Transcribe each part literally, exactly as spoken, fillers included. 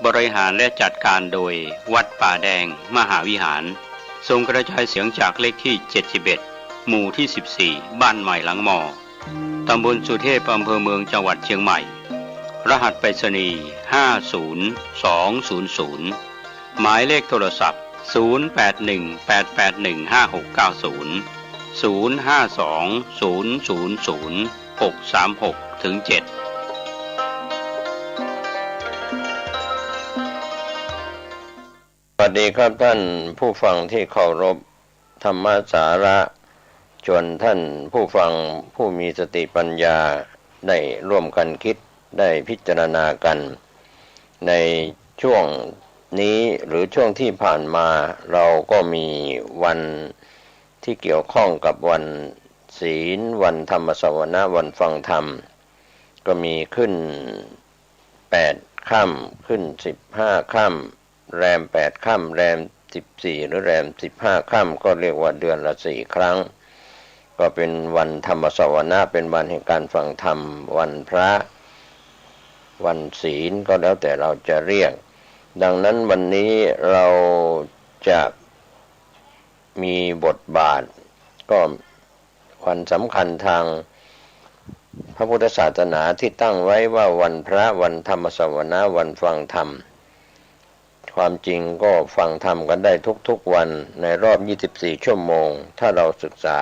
บริหารและจัดการโดยวัดป่าแดงมหาวิหาร ส่งกระจายเสียงจากเลขที่ เจ็ดสิบเอ็ด หมู่ที่ สิบสี่ บ้านใหม่หลังมอ ตำบลสุเทพ อำเภอเมือง จังหวัดเชียงใหม่ รหัสไปรษณีย์ ห้าศูนย์สองศูนย์ศูนย์ หมายเลขโทรศัพท์ ศูนย์แปดหนึ่งแปดแปดหนึ่งห้าหกเก้าศูนย์ ศูนย์ห้าสองศูนย์ศูนย์ศูนย์หกสามหกถึงเจ็ด สวัสดีครับท่านผู้ฟังที่เคารพ ธรรมสาระ ชวนท่านผู้ฟังผู้มีสติปัญญาได้ร่วมกันคิด ได้พิจารณากัน ในช่วงนี้หรือช่วงที่ผ่านมา เราก็มีวันที่เกี่ยวข้องกับวันศีล วันธรรมสวนะ วันฟังธรรม ก็มีขึ้นแปดค่ำ ขึ้นสิบห้าค่ำ แรมแปดค่ำ แรมสิบสี่ หรือแรมสิบห้าค่ำ ก็เรียกว่าเดือนละสี่ครั้ง ก็เป็นวันธรรมสวนะ เป็นวันแห่งการฟังธรรม วันพระ วันศีล ก็แล้วแต่เราจะเรียก ดังนั้นวันนี้เราจะมีบทบาท ก็วันสำคัญทางพระพุทธศาสนาที่ตั้งไว้ว่าวันพระ วันธรรมสวนะ วันฟังธรรม ความจริงก็ฟังธรรมกันได้ทุกๆวันในรอบ ยี่สิบสี่ ชั่วโมง ถ้าเราศึกษา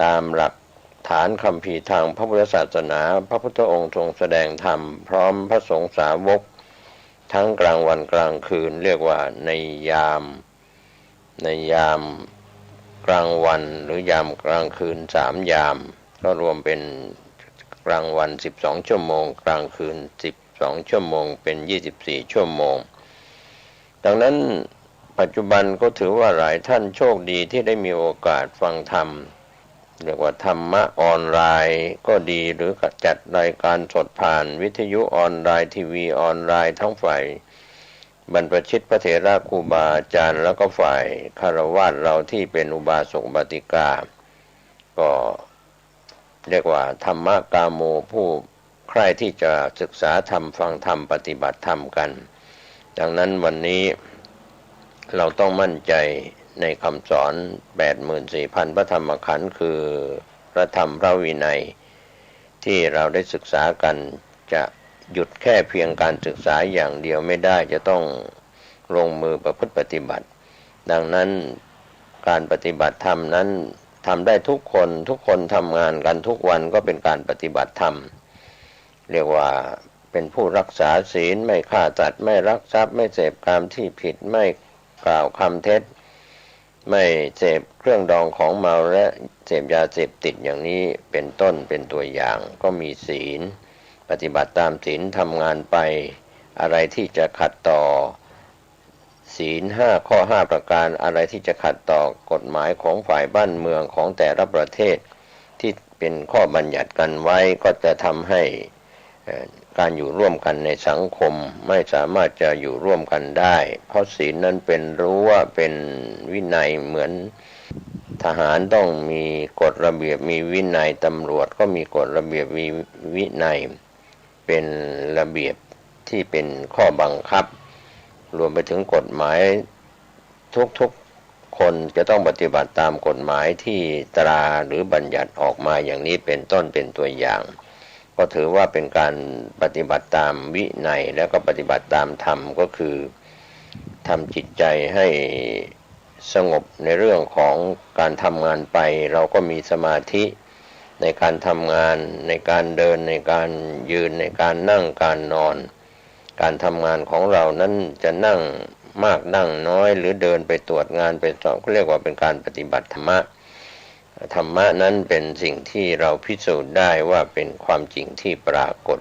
ตามหลักฐานคัมภีร์ทางพระพุทธศาสนา พระพุทธองค์ทรงแสดงธรรมพร้อมพระสงฆ์สาวก ทั้งกลางวันกลางคืน เรียกว่าในยาม ในยามกลางวันหรือยามกลางคืนสามยาม ก็รวมเป็นกลางวันสิบสองชั่วโมง กลางคืนสิบสองชั่วโมง เป็นยี่สิบสี่ชั่วโมง ดังนั้นปัจจุบันก็ถือว่าหลายท่านโชคดีที่ได้มีโอกาสฟังธรรม เรียกว่าธรรมะออนไลน์ก็ดี หรือจัดรายการสดผ่านวิทยุออนไลน์ ทีวีออนไลน์ ทั้งฝ่ายบรรพชิตพระเถระครูบาอาจารย์ แล้วก็ฝ่ายฆราวาสเราที่เป็นอุบาสกอุบาสิกา ก็เรียกว่าธรรมกาโม ผู้ใคร่ที่จะศึกษาธรรม ฟังธรรม ปฏิบัติธรรมกัน ดังนั้นวันนี้เราต้องมั่นใจในคำสอน แปดหมื่นสี่พันพระธรรมขันธ์ คือพระธรรมพระวินัย ที่เราได้ศึกษากัน จะหยุดแค่เพียงการศึกษาอย่างเดียวไม่ได้ จะต้องลงมือประพฤติปฏิบัติ ดังนั้นการปฏิบัติธรรมนั้นทำได้ทุกคน ทุกคนทำงานกันทุกวันก็เป็นการปฏิบัติธรรม เรียกว่าเป็นผู้รักษาศีล ไม่ฆ่าสัตว์ ไม่ลักทรัพย์ ไม่เสพกามที่ผิด ไม่กล่าวคำเท็จ ไม่เสพเครื่องดองของเมาและเสพยาเสพติดอย่างนี้เป็นต้น เป็นตัวอย่าง ก็มีศีล ปฏิบัติตามศีล ทำงานไป อะไรที่จะขัดต่อศีลห้าข้อห้าประการ อะไรที่จะขัดต่อกฎหมายของฝ่ายบ้านเมืองของแต่ละประเทศ ที่เป็นข้อบัญญัติกันไว้ ก็จะทำให้ เอ่อ การอยู่ร่วมกันในสังคมไม่สามารถจะอยู่ร่วมกันได้ เพราะศีลนั้นเป็นรั้ว เป็นวินัย เหมือนทหารต้องมีกฎระเบียบ มีวินัย ตำรวจก็มีกฎระเบียบ มีวินัย เป็นระเบียบที่เป็นข้อบังคับ รวมไปถึงกฎหมาย ทุกๆคนจะต้องปฏิบัติตามกฎหมายที่ตราหรือบัญญัติออกมาอย่างนี้เป็นต้น เป็นตัวอย่าง ก็ถือว่าเป็นการปฏิบัติตามวินัย แล้วก็ปฏิบัติตามธรรม ก็คือทำจิตใจให้สงบในเรื่องของการทำงานไป เราก็มีสมาธิในการทำงาน ในการเดิน ในการยืน ในการนั่ง การนอน การทำงานของเรานั้นจะนั่งมากนั่งน้อย หรือเดินไปตรวจงานไปสอบ ก็เรียกว่าเป็นการปฏิบัติธรรมะ ธรรมะนั้นเป็นสิ่งที่เราพิสูจน์ได้ว่าเป็นความจริงที่ปรากฏ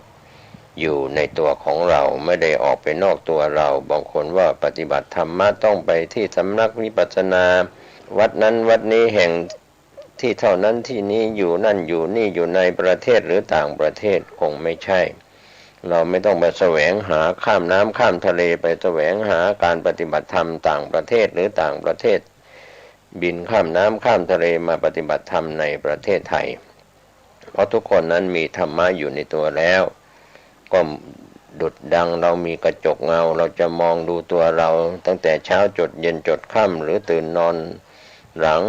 อยู่ในตัวของเรา ไม่ได้ออกไปนอกตัวเรา บางคนว่าปฏิบัติธรรมะต้องไปที่สำนักวิปัสสนา วัดนั้นวัดนี้ แห่งที่เท่านั้นที่นี้ อยู่นั่นอยู่นี่ อยู่ในประเทศหรือต่างประเทศ คงไม่ใช่ เราไม่ต้องไปแสวงหาข้ามน้ำข้ามทะเล ไปแสวงหาการปฏิบัติธรรมต่างประเทศหรือต่างประเทศ บินข้ามน้ำข้ามทะเลมาปฏิบัติธรรมในประเทศไทย เพราะทุกคนนั้นมีธรรมะอยู่ในตัวแล้ว ก็ ดุจดังเรามีกระจกเงา เราจะมองดูตัวเราตั้งแต่เช้าจดเย็นจดค่ำ หรือตื่นนอนหลัง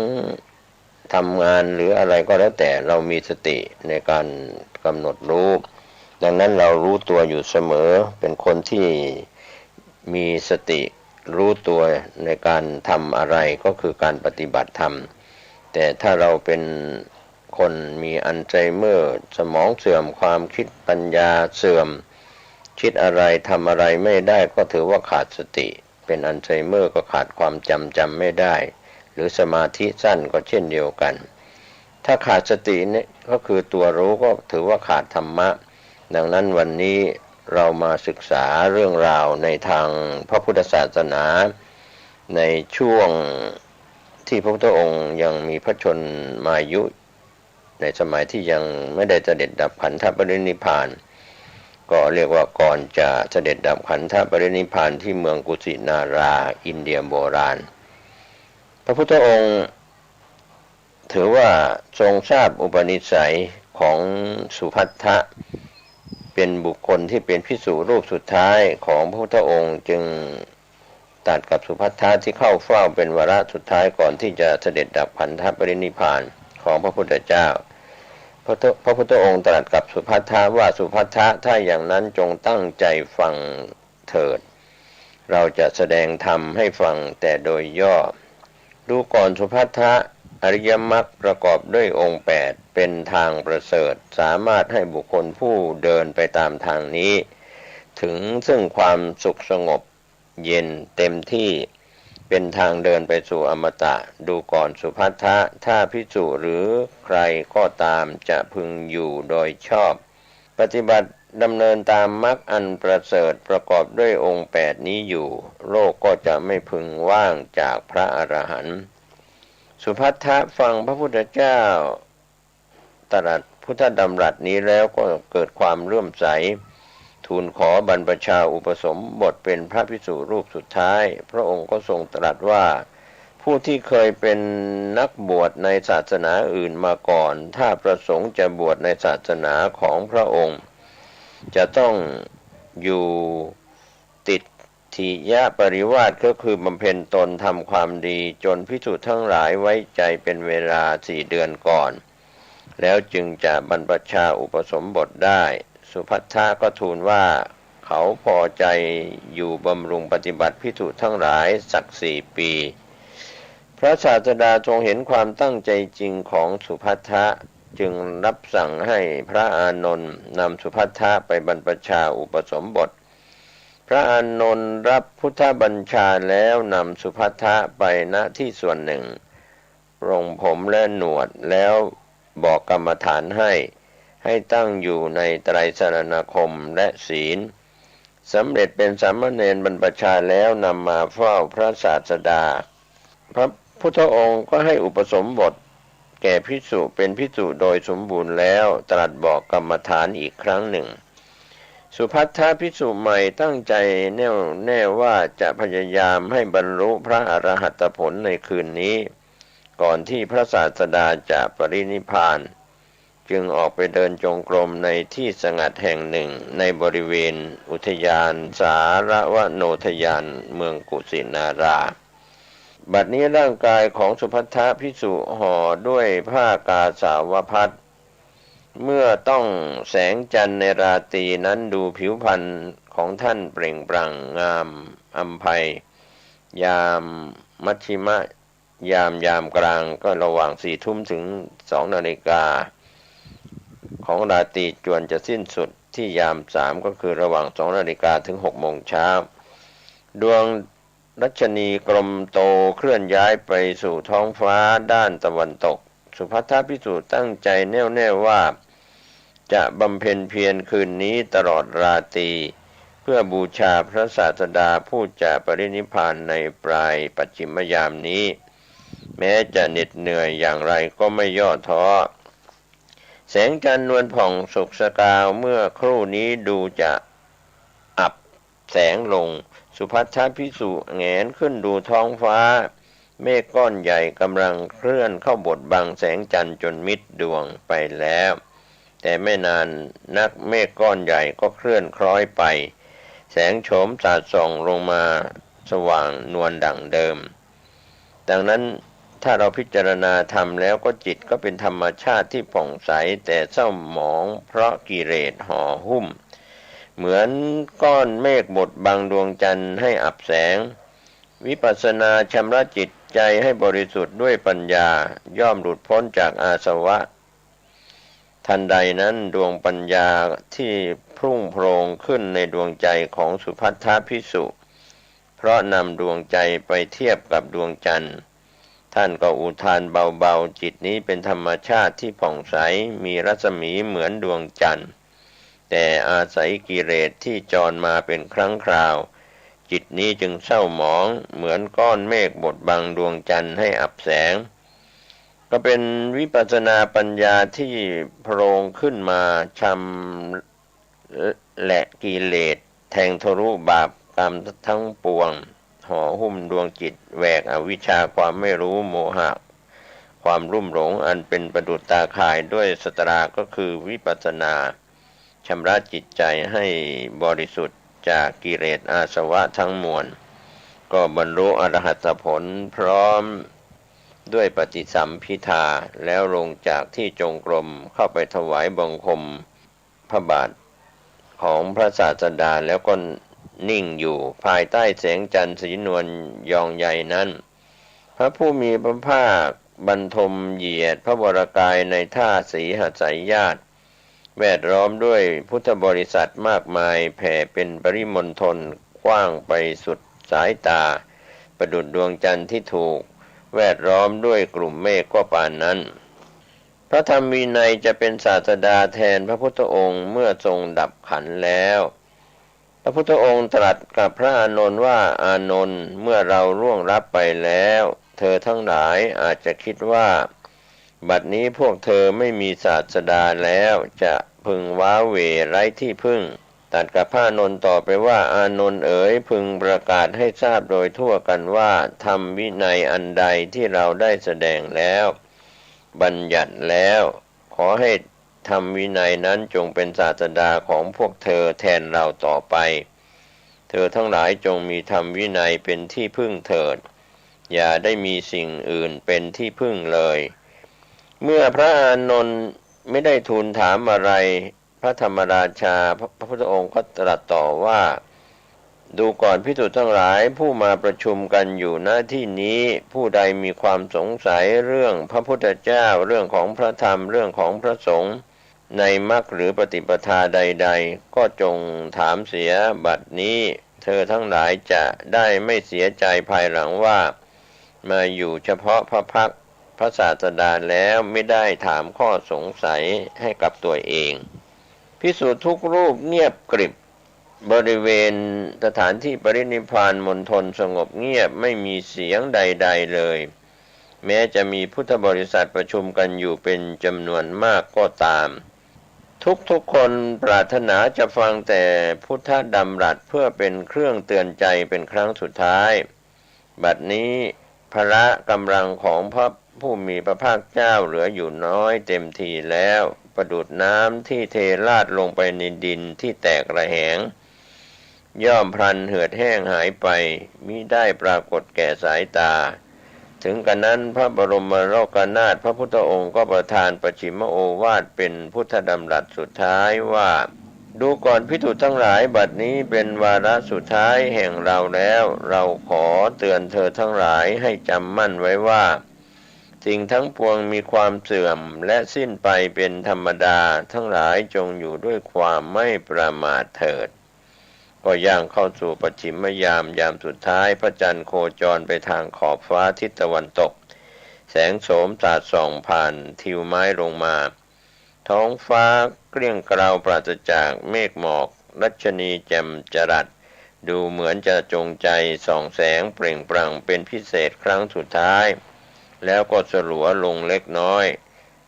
ทำงานหรืออะไรก็แล้วแต่ เรามีสติในการกำหนดรู้ ดังนั้นเรารู้ตัวอยู่เสมอ เป็นคนที่มีสติรู้ตัวในการทำอะไร ก็คือการปฏิบัติธรรม แต่ถ้าเราเป็นคนมีอัลไซเมอร์ สมองเสื่อม ความคิดปัญญาเสื่อม คิดอะไรทำอะไรไม่ได้ ก็ถือว่าขาดสติ เป็นอัลไซเมอร์ก็ขาดความจำ จำไม่ได้ หรือสมาธิสั้นก็เช่นเดียวกัน ถ้าขาดสติเนี่ยก็คือตัวรู้ ก็ถือว่าขาดธรรมะ ดังนั้นวันนี้เรามาศึกษาเรื่องราวในทางพระพุทธศาสนา ในช่วงที่พระพุทธองค์ยังมีพระชนมายุ ในสมัยที่ยังไม่ได้เสด็จดับขันธปรินิพพาน ก็เรียกว่าก่อนจะเสด็จดับขันธปรินิพพานที่เมืองกุสินารา อินเดียโบราณ พระพุทธองค์ถือว่าทรงทราบอุปนิสัยของสุภัททะ เป็นบุคคลที่เป็นภิกษุรูปสุดท้ายของพระพุทธองค์ จึงตรัสกับสุภัททะที่เข้าเฝ้าเป็นวาระสุดท้ายก่อนที่จะเสด็จดับขันธปรินิพพานของพระพุทธเจ้า พระพุทธ พระพุทธองค์ตรัสกับสุภัททะว่า สุภัททะ ถ้าอย่างนั้นจงตั้งใจฟังเถิด เราจะแสดงธรรมให้ฟังแต่โดยย่อ ดูก่อนสุภัททะ อริยมรรคประกอบด้วยองค์แปด เป็นทางประเสริฐ สามารถให้บุคคลผู้เดินไปตามทางนี้ ถึงซึ่งความสุขสงบเย็นเต็มที่ เป็นทางเดินไปสู่อมตะ ดูก่อนสุภัททะ ถ้าภิกษุหรือใครก็ตามจะพึงอยู่โดยชอบ ปฏิบัติดำเนินตามมรรคอันประเสริฐประกอบด้วยองค์แปดนี้อยู่ โลกก็จะไม่พึงว่างจากพระอรหันต์ สุภัททะฟังพระพุทธเจ้าตรัสพุทธดำรัสนี้แล้วก็เกิดความเลื่อมใส ทูลขอบรรพชาอุปสมบทเป็นพระภิกษุรูปสุดท้าย พระองค์ก็ทรงตรัสว่า ผู้ที่เคยเป็นนักบวชในศาสนาอื่นมาก่อน ถ้าประสงค์จะบวชในศาสนาของพระองค์ จะต้องอยู่ติฏฐิยปริวาส ก็คือบำเพ็ญตนทำความดีจนภิกษุทั้งหลายไว้ใจเป็นเวลาสี่เดือนก่อน แล้วจึงจะบรรพชาอุปสมบทได้ สุภัททะก็ทูลว่า เขาพอใจอยู่บำรุงปฏิบัติภิกษุทั้งหลายสักสี่ปี พระศาสดาทรงเห็นความตั้งใจจริงของสุภัททะ จึงรับสั่งให้พระอานนท์นำสุภัททะไปบรรพชาอุปสมบท พระอานนท์รับพุทธบัญชาแล้วนำสุภัททะไป ณ ที่ส่วนหนึ่ง ปรงผมและหนวดแล้วบอกกรรมฐานให้ ให้ตั้งอยู่ในไตรสรณคมและศีล สำเร็จเป็นสามเณรบรรพชาแล้วนำมาเฝ้าพระศาสดา พระพุทธองค์ก็ให้อุปสมบทแก่ภิกษุเป็นภิกษุโดยสมบูรณ์แล้ว ตรัสบอกกรรมฐานอีกครั้งหนึ่ง สุภัททะภิกษุใหม่ตั้งใจแน่วแน่ว่าจะพยายามให้บรรลุพระอรหัตผลในคืนนี้ ก่อนที่พระศาสดาจะปรินิพพาน จึงออกไปเดินจงกรมในที่สงัดแห่งหนึ่งในบริเวณอุทยานสารวโนทยานเมืองกุสินารา บัดนี้ร่างกายของสุภัททะภิกษุห่อด้วยผ้ากาสาวพัสตร์ เมื่อต้องแสงจันทร์ในราตรีนั้น ดูผิวพรรณของท่านเปล่งปลั่งงามอำไพ ยามมัชชิมะ ยาม ยามกลางก็ระหว่างสี่ทุ่มถึงสองนาฬิกาของราตรี จวนจะสิ้นสุดที่ยามสาม ก็คือระหว่างสองนาฬิกาถึงหกโมงเช้า ดวงรัชนีกลมโตเคลื่อนย้ายไปสู่ท้องฟ้าด้านตะวันตก สุภัททภิกษุตั้งใจแน่วแน่ว่า จะบำเพ็ญเพียรคืนนี้ตลอดราตรี เพื่อบูชาพระศาสดาผู้จะปรินิพพานในปลายปัจฉิมยามนี้ แม้จะเหน็ดเหนื่อยอย่างไรก็ไม่ย่อท้อ แสงจันทร์นวลผ่องสุกสกาวเมื่อครู่นี้ดูจะอับแสงลง สุภัททภิกษุแหงนขึ้นดูท้องฟ้า เมฆก้อนใหญ่กำลังเคลื่อนเข้าบดบังแสงจันทร์จนมิดดวงไปแล้ว แต่ไม่นานนักเมฆก้อนใหญ่ก็เคลื่อนคล้อยไป แสงโฉมสาดส่องลงมาสว่างนวลดั่งเดิม ดังนั้นถ้าเราพิจารณาธรรมแล้วก็จิตก็เป็นธรรมชาติที่ผ่องใส แต่เศร้าหมองเพราะกิเลสห่อหุ้ม เหมือนก้อนเมฆบดบังดวงจันทร์ให้อับแสง วิปัสสนาชำระจิตใจให้บริสุทธิ์ด้วยปัญญา ย่อมหลุดพ้นจากอาสวะ ทันใดนั้นดวงปัญญาที่พรุ่งโพลงขึ้นในดวงใจของสุภัททภิกษุ เพราะนำดวงใจไปเทียบกับดวงจันทร์ ท่านก็อุทานเบาๆ จิตนี้เป็นธรรมชาติที่ผ่องใส มีรัศมีเหมือนดวงจันทร์ แต่อาศัยกิเลสที่จรมาเป็นครั้งคราว จิตนี้จึงเศร้าหมอง เหมือนก้อนเมฆบดบังดวงจันทร์ให้อับแสง ก็เป็นวิปัสสนาปัญญาที่โพลงขึ้นมาชำแหละกิเลส แทงทะลุบาปกรรมทั้งปวง ห่อหุ้มดวงจิต แหวกอวิชชาความไม่รู้ โมหะความลุ่มหลง อันเป็นประดุจตาข่ายด้วยสตรา ก็คือวิปัสสนา ชำระจิตใจให้บริสุทธิ์จากกิเลสอาสวะทั้งมวล ก็บรรลุอรหัตผลพร้อมด้วยปฏิสัมภิทา แล้วลงจากที่จงกรมเข้าไปถวายบังคมพระบาทของพระศาสดา แล้วก็นิ่งอยู่ภายใต้แสงจันทร์สีนวลยองใยนั้น พระผู้มีพระภาคบันทมเหยียดพระวรกายในท่าสีหสยญาติ แวดล้อมด้วยพุทธบริษัทมากมายแผ่เป็นปริมณฑลกว้างไปสุดสายตา ประดุจดวงจันทร์ที่ถูกแวดล้อมด้วยกลุ่มเมฆก็ปานนั้น พระธรรมวินัยจะเป็นศาสดาแทนพระพุทธองค์เมื่อทรงดับขันธ์แล้ว พระพุทธองค์ตรัสกับพระอานนท์ว่า อานนท์ เมื่อเราล่วงลับไปแล้ว เธอทั้งหลายอาจจะคิดว่า บัดนี้พวกเธอไม่มีศาสดาแล้ว จะพึงว้าเหว่ไร้ที่พึ่ง ตรัสกับพระอานนท์ต่อไปว่า อานนท์เอ๋ย พึงประกาศให้ทราบโดยทั่วกันว่า ธรรมวินัยอันใดที่เราได้แสดงแล้ว บัญญัติแล้ว ขอให้ธรรมวินัยนั้นจงเป็นศาสดาของพวกเธอแทนเราต่อไป เธอทั้งหลายจงมีธรรมวินัยเป็นที่พึ่งเถิด อย่าได้มีสิ่งอื่นเป็นที่พึ่งเลย เมื่อพระอานนท์ไม่ได้ทูลถามอะไร พระธรรมราชา พระพุทธองค์ก็ตรัสต่อว่า ดูก่อนภิกษุทั้งหลาย ผู้มาประชุมกันอยู่ณที่นี้ ผู้ใดมีความสงสัยเรื่องพระพุทธเจ้า เรื่องของพระธรรม เรื่องของพระสงฆ์ ในมรรคหรือปฏิปทาใดๆ ก็จงถามเสียบัดนี้ เธอทั้งหลายจะได้ไม่เสียใจภายหลังว่า มาอยู่เฉพาะพระพักตร์พระศาสดาแล้วไม่ได้ถามข้อสงสัยให้กับตัวเอง ภิกษุทุกรูปเงียบกริบ บริเวณสถานที่ปรินิพพานมณฑลสงบเงียบ ไม่มีเสียงใดๆเลย แม้จะมีพุทธบริษัทประชุมกันอยู่เป็นจำนวนมากก็ตาม ทุกๆคนปรารถนาจะฟังแต่พุทธดำรัสเพื่อเป็นเครื่องเตือนใจเป็นครั้งสุดท้าย บัดนี้พละกำลังของพระผู้มีพระภาคเจ้าเหลืออยู่น้อยเต็มทีแล้ว ประดุจน้ำที่เทราดลงไปในดินที่แตกระแหง ย่อมพลันเหือดแห้งหายไป มิได้ปรากฏแก่สายตา ถึงกระนั้นพระบรมโลกนาถพระพุทธองค์ก็ประทานปัจฉิมโอวาทเป็นพุทธดำรัสสุดท้ายว่า ดูก่อนภิกษุทั้งหลาย บัดนี้เป็นวาระสุดท้ายแห่งเราแล้ว เราขอเตือนเธอทั้งหลายให้จำมั่นไว้ว่า สิ่งทั้งปวงมีความเสื่อมและสิ้นไปเป็นธรรมดา ทั้งหลายจงอยู่ด้วยความไม่ประมาทเถิด ก็ย่างเข้าสู่ปัจฉิมยาม ยามสุดท้าย พระจันทร์โคจรไปทางขอบฟ้าทิศตะวันตก แสงโสมสาดส่องผ่านทิวไม้ลงมา ท้องฟ้าเกลี้ยงเกลาปราศจากเมฆหมอก รัชนีแจ่มจรัส ดูเหมือนจะจงใจส่องแสงเปล่งปลั่งเป็นพิเศษครั้งสุดท้าย แล้วก็สลัวลงเล็กน้อย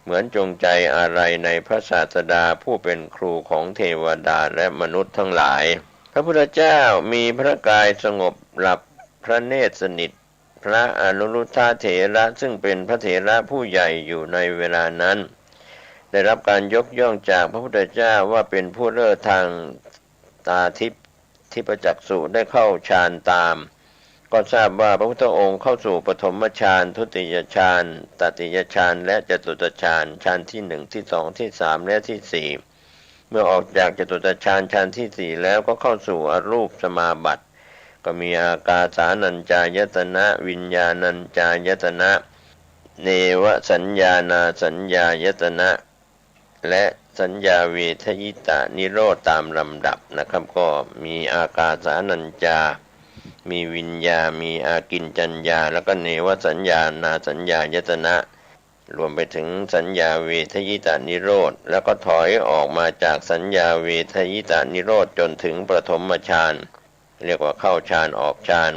เหมือนจงใจอาลัยในพระศาสดาผู้เป็นครูของเทวดาและมนุษย์ทั้งหลาย พระพุทธเจ้ามีพระกายสงบหลับพระเนตรสนิท พระอนุรุทธเถระซึ่งเป็นพระเถระผู้ใหญ่อยู่ในเวลานั้น ได้รับการยกย่องจากพระพุทธเจ้าว่าเป็นผู้เลิศทางตาทิพย์ ทิพจักษุ ได้เข้าฌานตาม ก็ทราบว่าพระพุทธองค์เข้าสู่ปฐมฌาน ทุติยฌาน ตติยฌาน และจตุตฌาน ฌานที่หนึ่ง ที่สอง ที่สาม และที่สี่ เมื่อออกจากจตุตฌานฌานที่สี่แล้วก็เข้าสู่อรูปสมาบัติ ก็มีอากาสานัญจายตนะ วิญญาณัญจายตนะ เนวสัญญานาสัญญายตนะ และสัญญาเวทยิตานิโรธตามลำดับนะครับ ก็มีอากาสานัญจา มีวิญญา มีอากิญจัญญา แล้วก็เนวสัญญานาสัญญายตนะ รวมไปถึงสัญญาเวทยิตานิโรธ แล้วก็ถอยออกมาจากสัญญาเวทยิตานิโรธจนถึงปฐมฌาน เรียกว่าเข้าฌานออกฌาน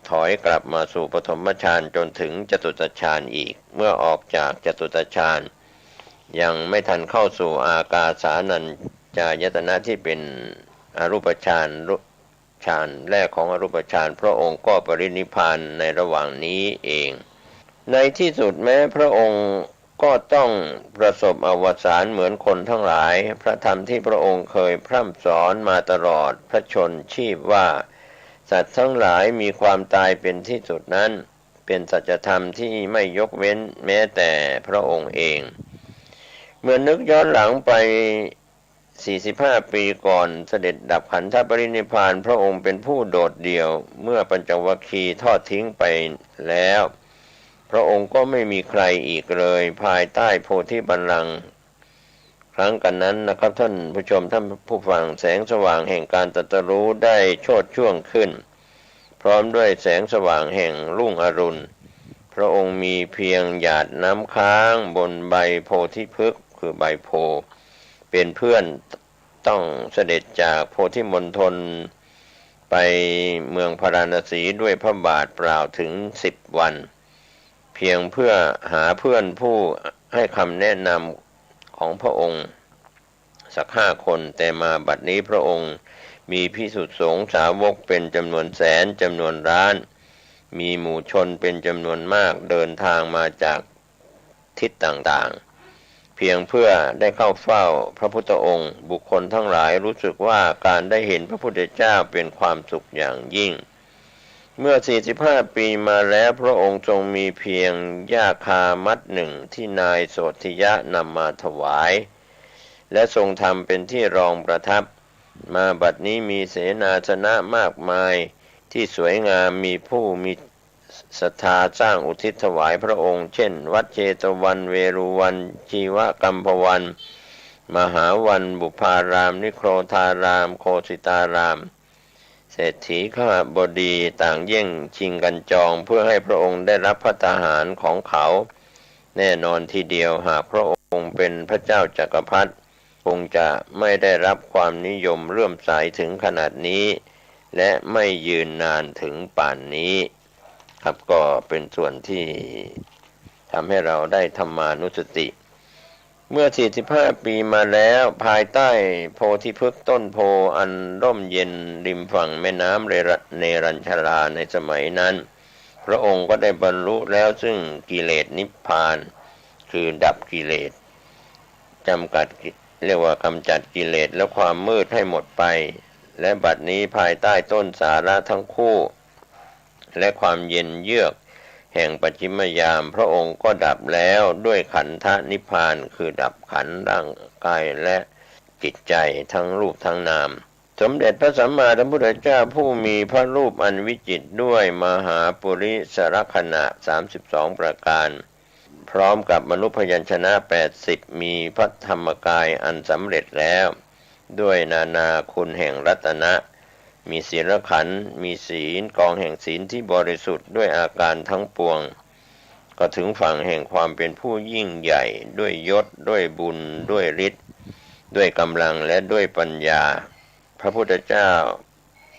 ถอยกลับมาสู่ปฐมฌานจนถึงจตุตฌานอีก เมื่อออกจากจตุตฌาน ยังไม่ทันเข้าสู่อากาสานัญจายตนะที่เป็นอรูปฌาน ฌานแรกของอรูปฌาน พระองค์ก็ปรินิพพานในระหว่างนี้เอง ในที่สุดแม้พระองค์ก็ต้องประสบอวสานเหมือนคนทั้งหลาย พระธรรมที่พระองค์เคยพร่ำสอนมาตลอดพระชนม์ชีพว่า สัตว์ทั้งหลายมีความตายเป็นที่สุดนั้น เป็นสัจธรรมที่ไม่ยกเว้นแม้แต่พระองค์เอง เมื่อนึกย้อนหลังไป สี่สิบห้าปีก่อนเสด็จดับขันธปรินิพพาน พระองค์เป็นผู้โดดเดี่ยว เมื่อปัญจวัคคีย์ทอดทิ้งไปแล้ว พระองค์ก็ไม่มีใครอีกเลย ภายใต้โพธิบัลลังก์ ครั้งกันนั้นนะครับ ท่านผู้ชม ท่านผู้ฟัง แสงสว่างแห่งการตรัสรู้ได้โชติช่วงขึ้น พร้อมด้วยแสงสว่างแห่งรุ่งอรุณ พระองค์มีเพียงหยาดน้ำค้างบนใบโพธิพฤกษ์ คือใบโพธิ์ เป็นเพื่อน ต้องเสด็จจากโพธิมณฑลไปเมืองพาราณสีด้วยพระบาทเปล่าถึงสิบวัน เพียงเพื่อหาเพื่อนผู้ให้คำแนะนำของพระองค์สักห้าคน แต่มาบัดนี้พระองค์มีภิกษุสงฆ์สาวกเป็นจำนวนแสนจำนวนล้าน มีหมู่ชนเป็นจำนวนมากเดินทางมาจาก ทิศต่างๆ เพียงเพื่อได้เข้าเฝ้าพระพุทธองค์ บุคคลทั้งหลายรู้สึกว่าการได้เห็นพระพุทธเจ้าเป็นความสุขอย่างยิ่ง เมื่อสี่สิบห้าปีมาแล้ว พระองค์ทรงมีเพียงหญ้าคามัดหนึ่งที่นายโสธิยะนำมาถวาย และทรงทำเป็นที่รองประทับ มาบัดนี้มีเสนาสนะมากมายที่สวยงาม มีผู้มี ศรัทธาสร้างอุทิศถวายพระองค์ เช่น วัดเชตวัน เวฬุวัน ชีวกัมพวัน มหาวัน บุพาราม นิโครธาราม โคสิตาราม เศรษฐีคหบดีต่างแย่งชิงกันจอง เพื่อให้พระองค์ได้รับภัตตาหารของเขา แน่นอนทีเดียว หากพระองค์เป็นพระเจ้าจักรพรรดิ คงจะไม่ได้รับความนิยมเลื่อมใสถึงขนาดนี้ และไม่ยืนนานถึงป่านนี้ ครับ ก็เป็นส่วนที่ทำให้เราได้ธรรมานุสติ เมื่อสี่สิบห้าปีมาแล้ว ภายใต้โพธิพฤกษ์ต้นโพธิ์อันร่มเย็นริมฝั่งแม่น้ำเรร- เนรัญชราในสมัยนั้น พระองค์ก็ได้บรรลุแล้วซึ่งกิเลสนิพพาน คือดับกิเลส จำกัดกิ- เรียกว่ากำจัดกิเลสและความมืดให้หมดไป และบัดนี้ภายใต้ต้นสาระทั้งคู่ และความเย็นเยือกแห่งปัจฉิมยาม พระองค์ก็ดับแล้วด้วยขันธนิพพาน คือดับขันธ์ร่างกายและจิตใจทั้งรูปทั้งนาม สมเด็จพระสัมมาสัมพุทธเจ้าผู้มีพระรูปอันวิจิตรด้วยมหาปุริสลักษณะสามสิบสองประการ พร้อมกับมนุพยัญชนะแปดสิบ มีพระธรรมกายอันสำเร็จแล้ว ด้วยนานาคุณแห่งรัตนะ มีศีลขันธ์ มีศีล กองแห่งศีลที่บริสุทธิ์ด้วยอาการทั้งปวง ก็ถึงฝั่งแห่งความเป็นผู้ยิ่งใหญ่ ด้วยยศ ด้วยบุญ ด้วยฤทธิ์ ด้วยกำลัง และด้วยปัญญา พระพุทธเจ้า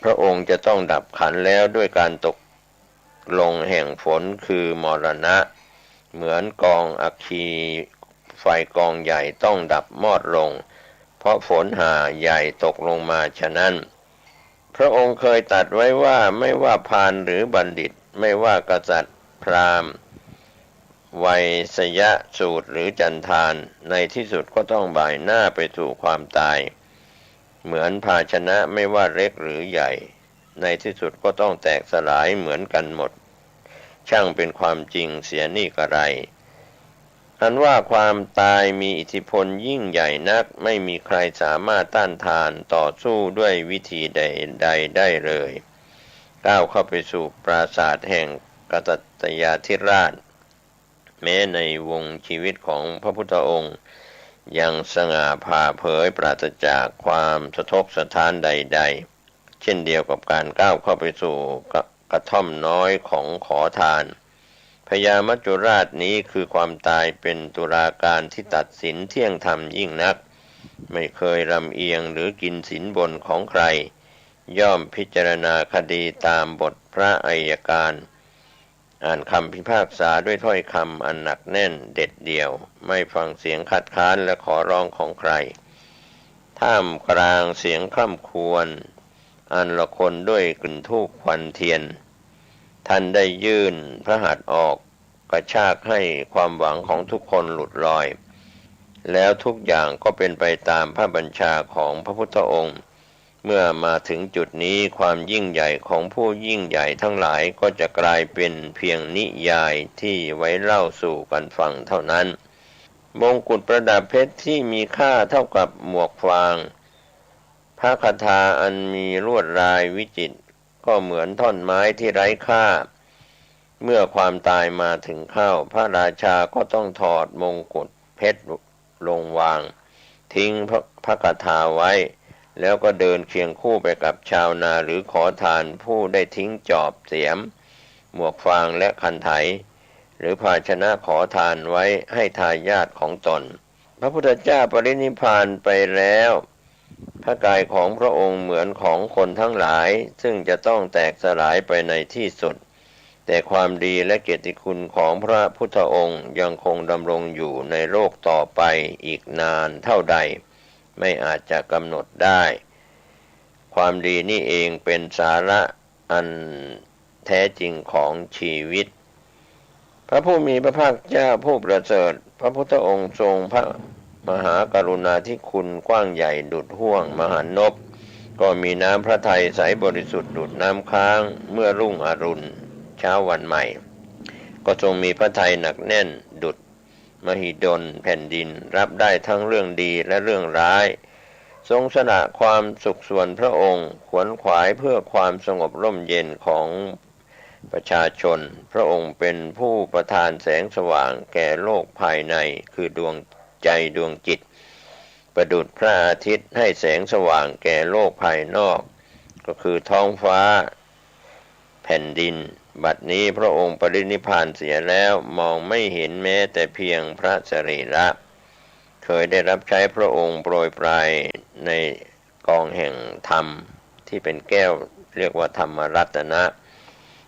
พระองค์จะต้องดับขันธ์แล้วด้วยการตกลงแห่งฝน คือมรณะ เหมือนกองอัคคีไฟกองใหญ่ต้องดับมอดลง เพราะฝนหาใหญ่ตกลงมาฉะนั้น พระองค์เคยตรัสไว้ว่า ไม่ว่าพราหมณ์หรือบัณฑิต ไม่ว่ากษัตริย์พราหมณ์ ไวยสยสูตรหรือจันทาน ในที่สุดก็ต้องบ่ายหน้าไปสู่ความตาย เหมือนภาชนะไม่ว่าเล็กหรือใหญ่ ในที่สุดก็ต้องแตกสลายเหมือนกันหมด ช่างเป็นความจริงเสียนี่กระไร อันว่าความตายมีอิทธิพลยิ่งใหญ่นัก ไม่มีใครสามารถต้านทานต่อสู้ด้วยวิธีใดๆ ได้เลย ก้าวเข้าไปสู่ปราสาทแห่งกษัตยาธิราช แม้ในวงชีวิตของพระพุทธองค์ ยังสง่าผ่าเผยปราศจากความสะทกสะท้านใดๆ เช่นเดียวกับการก้าวเข้าไปสู่กระ กระท่อมน้อยของขอทาน พญามัจจุราชนี้คือความตายเป็นตุลาการที่ตัดสินเที่ยงธรรมยิ่งนัก ไม่เคยลำเอียงหรือกินสินบนของใคร ย่อมพิจารณาคดีตามบทพระอัยการ อ่านคำพิพากษาด้วยถ้อยคำอันหนักแน่นเด็ดเดี่ยว ไม่ฟังเสียงคัดค้านและขอร้องของใคร ท่ามกลางเสียงคร่ำครวญอันละคนด้วยกลิ่นธูปควันเทียน ท่านได้ยื่นพระหัตถ์ออกกระชากให้ความหวังของทุกคนหลุดลอย แล้วทุกอย่างก็เป็นไปตามพระบัญชาของพระพุทธองค์ เมื่อมาถึงจุดนี้ ความยิ่งใหญ่ของผู้ยิ่งใหญ่ทั้งหลายก็จะกลายเป็นเพียงนิยายที่ไว้เล่าสู่กันฟังเท่านั้น มงกุฎประดับเพชรที่มีค่าเท่ากับหมวกฟาง พระคาถาอันมีลวดลายวิจิตร ก็เหมือนท่อนไม้ที่ไร้ค่า เมื่อความตายมาถึงเข้า พระราชาก็ต้องถอดมงกุฎเพชรลงวาง ทิ้งพระ พระคาถาไว้ แล้วก็เดินเคียงคู่ไปกับชาวนาหรือขอทานผู้ได้ทิ้งจอบเสียม หมวกฟางและคันไถ หรือภาชนะขอทานไว้ให้ทายาทของตน พระพุทธเจ้าปรินิพพานไปแล้ว พระกายของพระองค์เหมือนของคนทั้งหลาย ซึ่งจะต้องแตกสลายไปในที่สุด แต่ความดีและเกียรติคุณของพระพุทธองค์ยังคงดำรงอยู่ในโลกต่อไปอีกนานเท่าใด ไม่อาจจะกำหนดได้ ความดีนี่เองเป็นสาระอันแท้จริงของชีวิต พระผู้มีพระภาคเจ้าผู้ประเสริฐ พระพุทธองค์ทรงพระมหากรุณาธิคุณกว้างใหญ่ดุจห้วงมหานพ ก็มีน้ำพระทัยใสบริสุทธิ์ดุจน้ำค้างเมื่อรุ่งอรุณเช้าวันใหม่ ก็ทรงมีพระทัยหนักแน่นดุจมหิดลแผ่นดิน รับได้ทั้งเรื่องดีและเรื่องร้าย ทรงสละความสุขส่วนพระองค์ ขวนขวายเพื่อความสงบร่มเย็นของประชาชน พระองค์เป็นผู้ประทานแสงสว่างแก่โลกภายใน คือดวงใจดวงจิต ประดุจพระอาทิตย์ให้แสงสว่างแก่โลกภายนอก ก็คือท้องฟ้า แผ่นดิน บัดนี้พระองค์ปรินิพพานเสียแล้ว มองไม่เห็นแม้แต่เพียงพระสรีระ เคยได้รับใช้พระองค์โปรยปรายในกองแห่งธรรมที่เป็นแก้ว เรียกว่าธรรมรัตนะ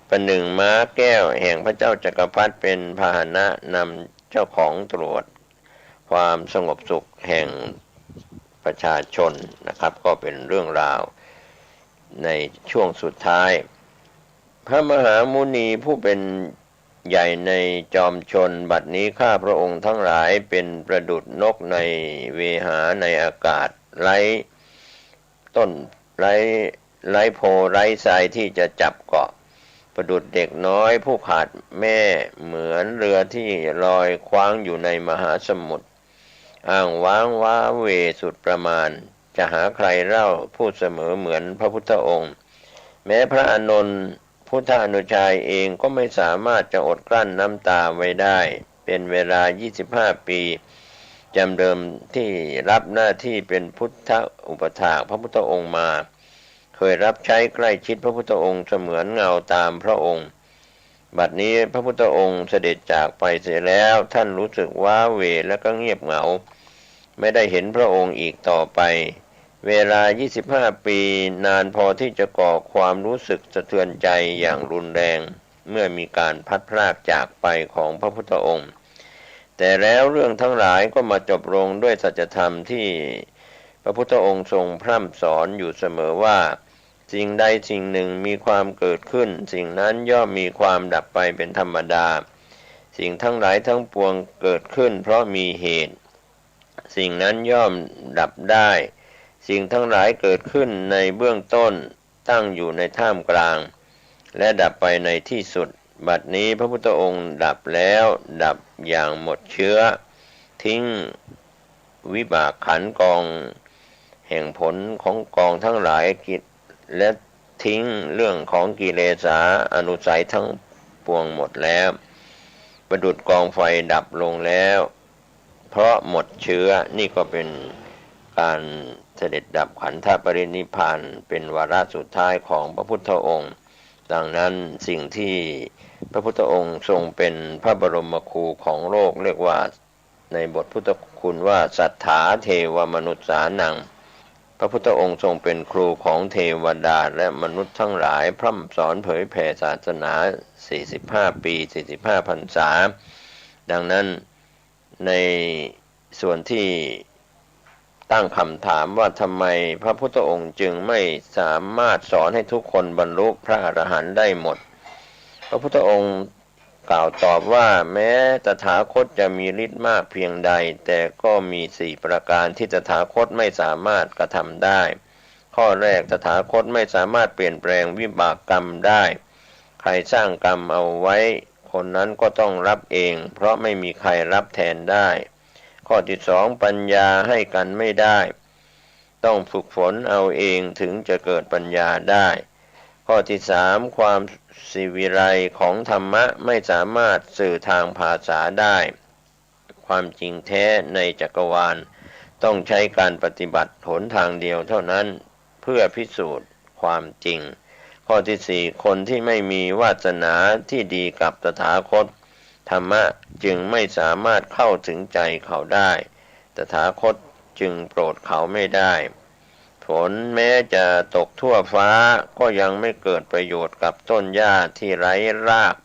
ประหนึ่งม้าแก้วแห่งพระเจ้าจักรพรรดิเป็นพาหนะนำเจ้าของตรวจความสงบสุขแห่งประชาชนนะครับ ก็เป็นเรื่องราวในช่วงสุดท้าย พระมหามุนีผู้เป็นใหญ่ในจอมชน บัดนี้ข้าพระองค์ทั้งหลายเป็นประดุจนกในเวหาในอากาศ ไร้ต้น ไร้ ไร้โพธิ์ไร้ไทรที่จะจับเกาะ ประดุจเด็กน้อยผู้ขาดแม่ เหมือนเรือที่ลอยคว้างอยู่ในมหาสมุทร อ้างว้างว้าเหว่สุดประมาณ จะหาใครเล่าผู้เสมอเหมือนพระพุทธองค์ แม้พระอานนท์พุทธานุชายเองก็ไม่สามารถจะอดกลั้นน้ำตาไว้ได้ เป็นเวลายี่สิบห้าปี จำเดิมที่รับหน้าที่เป็นพุทธอุปัฏฐากพระพุทธองค์มา เคยรับใช้ใกล้ชิดพระพุทธองค์เสมือนเงาตามพระองค์ บัดนี้พระพุทธองค์เสด็จจากไปเสียแล้ว ท่านรู้สึกว้าเหว่และก็เงียบเหงา ไม่ได้เห็นพระองค์อีกต่อไป เวลายี่สิบห้าปี นานพอที่จะก่อความรู้สึกสะเทือนใจอย่างรุนแรง เมื่อมีการพลัดพรากจากไปของพระพุทธองค์ แต่แล้วเรื่องทั้งหลายก็มาจบลงด้วยสัจธรรมที่พระพุทธองค์ทรงพร่ำสอนอยู่เสมอว่า สิ่งใดสิ่งหนึ่งมีความเกิดขึ้น สิ่งนั้นย่อมมีความดับไปเป็นธรรมดา สิ่งทั้งหลายทั้งปวงเกิดขึ้นเพราะมีเหตุ สิ่งนั้นย่อมดับได้ สิ่งทั้งหลายเกิดขึ้นในเบื้องต้น ตั้งอยู่ในท่ามกลาง และดับไปในที่สุด บัดนี้พระพุทธองค์ดับแล้ว ดับอย่างหมดเชื้อ ทิ้งวิบากขันธ์กองแห่งผลของกองทั้งหลายกิ และทิ้งเรื่องของกิเลสาอนุสัยทั้งปวงหมดแล้ว ประดุจกองไฟดับลงแล้ว เพราะหมดเชื้อ นี่ก็เป็นการเสด็จดับขันธปรินิพพาน เป็นวาระสุดท้ายของพระพุทธองค์ ดังนั้นสิ่งที่พระพุทธองค์ทรงเป็นพระบรมครูของโลก เรียกว่าในบทพุทธคุณว่า สัตถาเทวมนุสสานัง พระพุทธองค์ทรงเป็นครูของเทวดาและมนุษย์ทั้งหลาย พร่ำสอนเผยแผ่ศาสนา สี่สิบห้า ปี สี่สิบห้า พรรษา ดังนั้นในส่วนที่ตั้งคำถามว่าทำไมพระพุทธองค์จึงไม่สามารถสอนให้ทุกคนบรรลุพระอรหันต์ได้หมด พระพุทธองค์กล่าวตอบว่า แม้ตถาคตจะมีฤทธิ์มากเพียงใด แต่ก็มีสี่ประการที่ตถาคตไม่สามารถกระทำได้ ข้อแรก ตถาคตไม่สามารถเปลี่ยนแปลงวิบากกรรมได้ ใครสร้างกรรมเอาไว้ คนนั้นก็ต้องรับเอง เพราะไม่มีใครรับแทนได้ ข้อที่สอง ปัญญาให้กันไม่ได้ ต้องฝึกฝนเอาเองถึงจะเกิดปัญญาได้ ข้อที่สาม ความศิวิไลของธรรมะไม่สามารถสื่อทางภาษาได้ ความจริงแท้ในจักรวาลต้องใช้การปฏิบัติหนทางเดียวเท่านั้น เพื่อพิสูจน์ความจริง ข้อที่สี่ คนที่ไม่มีวาสนาที่ดีกับตถาคต ธรรมะจึงไม่สามารถเข้าถึงใจเขาได้ ตถาคตจึงโปรดเขาไม่ได้ ฝนแม้จะตกทั่วฟ้า ก็ยังไม่เกิดประโยชน์กับต้นหญ้าที่ไร้ราก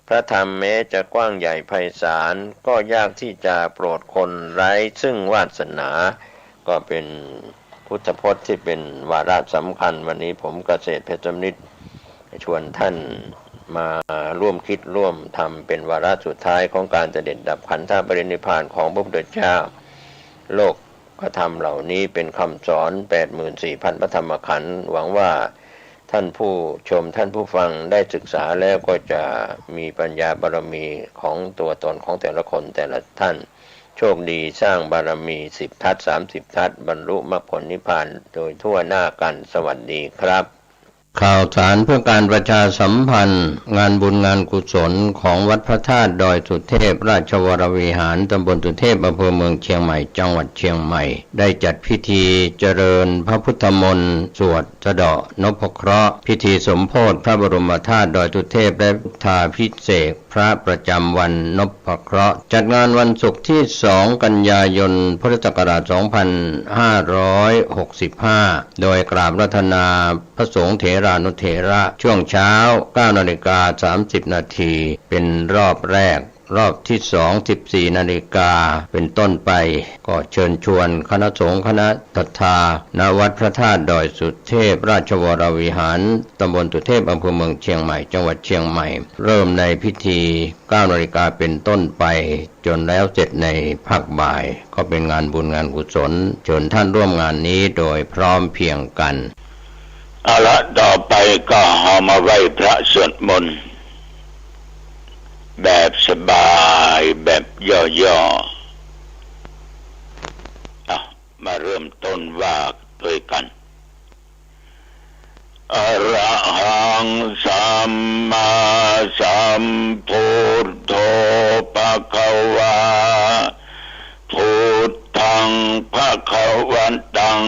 พระธรรมแม้จะกว้างใหญ่ไพศาล ก็ยากที่จะโปรดคนไร้ซึ่งวาสนา ก็เป็นพุทธพจน์ที่เป็นวาระสำคัญ วันนี้ผมเกษตรเพชรสำริดชวนท่านมาร่วมคิดร่วมทำ เป็นวาระสุดท้ายของการเสด็จดับขันธปรินิพพานของพระพุทธเจ้า โลกธรรมเหล่านี้เป็นคำสอน แปดหมื่นสี่พัน พระธรรมขันธ์ หวังว่า ท่านผู้ชมท่านผู้ฟังได้ศึกษาแล้วก็จะมีปัญญาบารมีของตัวตนของแต่ละคนแต่ละท่าน โชคดีสร้างบารมีสิบทัศน์ สามสิบทัศน์ บรรลุมรรคผลนิพพานโดยทั่วหน้ากัน สวัสดีครับ ข่าวสารเพื่อการประชาสัมพันธ์ งานบุญงานกุศลของวัดพระธาตุดอยสุเทพ ราชวรวิหาร ตำบลสุเทพ อำเภอเมืองเชียงใหม่ จังหวัดเชียงใหม่ ได้จัดพิธีเจริญพระพุทธมนต์ สวดสะเดาะนพเคราะห์ พิธีสมโภชพระบรมธาตุดอยสุเทพ และพุทธาภิเษกพระประจำวันนพเคราะห์ จัดงานวันศุกร์ที่สองกันยายน พุทธศักราชสองพันห้าร้อยหกสิบห้า โดยกราบอาราธนาพระสงฆ์เถรานุเถระ ช่วงเช้า เก้านาฬิกาสามสิบนาที เป็นรอบแรก รอบที่สอง สิบสี่นาฬิกาเป็นต้นไป ก็เชิญชวนคณะสงฆ์คณะศรัทธา ณ วัดพระธาตุดอยสุเทพ ราชวรวิหาร ตำบลสุเทพ อำเภอเมืองเชียงใหม่ จังหวัดเชียงใหม่ เริ่มในพิธี เก้านาฬิกาเป็นต้นไป จนแล้วเสร็จในภาคบ่าย ก็เป็นงานบุญงานกุศล เชิญท่านร่วมงานนี้โดยพร้อมเพรียงกัน เอาละ ต่อไปก็เฮามาไหว้พระสวดมนต์ แบบสบาย แบบย่อๆ อ่ะ มาเริ่มต้นว่าด้วยกัน Arahaṃ sammāsambuddho bhagavā, buddhaṃ bhagavantaṃ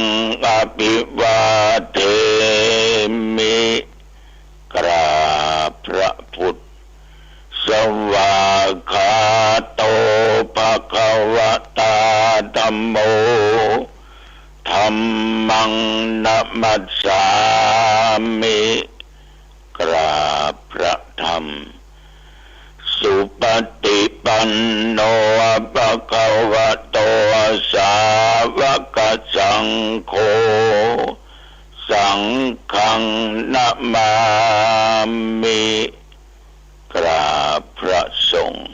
abhivādemi. กราบพระพุทธ Svākkhāto bhagavatā dhammo, dhammaṃ namassāmi. กราบพระธรรม Supaṭipanno bhagavato sāvakasaṅgho, saṅghaṃ namāmi. กราบพระสงฆ์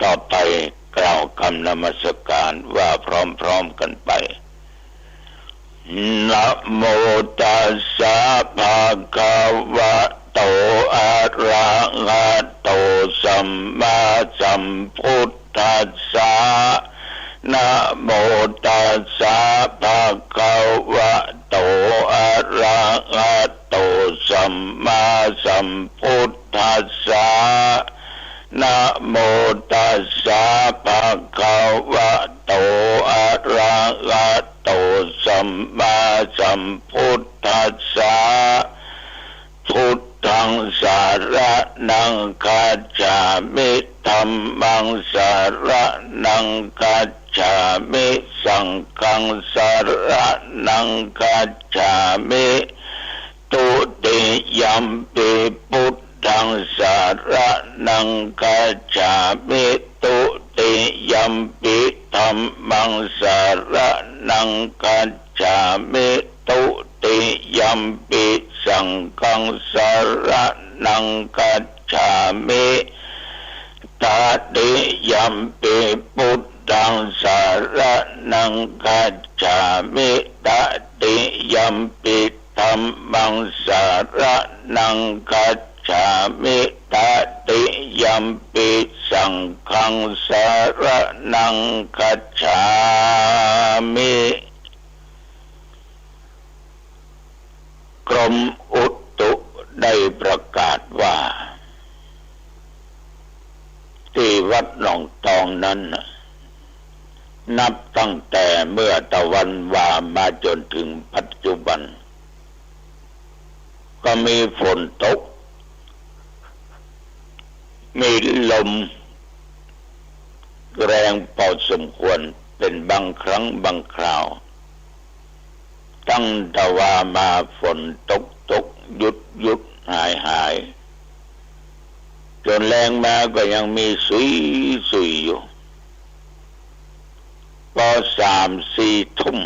ต่อไปกล่าวกำนมัสการว่าพร้อมๆ กันไป นะโมตัสสะ ภะคะวะโต อะระหะโต สัมมาสัมพุทธัสสะ นะโมตัสสะ ภะคะวะโต อะระหะโต สัมมาสัมพุทธัสสะ นะโมตัสสะ ภะคะวะโต อะระหะโต สัมมาสัมพุทธัสสะ พุทธัง สะระณัง คัจฉามิ ธัมมัง สะระณัง คัจฉามิ สังฆัง สะระณัง คัจฉามิ ตุติยัมปิ พุทธัง สะระณัง คัจฉามิ ตุติยัมปิ ธัมมัง สะระณัง คัจฉามิ ตุติยัมปิ สังฆัง สะระณัง คัจฉามิ ตติยัมปิ พุทธัง สะระณัง คัจฉามิ ตติยัมปิ ธัมมัง สะระณัง คัจฉามิ ตติยัมปิ สังฆัง สะระณัง คัจฉามิ กรมอุตุได้ประกาศว่า ตี้วัดหนองตองนั้นน่ะ นับตั้งแต่เมื่อตะวันวามาจ๋นเถิงปัจจุบัน ก็มีฝนตก มีลมแรงพอสมควร เป๋นบางครั้งบางคราว ตั้งตะวามาฝนตกตกหยุดหยุดหายหาย จ๋นแลงมาก็ยังมีสุยสุยอยู่ ปอสามสี่ทุ่ม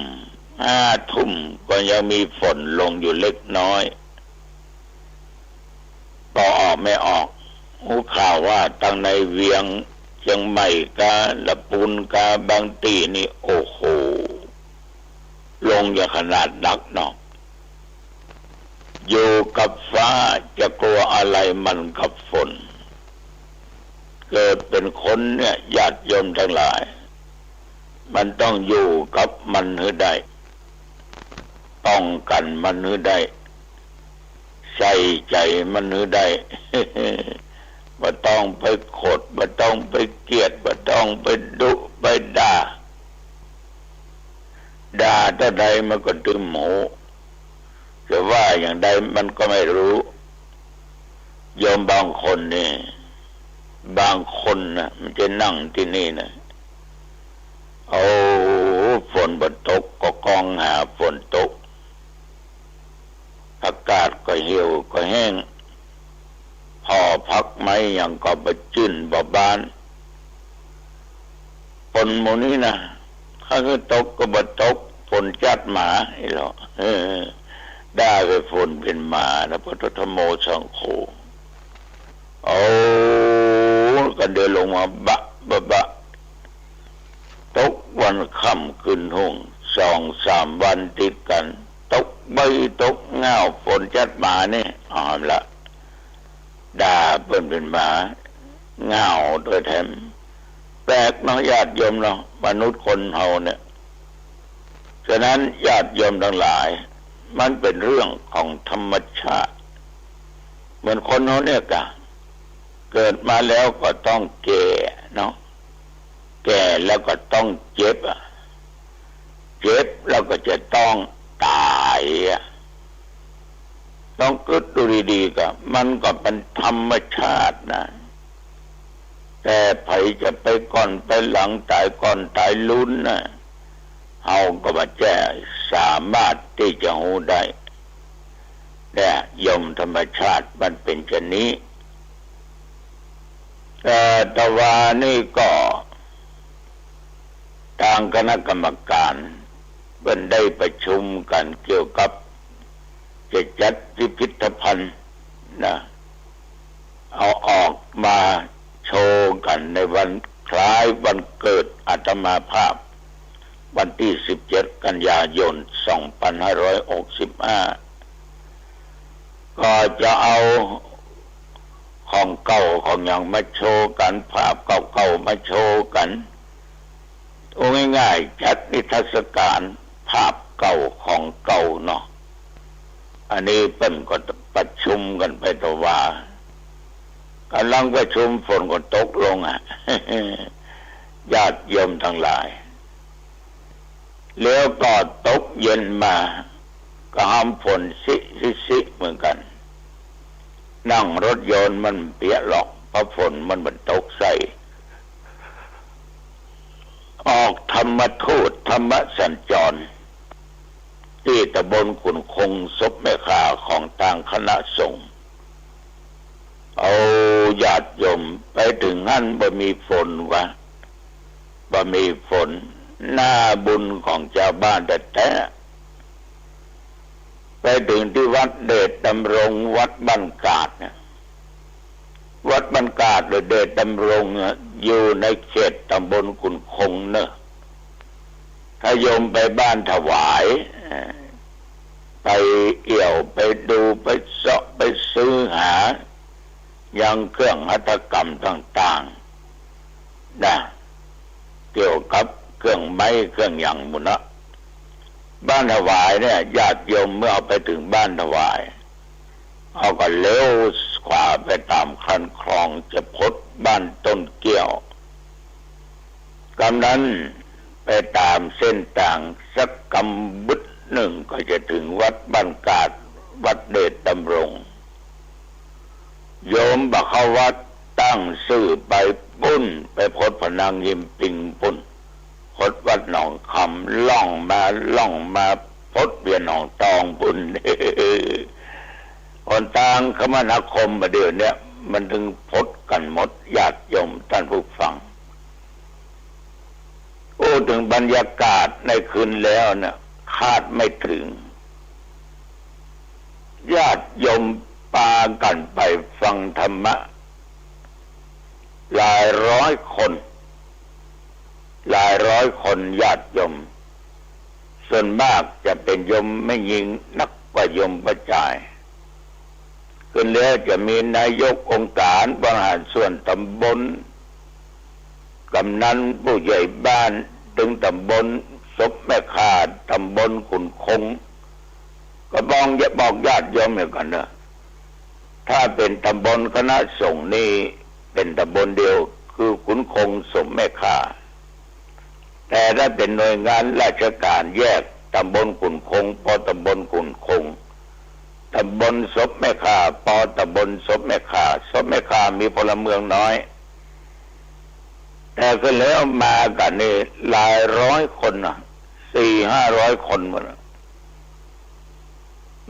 ห้าทุ่มก็ยังมีฝนลงอยู่เล็กน้อย ปอออกไม่ออก ฮู้ข่าวว่าตังในเวียงเจียงใหม่กา ละปูนกา บางตี้นี่ โอ้โห ลงอย่างขนาดนักเนาะ อยู่กับฟ้าจะกลัวอะไรมันกับฝน เกิดเป๋นคนเนี่ย ญาติโยมตังหลาย มันต้องอยู่กับมันหื้อได้ ป้องกั๋นมันหื้อได้ ใส่ใจ๋มันหื้อได้ บ่ต้องไปโขด บ่ต้องไปเกียด บ่ต้องไปดุ ไปด่า ด่าเต้าใดมันก็ตึมหู จะว่าอย่างใดมันก็ไม่ฮู้ โยมบางคนนี่ บางคนนะ มันจะนั่งตี้นี่นะ โอ้ ฝนบ่ตกก็ก้องหาฝนตก อากาศก็เหี่ยวก็แห้ง ผ่อผักไม้หยังก็บ่จื้นบ่บาน คนหมู่นี้นะ ถ้าคือตกก็บ่ตก ฝนจัดหมา ไอ้เหล่า เออ ด่าไปฝนเป๋นหมานะ พุทธธัมโมสังโฆ เอากันเดินลงมาบะบะบะ ตกวันค่ำคืนฮุ่ง สองสามวันติดกั๋น ตกใบ้ตกง่าว ฝนจัดหมานี่ เอาละ ด่าเปิ้นเป๋นหมา ง่าวตวยแถม แปลกเนาะ ญาติโยมเนาะ มนุษย์คนเฮาเนี่ย ฉะนั้นญาติโยมตังหลาย มันเป๋นเรื่องของธรรมชาติ เหมือนคนเฮาเนี่ยกะ เกิดมาแล้วก็ต้องแก่เนาะ แก่แล้วก็ต้องเจ็บอะ เจ็บแล้วก็จะต้องต๋ายอะ ต้องกึ๊ดดูดีๆ กะ มันก็เป๋นธรรมชาตินะ แต่ใผจะไปก่อนไปหลัง ต๋ายก่อนต๋ายลุนนะ เฮาก็บ่ใจ้สามารถตี้จะฮู้ได้ เนี่ย โยม ธรรมชาติมันเป๋นจานี้ เอ่อ ตะวานี่ก็ ตางคณะกรรมก๋านเปิ้นได้ประชุมกั๋นเกี่ยวกับจะจัดพิพิธภัณฑ์นะ เอาออกมาโชว์กั๋นในวัน คล้ายวันเกิดอาตมาภาพ วันตี้สิบเจ็ดกันยายนสองปันห้าร้อยหกสิบห้า ก็จะเอาของเก่าของหยังมาโชว์กั๋น ภาพเก่าๆ มาโชว์กั๋น เอาง่ายๆ จัดนิทรรศการภาพเก่าของเก่าเนาะ อันนี้เปิ้นก็ประชุมกั๋นไปตะวา ก่ำลังประชุมฝนก็ตกลงอะ ญาติโยมตังหลาย แล้วก็ตกเย็นมา ก็หำฝนซิซิซิเหมือนกั๋น นั่งรถยนต์มันเปียกหรอก เพราะฝนมันบ่ตกใส่ ออกธรรมทูตธรรมสัญจร ตี้ตำบลขุนคง ศพแม่ข่าของตางคณะสงฆ์ เอาญาติโยมไปเถิงหั้นบ่มีฝนวะ บ่มีฝน หน้าบุญของจาวบ้านแต๊ๆ ไปเถิงตี้วัดเดชดำรง วัดบ้านกาดเนี่ย วัดบ้านกาดหรือเดชดำรงเนี่ย อยู่ในเขตตำบลขุนคงเนอะ ถ้าโยมไปบ้านถวาย เอ่อ ไปเอี่ยว ไปดู ไปเซาะ ไปซื้อหา ยังเครื่องหัตถกรรมต่างๆ นะ เกี่ยวกับเครื่องไม้เครื่องหยังหมู่เนาะ บ้านถวายเนี่ย ญาติโยมเมื่อเอาไปเถิงบ้านถวาย เขาก็เลี้ยวขวาไปต๋ามคันคลอง จะพบบ้านต้นเกี้ยว กำนั้นไปต๋ามเส้นตางสักกำบึดนึ่งก็จะเถิงวัดบ้านกาด วัดเดชดำรง โยมบ่เข้าวัด ตั้งซื่อไปปุ้น ไปพบผนังหิมปิงปุ้น พบวัดหนองคำ ล่องมา ล่องมา พบเวียงหนองตองปุ้น หนตางคมนาคมบ่าเดี่ยวเนี้ย มันเถิงพบกั๋นหมด ญาติโยมต้านผู้ฟัง อู้เถิงบรรยากาศในคืนแล้วเนี่ย คาดไม่เถิง ญาติโยมปากั๋นไปฟังธรรมะ หลายร้อยคน หลายร้อยคนญาติโยม ส่วนมากจะเป๋นโยมแม่ญิงนักกว่าโยมป้อจาย ขึ้นแล้วจะมีนายกองค์การบริหารส่วนตำบล กำนันผู้ใหญ่บ้าน เถิงตำบลศพแม่ข่า ตำบลขุนคง ก็บอกญาติโยมเหมือนกั๋นเนอะ ถ้าเป๋นตำบลคณะสงฆ์นี่เป๋นตำบลเดียว คือขุนคงศพแม่ข่า แต่ถ้าเป๋นหน่วยงานราชการแยก ตำบลขุนคง ป.ตำบลขุนคง ตำบลศพแม่ข่า ป.ตำบลศพแม่ข่า ศพแม่ข่ามีพลเมืองน้อย แต่ขึ้นแล้วมากั๋นนี่หลายร้อยคนนะ สี่ห้าร้อยคนหมดนะ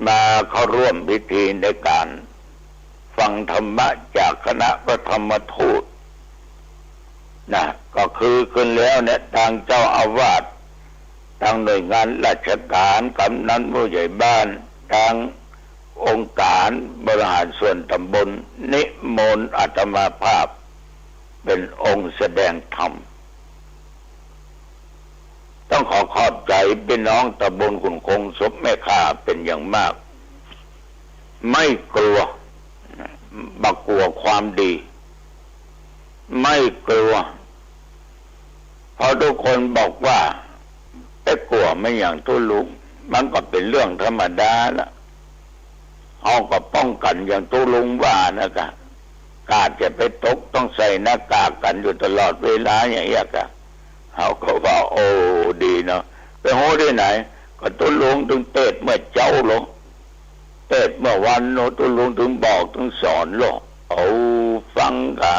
มาเข้าร่วมพิธีในการฟังธรรมะจากคณะพระธรรมทูตนะ ก็คือขึ้นแล้วเนี่ย ตางเจ้าอาวาส ตางหน่วยงานราชการ กำนันผู้ใหญ่บ้าน ตางองค์การบริหารส่วนตำบล นิมนต์อาตมาภาพเป๋นองค์แสดงธรรม ต้องขอขอบใจ๋ปี้น้องตำบลขุนคงศพแม่ข่าเป๋นอย่างมาก ไม่กลัว บ่กั๋วความดี ไม่กลัว เพราะทุกคนบอกว่า ไปกั๋วแม่นหยังตุ๊ลุง มันก็เป๋นเรื่องธรรมดาละ เฮาก็ป้องกั๋นอย่างตุ๊ลุงว่านะกะ กาดจะไปตกต้องใส่หน้ากากกั๋นอยู่ตลอดเวลาอย่างเงี้ยกะ เฮาก็ว่า โอ้ ดีเนาะ ไปฮู้ตี้ไหน ก็ตุ๊ลุงเถิงเตศน์เมื่อเจ๊าโล เตศน์เมื่อวานโน ตุ๊ลุงเถิงบอกเถิงสอนโล เอา ฟังกะ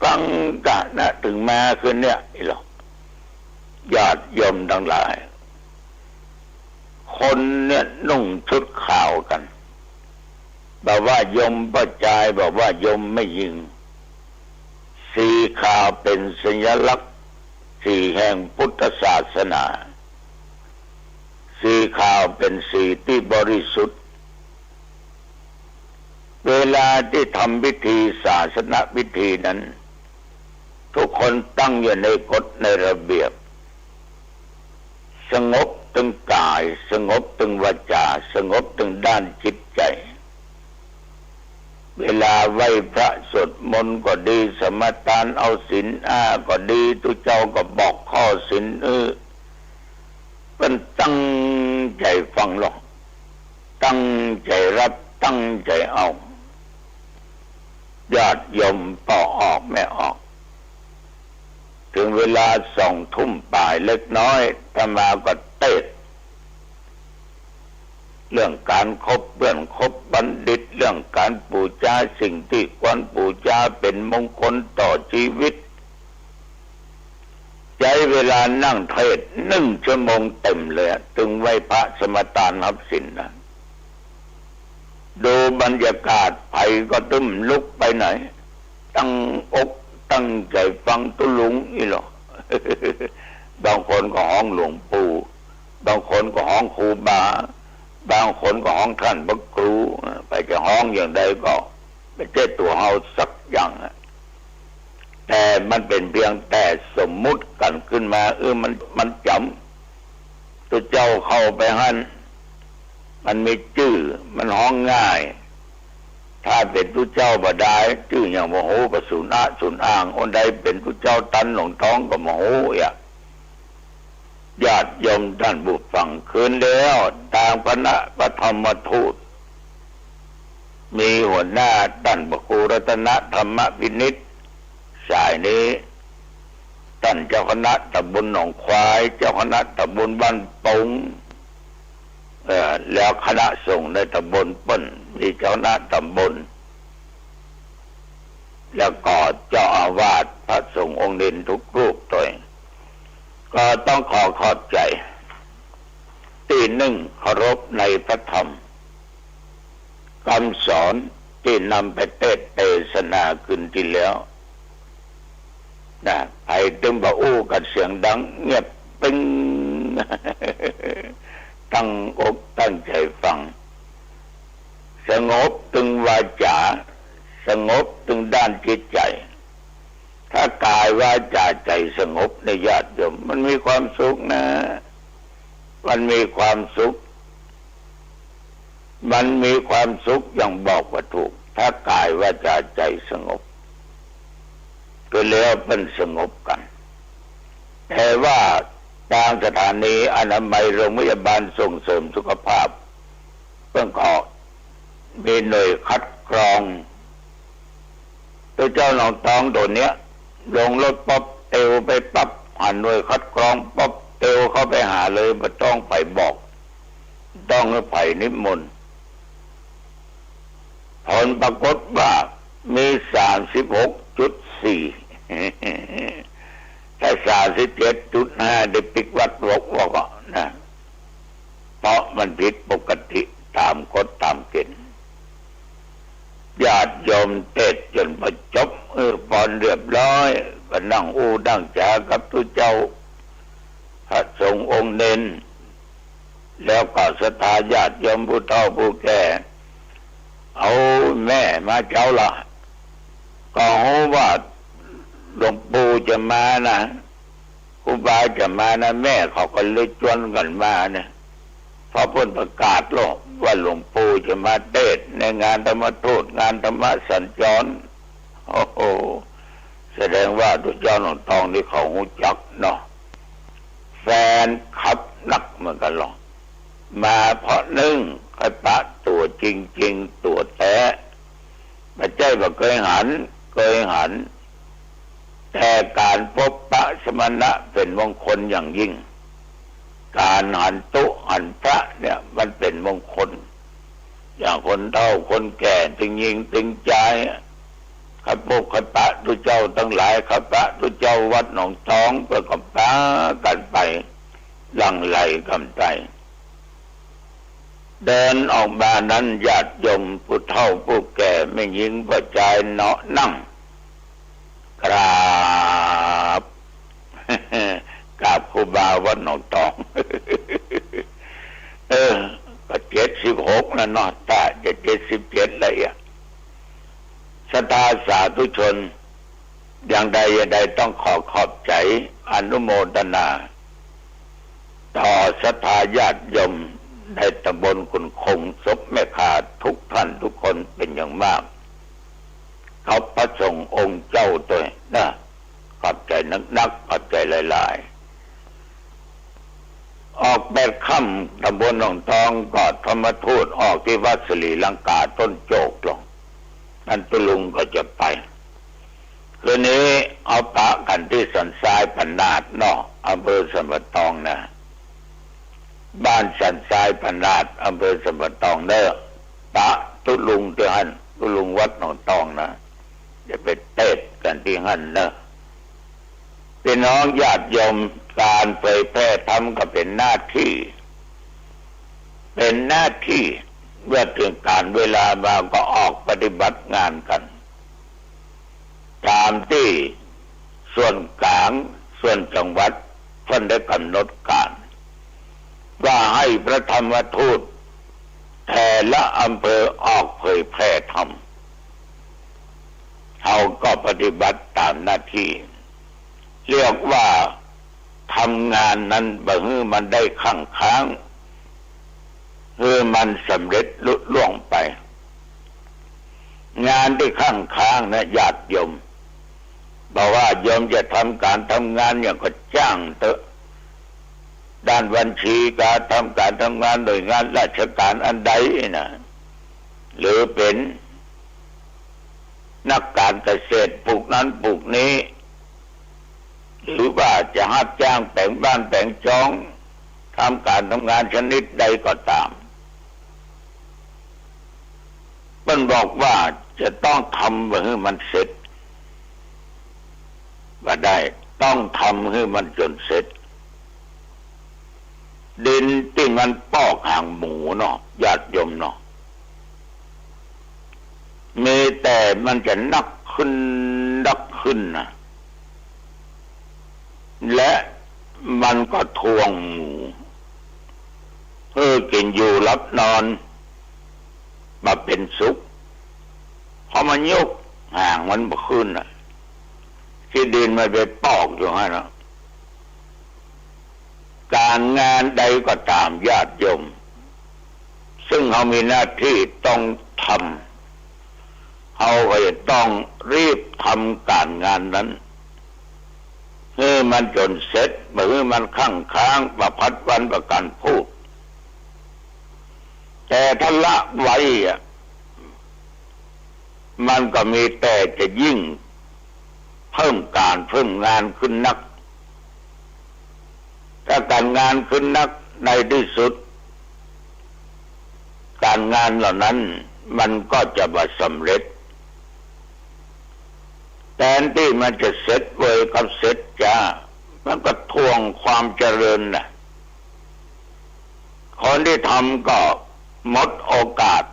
ฟังกะนะ เถิงมาคืนเนี่ย อี้หลอ ญาติโยมตังหลาย คนเนี่ยนุ่งชุดขาวกั๋น บ่ว่าโยมป้อจาย บ่ว่าโยมแม่ญิง สีขาวเป๋นสัญลักษณ์ สีแห่งพุทธศาสนา สีขาวเป๋นสีตี้บริสุทธิ์ เวลาตี้ทำพิธีศาสนพิธีนั้น ทุกคนตั้งอยู่ในกฎในระเบียบ สงบตึงก๋าย สงบตึงวาจา สงบตึงด้านจิตใจ๋ เวลาไหว้พระสวดมนต์ก็ดี สมาทานเอาศีลห้าก็ดี ตุ๊เจ้าก็บอกข้อศีล เออ มันตั้งใจ๋ฟังลอ ตั้งใจ๋รับ ตั้งใจ๋เอา ญาติโยมป้อออกแม่ออก เถิงเวลาสองทุ่มป๋ายเล็กน้อย อาตมาก็เตสน์ เรื่องก๋านคบเปื้อนคบบัณฑิต เรื่องก๋านปู๋จาสิ่งตี้ควรปู๋จา เป๋นมงคลต่อจีวิต ใจ๊เวลานั่งเตสน์นึ่งชั่วโมงเต๋มเลยอะ เถิงไหว้พระสมาทานฮับศีลนะ ดูบรรยากาศ ใผก็ตึ้มลุกไปไหน ตั้งอกตั้งใจ๋ฟังตุ๊ลุงอี้ลอ บางคนก็ฮ้องหลวงปู่ บางคนก็ฮ้องครูบา บางคนก็ฮ้องต้านพระครู ใผจะฮ้องอย่างใดก็ บ่ใจ้ตั๋วเฮาสักอย่างอะ แต่มันเป๋นเปียงแต่สมมุติกั๋นขึ้นมา เออ มัน มันจ๋ำ ตุ๊เจ้าเข้าไปหั้น มันมีจื้อ มันฮ้องง่าย ถ้าเป๋นตุ๊เจ้าบ่ดาย จื้อหยังบ่ฮู้ บ่สูนอะสูนอ่าง อันใดเป๋นตุ๊เจ้าตันหลวงตองก็บ่ฮู้อะ ญาติโยมต้านผู้ฟัง คืนแล้ว ตางคณะพระธรรมทูต มีหัวหน้าต้านพระครูรัตนธรรมพินิจ สายนี้ ต้านเจ้าคณะตำบลหนองควาย เจ้าคณะตำบลบ้านปง เอ่อ แล้วคณะสงฆ์ในตำบลเปิ้น มีเจ้าคณะตำบล แล้วก็เจ้าอาวาส พระสงฆ์องค์เณรทุกรูปตวย ก็ต้องขอขอบใจ๋ ตี้นึ่ง เคารพในพระธรรม กำสอนตี้นำไปเตสน์เตสนาคืนตี้แล้ว นะ ใผตึงบ่อู้กั๋นเสียงดัง เงียบปิ๊ง ตั้งอกตั้งใจ๋ฟัง สงบตึงวาจา สงบตึงด้านจิตใจ๋ ถ้ากายวาจาใจ๋สงบนะญาติโยม มันมีความสุขนะ มันมีความสุข มันมีความสุขอย่างบอกบ่ถูก ถ้ากายวาจาใจ๋สงบ ก็แล้วเปิ้นสงบกั๋น แต่ว่าตางสถานีอนามัยโรงพยาบาลส่งเสริมสุขภาพ เปิ้นก็มีหน่วยคัดกรอง ตุ๊เจ้าหนองตองตั๋วเนี้ย ลงรถปั๊บ เตียวไปปั๊บ หันหน่วยคัดกรองปั๊บ เตียวเข้าไปหาเลย บ่ต้องใผบอก ต้องหื้อใผนิมนต์ ผลปรากฏว่ามีสามสิบหกจุดสี่ ถ้าสามสิบเจ็ดจุดห้า ได้ปิ๊กวัดวอกๆ อะนะ เพราะมันผิดปกติต๋ามกฎต๋ามเก๋ณฑ์ ญาติโยมเตสน์จ๋นประจบ เออ ปอนเรียบร้อย ก็นั่งอู้นั่งจ๋ากับตุ๊เจ้า พระสงฆ์องค์เณร แล้วก็ศรัทธาญาติโยมผู้เฒ่าผู้แก่ เอาแม่มาเจ๊าละ ก็ฮู้ว่าหลวงปู่จะมานะ ครูบาจะมานะ แม่เขาก็เลยจวนกั๋นมาเนี่ย เพราะเปิ้นประกาศแล้วว่าหลวงปู่จะมาเตสน์ในงานธรรมทูต งานธรรมสัญจร โอ้โห แสดงว่าตุ๊เจ้าหนองตองนี่เขาฮู้จักเนาะ แฟนคลับนักเหมือนกั๋นลอ มาเพราะนึ่ง ใค่ปะตั๋วจริงๆ ตั๋วแต๊ บ่ใจ้บ่าเกยหัน เกยหัน แต่ก๋านปบปะสมณะเป๋นมงคลอย่างยิ่ง ก๋านหันตุ๊หันพระเนี่ยมันเป๋นมงคล อย่างคนเฒ่าคนแก่ ตึงญิงตึงจาย ใค่ปบใค่ปะตุ๊เจ้าตังหลาย ใค่ปะตุ๊เจ้าวัดหนองตอง เปิ้นก็ปากั๋นไป หลั่งไหลกั๋นไป เดินออกมานั้นญาติโยมผู้เฒ่าผู้แก่ แม่ญิงป้อจายเนาะ นั่งกราบ กราบครูบาวัดหนองตอง เออ ก็เจ็ดสิบหกแล้วเนาะ ถ้าจะเจ็ดสิบเจ็ดแล้วอะ ศรัทธาสาธุชน อย่างใดอย่างใดต้องขอขอบใจ๋อนุโมทนา ต่อศรัทธาญาติโยมในตำบลกุนคง ศพแม่ข่าทุกท่านทุกคนเป๋นอย่างมาก ขอบพระสงฆ์องค์เจ้าตวยนะ ขอบใจ๋นักๆ ขอบใจ๋หลายๆ ออกแปดค่ำตำบลหนองตองก็ธรรมทูตออกตี้วัดศรีลังกาต้นโจกลง นั้นตุ๊ลุงก็จะไป คืนนี้เอาปะกั๋นตี้สันทรายผานาดเนาะ อำเภอสันป่าตองนะ บ้านสันทรายผานาด อำเภอสันป่าตองเน่อ ปะตุ๊ลุงตี้หั้น ตุ๊ลุงวัดหนองตองนะ จะไปเตสน์กั๋นตี้หั้นเน่อ พี่น้องญาติโยม ก๋านเผยแผ่ธรรมก็เป๋นหน้าตี้ เป๋นหน้าตี้ เมื่อเถิงก๋าลเวลามาก็ออกปฏิบัติงานกั๋น ต๋ามตี้ส่วนก๋าง ส่วนจังหวัด ต้านได้ก๋ำหนดก๋าน ว่าหื้อพระธรรมทูตแต่ละอำเภอออกเผยแผ่ธรรม เฮาก็ปฏิบัติต๋ามหน้าตี้ เรียกว่าทำงานนั้นบ่หื้อมันได้คั่งค้าง หื้อมันสำเร็จลุล่วงไป งานตี้คั่งค้างนะญาติโยม บ่ว่าโยมจะทำก๋านทำงานหยังก็จ้างเต๊อะ ด้านบัญชีก๋านทำก๋านทำงานหน่วยงานราชก๋านอันใดนะ หรือเป๋นนักก๋านเกษตรปลูกนั้นปลูกนี้ หรือว่าจะฮับจ้างแป๋งบ้านแป๋งจอง ทำก๋านทำงานชนิดใดก็ต๋าม เปิ้นบอกว่าจะต้องทำหื้อมันเสร็จ บ่ได้ ต้องทำหื้อมันจ๋นเสร็จ ดินตี้มันปอกหางหมูเนาะ ญาติโยมเนาะ มีแต่มันจะนักขึ้น นักขึ้นนะ และมันก็ถ่วงหมู่หื้อกิ๋นอยู่หลับนอนบ่เป๋นสุข เพราะมันยกหางมันบ่ขึ้นน่ะ ตี้ดินมันไปปอกอยู่หั้นน่ะ ก๋านงานใดก็ต๋ามญาติโยม ซึ่งเฮามีหน้าตี้ต้องทำ เฮาก็จะต้องรีบทำก๋านงานนั้น หื้อมันจ๋นเสร็จ บ่หื้อมันคั่งค้าง บ่พัดวันประกั๋นพรุ่ง แต่ถ้าละไว้อะ มันก็มีแต่จะยิ่งเพิ่มก๋านเพิ่มงานขึ้นนัก ถ้าก๋านงานขึ้นนัก ในตี้สุด ก๋านงานเหล่านั้นมันก็จะบ่สำเร็จ แตนตี้มันจะเสร็จเวยกับเสร็จจ๊า มันก็ถ่วงความเจริญน่ะ คนตี้ทำก็หมดโอกาส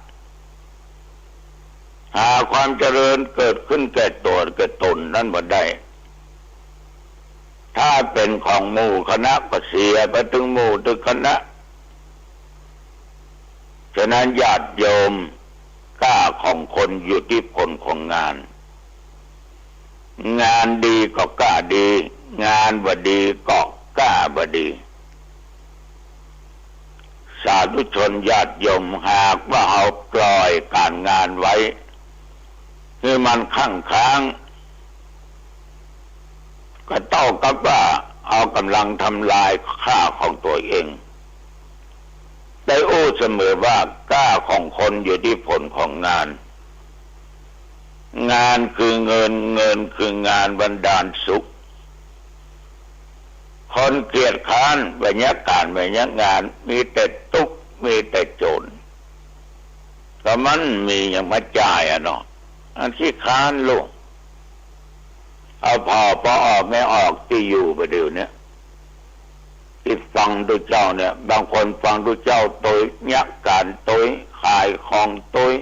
หาความเจริญเกิดขึ้นแก่ตั๋วแก่ต๋นนั้นบ่ได้ ถ้าเป๋นของหมู่คณะก็เสียไปเถิงหมู่เถิงคณะ ฉะนั้นญาติโยม กล้าของคนอยู่ตี้ผลของงาน งานดีก็กล้าดี งานบ่ดีก็กล้าบ่ดี สาธุชนญาติโยม หากว่าเฮาปล่อยก๋านงานไว้ หื้อมันคั่งค้าง ก็เต้ากับว่าเฮาก่ำลังทำลายค่าของตั๋วเอง ได้อู้เสมอว่ากล้าของคนอยู่ตี้ผลของงาน งานคือเงิน เงินคืองานบันดาลสุข คนเกียจคร้าน บ่อยากก๋าน บ่อยากงาน มีแต่ตุ๊กข์ มีแต่จ๋น ก็มันมีหยังมาจ่ายอะเนาะ อันขี้คร้านลูก เอาผ่อปอออกแม่ออกตี้อยู่บ่าเดี่ยวเนี้ย ตี้ฟังตุ๊เจ้าเนี่ย บางคนฟังตุ๊เจ้าตวย เยียะก๋านตวย ขายของตวย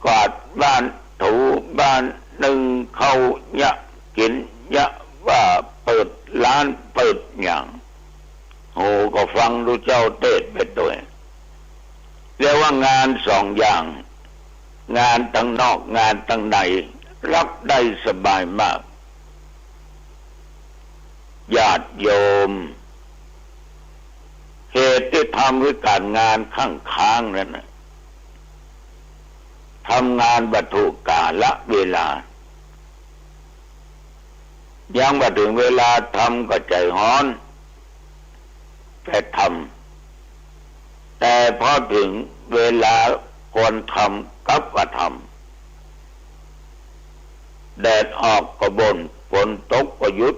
กวาดบ้านถูบ้าน นึ่งข้าวเยียะ กิ๋นเยียะ ว่าเปิดร้านเปิดหยัง หูก็ฟังตุ๊เจ้าเตสน์ไปตวย เรียกว่างานสองอย่าง งานตังนอก งานตังใน รับได้สบายมาก ญาติโยม เหตุตี้ทำหื้อก๋านงานค้างๆ นั้นน่ะ ทำงานบ่ถูกกาลเวลา ยังบ่เถิงเวลาทำก็ใจ๋ฮ้อน แต่ทำ แต่พอเถิงเวลาควรทำกลับบ่ทำ แดดออกก็บ่น ฝนตกก็หยุด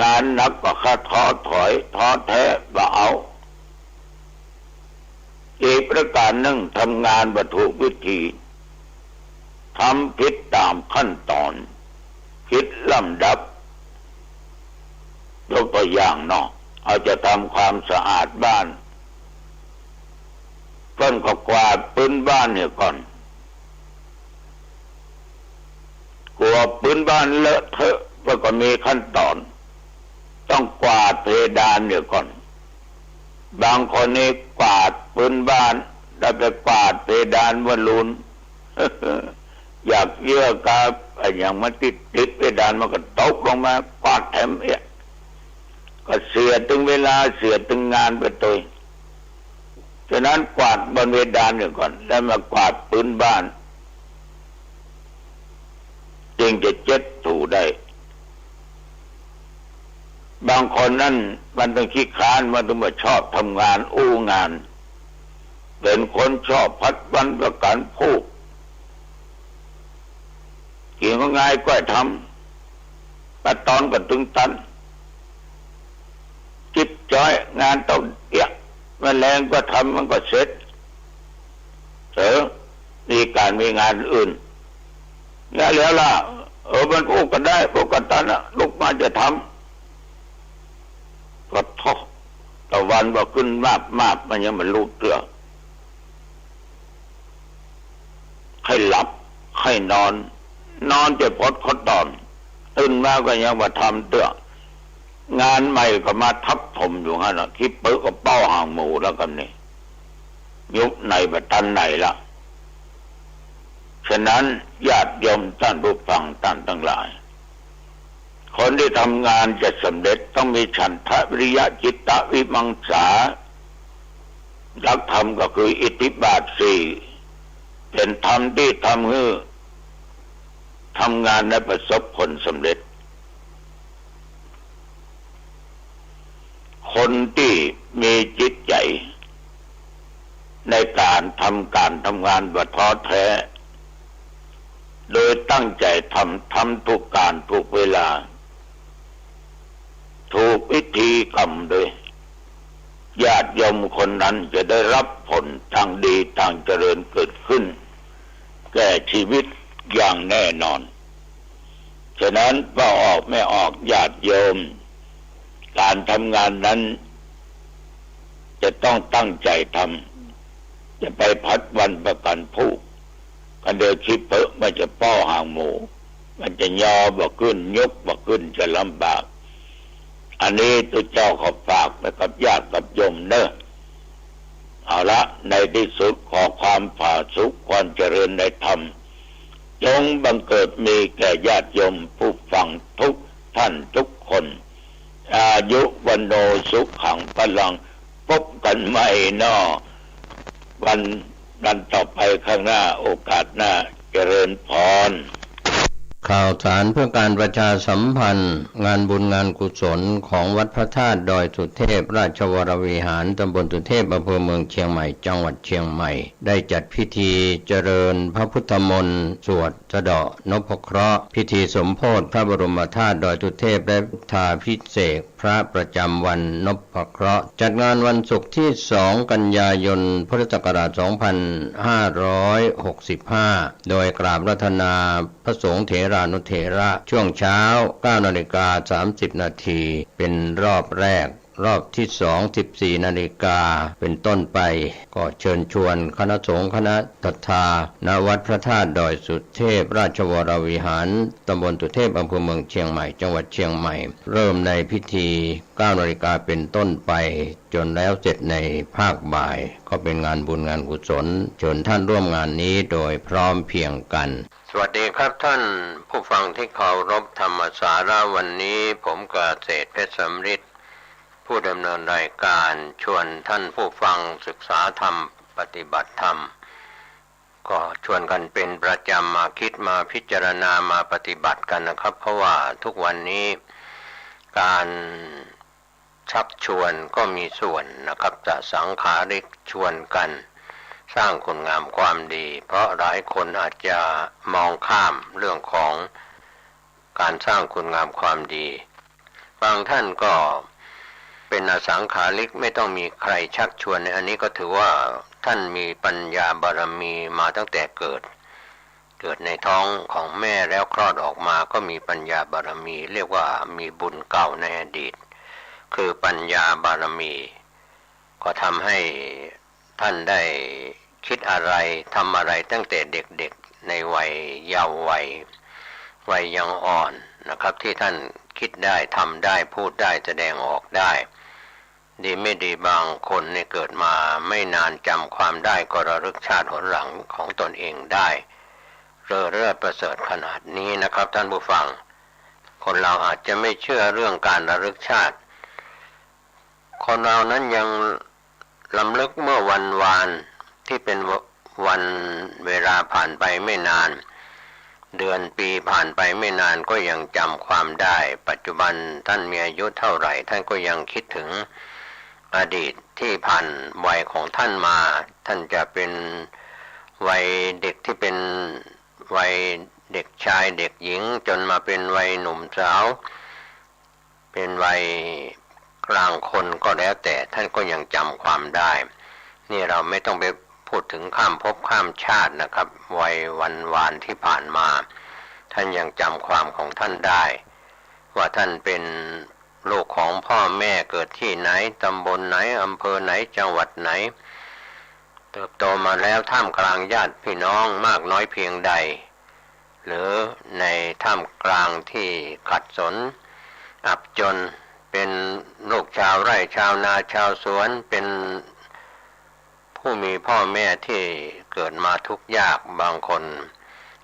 งานหนักก็ข้าท้อถอย ท้อแท้บ่เอา อีกประก๋านนึ่ง ทำงานบ่ถูกวิธี ทำผิดต๋ามขั้นต๋อน ผิดลำดับ ยกตั๋วอย่างเนาะ เอาจะทำความสะอาดบ้าน เปิ้นก็กวาดปื๊นบ้านเหียก่อน กั๋วปื๊นบ้านเลอะเทอะ เปิ้นก็มีขั้นต๋อน ต้องกวาดเพดานเหียก่อน บางคนนี่กวาดปื๊นบ้าน แล้วไปกวาดเพดานบอลลูน อยากเยียะกับอะหยังมันติดๆ เพดานมันก็ตกลงมา กวาดแถมเอี้ย ก็เสียตึงเวลา เสียตึงงานไปตวย ฉะนั้นกวาดบนเพดานเหียก่อน แล้วมากวาดปื๊นบ้าน จึงจะเจ็ดถูได้ บางคนนั้นมันตึงขี้คร้าน มันตึงบ่ชอบทำงานอู้งาน เป๋นคนชอบผัดวันประกั๋นพรุ่ง กิ๋นก็ง่ายก้อยทำ ตัดต๋อนก็ตึงตัน จิ๊บจ้อย งานเต้าเดี้ย แมลงก็ทำมันก็เสร็จ เออ มีก๋านมีงานอื่น เนี่ยแล้วล่ะ เออ มันอู้ก็ได้ อู้ก็ตันอะ ลุกมาจะทำ ก็ท้อ ตะวันบ่ขึ้นมาบๆ มันยังบ่ลุกเตื้อ ใค่หลับ ใค่นอน นอนจะปดข้อต่อน ตื่นมาก็ยังบ่ทำเตื้อ งานใหม่ก็มาทับถมอยู่หั้นน่ะ ขี้เปื้อก็เป้าหางหมูแล้วกั๋นนี่ ยุคไหนบ่ตันไหนละ ฉะนั้นญาติโยมต้านผู้ฟังต้านตังหลาย คนตี้ทำงานจะสำเร็จต้องมีฉันทะวิริยะจิตตะวิมังสา หลักธรรมก็คืออิทธิบาทสี่ เป๋นธรรมตี้ทำหื้อ ทำงานได้ประสบผลสำเร็จ คนตี้มีจิตใจ๋ในก๋านทำก๋านทำงานบ่ท้อแท้ โดยตั้งใจ๋ทำ ทำถูกก๋านถูกเวลา ถูกวิธีกรรมโดย ญาติโยมคนนั้นจะได้รับผลตางดีตางเจริญเกิดขึ้น แก่ชีวิตอย่างแน่นอน ฉะนั้นป้อออกแม่ออกญาติโยม ก๋านทำงานนั้น จะต้องตั้งใจ๋ทำ จะไปผัดวันประกั๋นพรุ่ง กันเดียวขี้เปื้อมันจะเป้าหางหมู มันจะยอบ่ขึ้น ยกบ่ขึ้น จะลำบาก อันนี้ตุ๊เจ้าขอฝากไปกับญาติกับโยมเน่อ เอาละ ในตี้สุดขอความผาสุก ความเจริญในธรรม จงบังเกิดมีแก่ญาติโยมผู้ฟังทุกท่านทุกคน อายุวัณโณสุขังพลัง พบกั๋นใหม่เนาะ วัน วันต่อไปข้างหน้า โอกาสหน้า เจริญพร ข่าวสารเพื่อการประชาสัมพันธ์ งานบุญงานกุศลของวัดพระธาตุดอยสุเทพ ราชวรวิหาร ตำบลสุเทพ อำเภอเมืองเชียงใหม่ จังหวัดเชียงใหม่ ได้จัดพิธีเจริญพระพุทธมนต์ สวดสะเดาะนพเคราะห์ พิธีสมโภชพระบรมธาตุดอยสุเทพ และพุทธาภิเษก พระประจำวันนพเคราะห์ จัดงานวันศุกร์ที่สองกันยายน พุทธศักราชสองพันห้าร้อยหกสิบห้า โดยกราบอาราธนาพระสงฆ์เถรานุเถระ ช่วงเช้า เก้านาฬิกาสามสิบนาที เป็นรอบแรก รอบที่สอง สิบสี่นาฬิกาเป็นต้นไป ก็เชิญชวนคณะสงฆ์คณะศรัทธา ณ วัดพระธาตุดอยสุเทพ ราชวรวิหาร ตำบลสุเทพ อำเภอเมืองเชียงใหม่ จังหวัดเชียงใหม่ เริ่มในพิธี เก้านาฬิกาเป็นต้นไป จนแล้วเสร็จในภาคบ่าย ก็เป็นงานบุญงานกุศล เชิญท่านร่วมงานนี้โดยพร้อมเพรียงกัน สวัสดีครับท่านผู้ฟังที่เคารพ ธรรมสาระวันนี้ ผมเกษตรเพชรสำริด ผู้ดำเนินรายการ ชวนท่านผู้ฟังศึกษาธรรม ปฏิบัติธรรม ก็ชวนกันเป็นประจำ มาคิดมาพิจารณามาปฏิบัติกันนะครับ เพราะว่าทุกวันนี้การชักชวนก็มีส่วนนะครับ จะสังขาริกชวนกันสร้างคุณงามความดี เพราะหลายคนอาจจะมองข้ามเรื่องของการสร้างคุณงามความดี บางท่านก็เป็นอสังขาริก ไม่ต้องมีใครชักชวน อันนี้ก็ถือว่าท่านมีปัญญาบารมีมาตั้งแต่เกิด เกิดในท้องของแม่แล้วคลอดออกมาก็มีปัญญาบารมี เรียกว่ามีบุญเก่าในอดีต คือปัญญาบารมี ก็ทำให้ท่านได้คิดอะไร ทำอะไรตั้งแต่เด็กๆ ในวัยเยาว์วัย วัยยังอ่อนนะครับ ที่ท่านคิดได้ ทำได้ พูดได้ แสดงออกได้ ดีไม่ดีบางคนเนี่ยเกิดมาไม่นานจำความได้ ก็ระลึกชาติหนหลังของตนเองได้ เลิศเลิศประเสริฐขนาดนี้นะครับท่านผู้ฟัง คนเราอาจจะไม่เชื่อเรื่องการระลึกชาติ คนเรานั้นยังรำลึกเมื่อวันวาน ที่เป็นวันเวลาผ่านไปไม่นาน เดือนปีผ่านไปไม่นานก็ยังจำความได้ ปัจจุบันท่านมีอายุเท่าไหร่ ท่านก็ยังคิดถึงอดีตที่ผ่านวัยของท่านมา ท่านจะเป็นวัยเด็กที่เป็นวัยเด็กชายเด็กหญิง จนมาเป็นวัยหนุ่มสาว เป็นวัยกลางคนก็แล้วแต่ ท่านก็ยังจำความได้ นี่เราไม่ต้องไปพูดถึงข้ามภพข้ามชาตินะครับ วัยวันวานที่ผ่านมา ท่านยังจำความของท่านได้ ว่าท่านเป็นลูกของพ่อแม่เกิดที่ไหน ตำบลไหน อำเภอไหน จังหวัดไหน เติบโตมาแล้วท่ามกลางญาติพี่น้องมากน้อยเพียงใด หรือในท่ามกลางที่ขัดสนอับจน เป็นลูกชาวไร่ชาวนาชาวสวน เป็นผู้มีพ่อแม่ที่เกิดมาทุกข์ยาก บางคน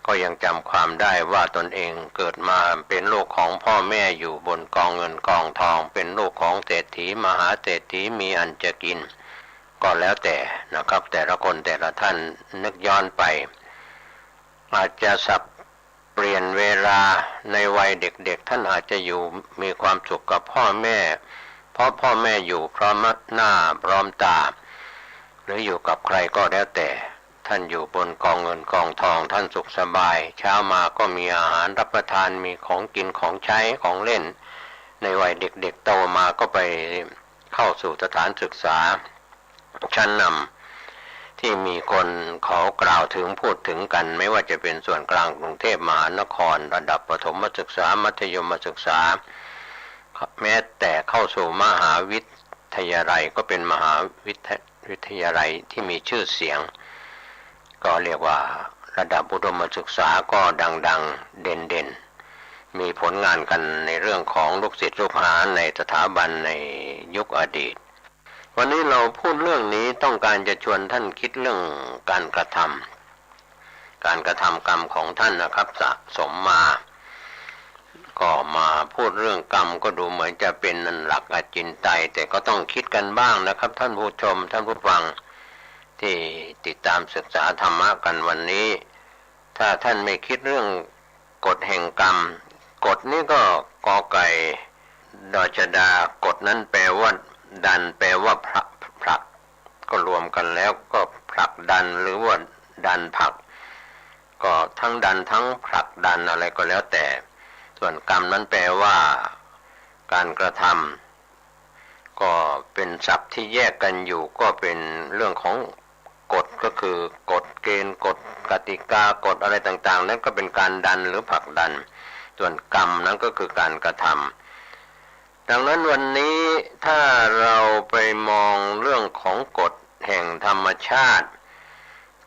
ก็ยังจำความได้ว่าตนเองเกิดมาเป็นลูกของพ่อแม่อยู่บนกองเงินกองทอง เป็นลูกของเศรษฐีมหาเศรษฐีมีอันจะกิน ก็แล้วแต่นะครับ แต่ละคนแต่ละท่านนึกย้อนไป อาจจะสับเปลี่ยนเวลา ในวัยเด็กๆ ท่านอาจจะอยู่มีความสุขกับพ่อแม่ เพราะพ่อแม่อยู่พร้อมหน้าพร้อมตา หรืออยู่กับใครก็แล้วแต่ ท่านอยู่บนกองเงินกองทอง ท่านสุขสบาย เช้ามาก็มีอาหารรับประทาน มีของกินของใช้ของเล่น ในวัยเด็กๆ โตมาก็ไปเข้าสู่สถานศึกษา ชั้นนำที่มีคนเขากล่าวถึงพูดถึงกัน ไม่ว่าจะเป็นส่วนกลางกรุงเทพมหานคร ระดับประถมศึกษา มัธยมศึกษา แม้แต่เข้าสู่มหาวิทยาลัยก็เป็นมหาวิทย- วิทยาลัยที่มีชื่อเสียง ก็เรียกว่าระดับอุดมศึกษาก็ดังๆ เด่นๆ มีผลงานกันในเรื่องของลูกศิษย์ลูกหาในสถาบันในยุคอดีต วันนี้เราพูดเรื่องนี้ต้องการจะชวนท่านคิดเรื่องการกระทำ การกระทำกรรมของท่านนะครับ สะสมมา ก็มาพูดเรื่องกรรมก็ดูเหมือนจะเป็นหลักอจินไตย แต่ก็ต้องคิดกันบ้างนะครับ ท่านผู้ชม ท่านผู้ฟังที่ติดตามศึกษาธรรมะกันวันนี้ ถ้าท่านไม่คิดเรื่องกฎแห่งกรรม กฎนี้ก็ ก.ไก่ ด.ช.ฎา กฎนั้นแปลว่าดัน แปลว่าผลัก ผลัก ก็รวมกันแล้วก็ผลักดัน หรือว่าดันผลัก ก็ทั้งดันทั้งผลักดันอะไรก็แล้วแต่ ส่วนกรรมนั้นแปลว่าการกระทำ ก็เป็นศัพท์ที่แยกกันอยู่ ก็เป็นเรื่องของกฎ ก็คือกฎเกณฑ์ กฎกติกา กฎอะไรต่างๆ นั้นก็เป็นการดันหรือผลักดัน ส่วนกรรมนั้นก็คือการกระทำ ดังนั้นวันนี้ ถ้าเราไปมองเรื่องของกฎแห่งธรรมชาติ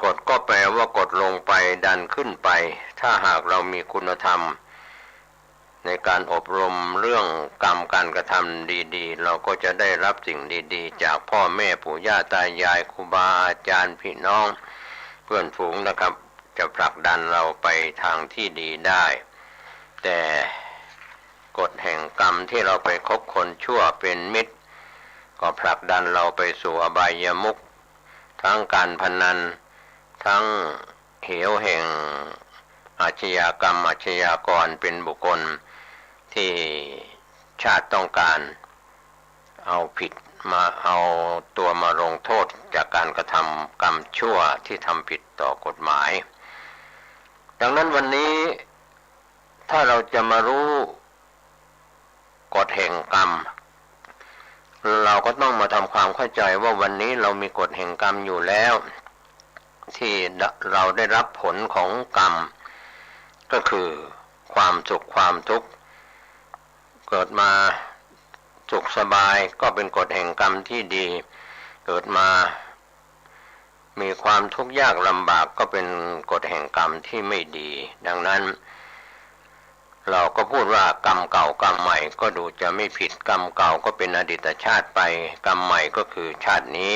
กฎก็แปลว่ากดลงไปดันขึ้นไป ถ้าหากเรามีคุณธรรมในการอบรมเรื่องกรรมการกระทำดีๆ เราก็จะได้รับสิ่งดีๆ จากพ่อแม่ปู่ย่าตายายครูบาอาจารย์พี่น้องเพื่อนฝูงนะครับ จะผลักดันเราไปทางที่ดีได้ แต่กฎแห่งกรรมที่เราไปคบคนชั่วเป็นมิตร ก็ผลักดันเราไปสู่อบายมุข ทั้งการพนัน ทั้งเหวแห่งอาชญากรรม อาชญากรเป็นบุคคลที่ชาติต้องการเอาผิดมา เอาตัวมาลงโทษจากการกระทำกรรมชั่วที่ทำผิดต่อกฎหมาย ดังนั้นวันนี้ถ้าเราจะมารู้กฎแห่งกรรม เราก็ต้องมาทำความเข้าใจว่าวันนี้เรามีกฎแห่งกรรมอยู่แล้ว ที่เราได้รับผลของกรรม ก็คือความสุขความทุกข์ เกิดมาสุขสบายก็เป็นกฎแห่งกรรมที่ดี เกิดมามีความทุกข์ยากลำบากก็เป็นกฎแห่งกรรมที่ไม่ดี ดังนั้น เราก็พูดว่ากรรมเก่ากรรมใหม่ก็ดูจะไม่ผิด กรรมเก่าก็เป็นอดีตชาติไป กรรมใหม่ก็คือชาตินี้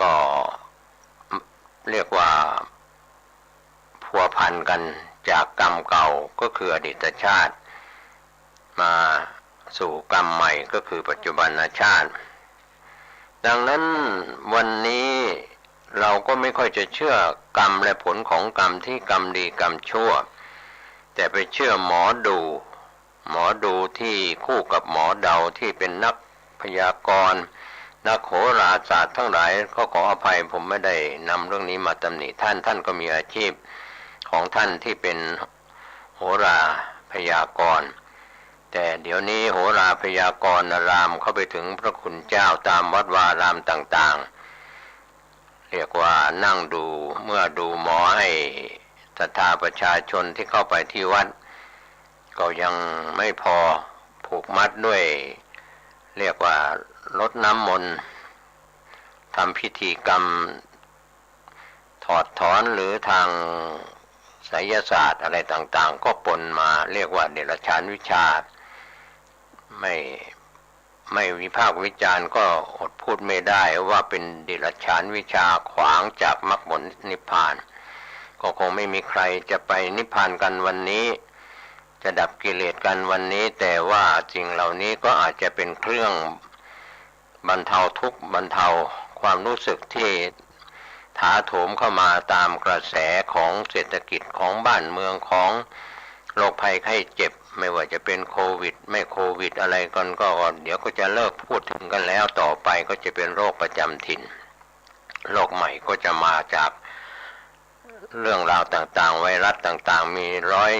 ก็เรียกว่าพัวพันกันจากกรรมเก่าก็คืออดีตชาติ มาสู่กรรมใหม่ก็คือปัจจุบันชาติ ดังนั้นวันนี้เราก็ไม่ค่อยจะเชื่อกรรมและผลของกรรมที่กรรมดีกรรมชั่ว แต่ไปเชื่อหมอดู หมอดูที่คู่กับหมอเดาที่เป็นนักพยากรณ์ นักโหราศาสตร์ทั้งหลาย ก็ขออภัยผมไม่ได้นำเรื่องนี้มาตำหนิท่าน ท่านก็มีอาชีพของท่านที่เป็นโหราพยากรณ์ แต่เดี๋ยวนี้โหราพยากรณ์ลามเข้าไปถึงพระคุณเจ้าตามวัดวาอารามต่างๆ เรียกว่านั่งดู เมื่อดูหมอให้ศรัทธาประชาชนที่เข้าไปที่วัด ก็ยังไม่พอ ผูกมัดด้วย เรียกว่ารดน้ำมนต์ ทำพิธีกรรมถอดถอนหรือทางไสยศาสตร์อะไรต่างๆ ก็ปนมา เรียกว่าเดรัจฉานวิชา ไม่ ไม่วิพากษ์วิจารณ์ก็อดพูดไม่ได้ว่าเป็นเดรัจฉานวิชาขวางจากมรรคผลนิพพาน ก็คงไม่มีใครจะไปนิพพานกันวันนี้ จะดับกิเลสกันวันนี้ แต่ว่าสิ่งเหล่านี้ก็อาจจะเป็นเครื่องบรรเทาทุกข์ บรรเทาความรู้สึกที่ถาโถมเข้ามาตามกระแสของเศรษฐกิจของบ้านเมือง ของโรคภัยไข้เจ็บ ไม่ว่าจะเป็นโควิด ไม่โควิดอะไรกัน ก็เดี๋ยวก็จะเลิกพูดถึงกันแล้ว ต่อไปก็จะเป็นโรคประจำถิ่น โรคใหม่ก็จะมาจากเรื่องราวต่างๆ ไวรัสต่างๆ มีร้อย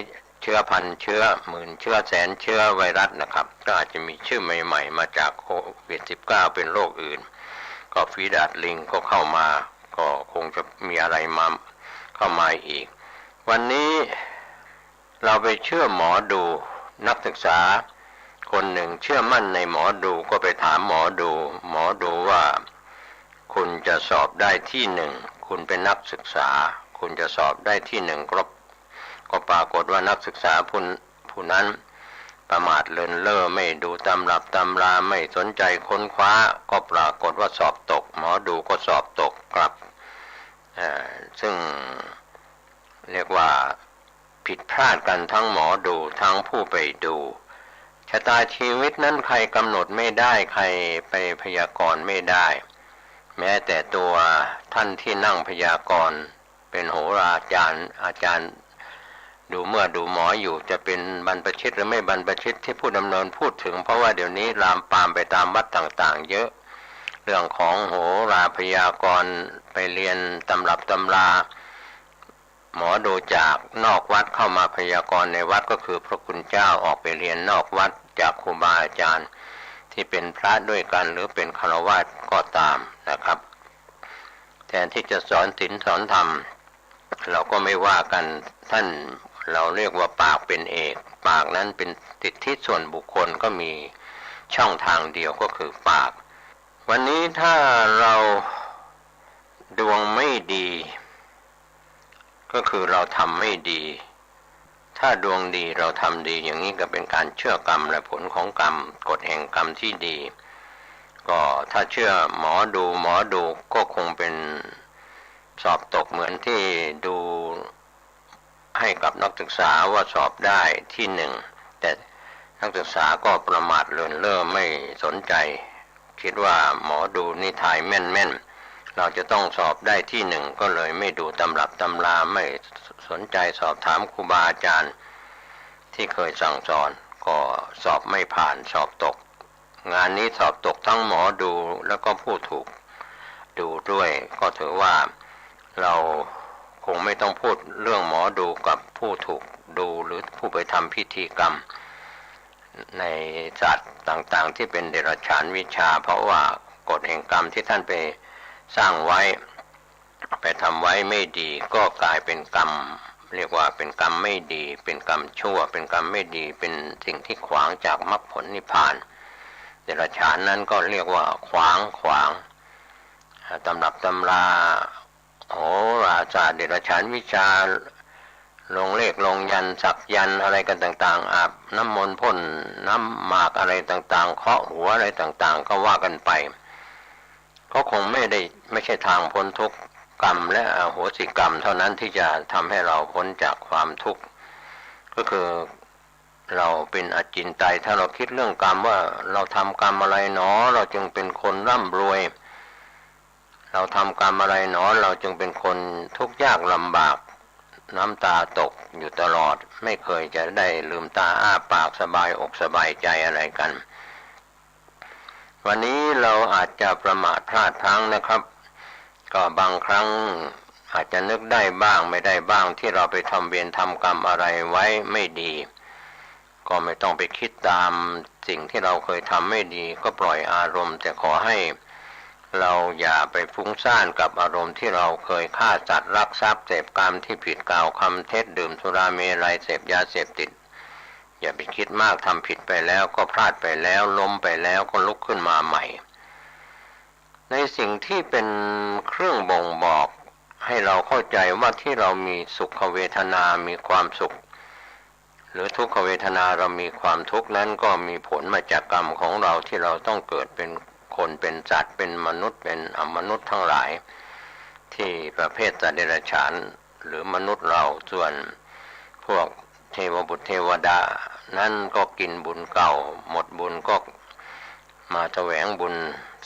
เชื้อ พันเชื้อ หมื่นเชื้อ แสนเชื้อไวรัสนะครับ ก็อาจจะมีชื่อใหม่ๆ มาจากโควิด สิบเก้า เป็นโรคอื่น ก็ฝีดาษลิงก็เข้ามา ก็คงจะมีอะไรมา เข้ามาอีก วันนี้เราไปเชื่อหมอดู นักศึกษาคนหนึ่งเชื่อมั่นในหมอดู ก็ไปถามหมอดู หมอดูว่า คุณจะสอบได้ที่หนึ่ง คุณเป็นนักศึกษา คุณจะสอบได้ที่หนึ่ง ก็ ก็ปรากฏว่านักศึกษาผู้ ผู้นั้นประมาทเลินเล่อ ไม่ดูตำรับตำรา ไม่สนใจค้นคว้า ก็ปรากฏว่าสอบตก หมอดูก็สอบตกกลับ อ่า ซึ่งเรียกว่าผิดพลาดกันทั้งหมอดูทั้งผู้ไปดู ชะตาชีวิตนั้นใครกำหนดไม่ได้ ใครไปพยากรณ์ไม่ได้ แม้แต่ตัวท่านที่นั่งพยากรณ์ เป็นโหราจารย์ อาจารย์ดูเมื่อดูหมออยู่ จะเป็นบรรพชิตหรือไม่บรรพชิตที่ผู้ดำเนินพูดถึง เพราะว่าเดี๋ยวนี้ลามปามไปตามวัดต่างๆ เยอะ เรื่องของโหราพยากรณ์ ไปเรียนตำรับตำรา หมอดูจากนอกวัดเข้ามาพยากรณ์ในวัด ก็คือพระคุณเจ้าออกไปเรียนนอกวัดจากครูบาอาจารย์ที่เป็นพระด้วยกันหรือเป็นฆราวาสก็ตามนะครับ แทนที่จะสอนศีลสอนธรรม เราก็ไม่ว่ากัน ท่าน เราเรียกว่าปากเป็นเอก ปากนั้นเป็นสิทธิส่วนบุคคล ก็มี ช่องทางเดียวก็คือปาก วันนี้ถ้าเราดวงไม่ดี ก็คือเราทำไม่ดี ถ้าดวงดีเราทำดี อย่างนี้ก็เป็นการเชื่อกรรมและผลของกรรม กฎแห่งกรรมที่ดี ก็ถ้าเชื่อหมอดู หมอดูก็คงเป็นสอบตกเหมือนที่ดู ให้กับนักศึกษาว่าสอบได้ที่หนึ่ง แต่นักศึกษาก็ประมาทเลินเล่อไม่สนใจ คิดว่าหมอดูนี่ทายแม่นๆ เราจะต้องสอบได้ที่หนึ่ง ก็เลยไม่ดูตำรับตำรา ไม่สนใจสอบถามครูบาอาจารย์ที่เคยสั่งสอน ก็สอบไม่ผ่าน สอบตก งานนี้สอบตกทั้งหมอดูแล้วก็ผู้ถูกดูด้วย ก็ถือว่าเราคงไม่ต้องพูดเรื่องหมอดูกับผู้ถูกดูหรือผู้ไปทำพิธีกรรมในศาสตร์ต่างๆ ที่เป็นเดรัจฉานวิชา เพราะว่ากฎแห่งกรรมที่ท่านไปสร้างไว้ ไปทำไว้ไม่ดี ก็กลายเป็นกรรม เรียกว่าเป็นกรรมไม่ดี เป็นกรรมชั่ว เป็นกรรมไม่ดี เป็นสิ่งที่ขวางจากมรรคผลนิพพาน เดรัจฉานนั้นก็เรียกว่าขวาง ขวาง ตำรับตำราโหราศาสตร์เดรัจฉานวิชา ลงเลขลงยันต์สักยันต์อะไรกันต่างๆ อาบน้ำมนต์พ่นน้ำหมากอะไรต่างๆ เคาะหัวอะไรต่างๆ ก็ว่ากันไป ก็คงไม่ได้ ไม่ใช่ทางพ้นทุกข์ กรรมและอโหสิกรรมเท่านั้นที่จะทำให้เราพ้นจากความทุกข์ ก็คือเราเป็นอจินไตย ถ้าเราคิดเรื่องกรรมว่าเราทำกรรมอะไรหนอ เราจึงเป็นคนร่ำรวย เราทำกรรมอะไรหนอ เราจึงเป็นคนทุกข์ยากลำบาก น้ำตาตกอยู่ตลอด ไม่เคยจะได้ลืมตาอ้าปากสบายอกสบายใจอะไรกัน วันนี้เราอาจจะประมาทพลาดพลั้งนะครับ ก็บางครั้งอาจจะนึกได้บ้างไม่ได้บ้าง ที่เราไปทำเวรทำกรรมอะไรไว้ไม่ดี ก็ไม่ต้องไปคิดตามสิ่งที่เราเคยทำไม่ดี ก็ปล่อยอารมณ์ แต่ขอให้เราอย่าไปฟุ้งซ่านกับอารมณ์ที่เราเคยฆ่าสัตว์ลักทรัพย์ เสพกามที่ผิด กล่าวคำเท็จ ดื่มสุราเมรัย เสพยาเสพติด อย่าไปคิดมาก ทำผิดไปแล้วก็พลาดไปแล้ว ล้มไปแล้วก็ลุกขึ้นมาใหม่ ในสิ่งที่เป็นเครื่องบ่งบอกให้เราเข้าใจว่าที่เรามีสุขเวทนา มีความสุข หรือทุกขเวทนา เรามีความทุกข์นั้น ก็มีผลมาจากกรรมของเราที่เราต้องเกิดเป็นคน เป็นสัตว์ เป็นมนุษย์ เป็นอมนุษย์ทั้งหลาย ที่ประเภทสัตว์เดรัจฉานหรือมนุษย์เรา ส่วนพวกเทวบุตรเทวดานั้นก็กินบุญเก่า หมดบุญก็มาแสวงบุญ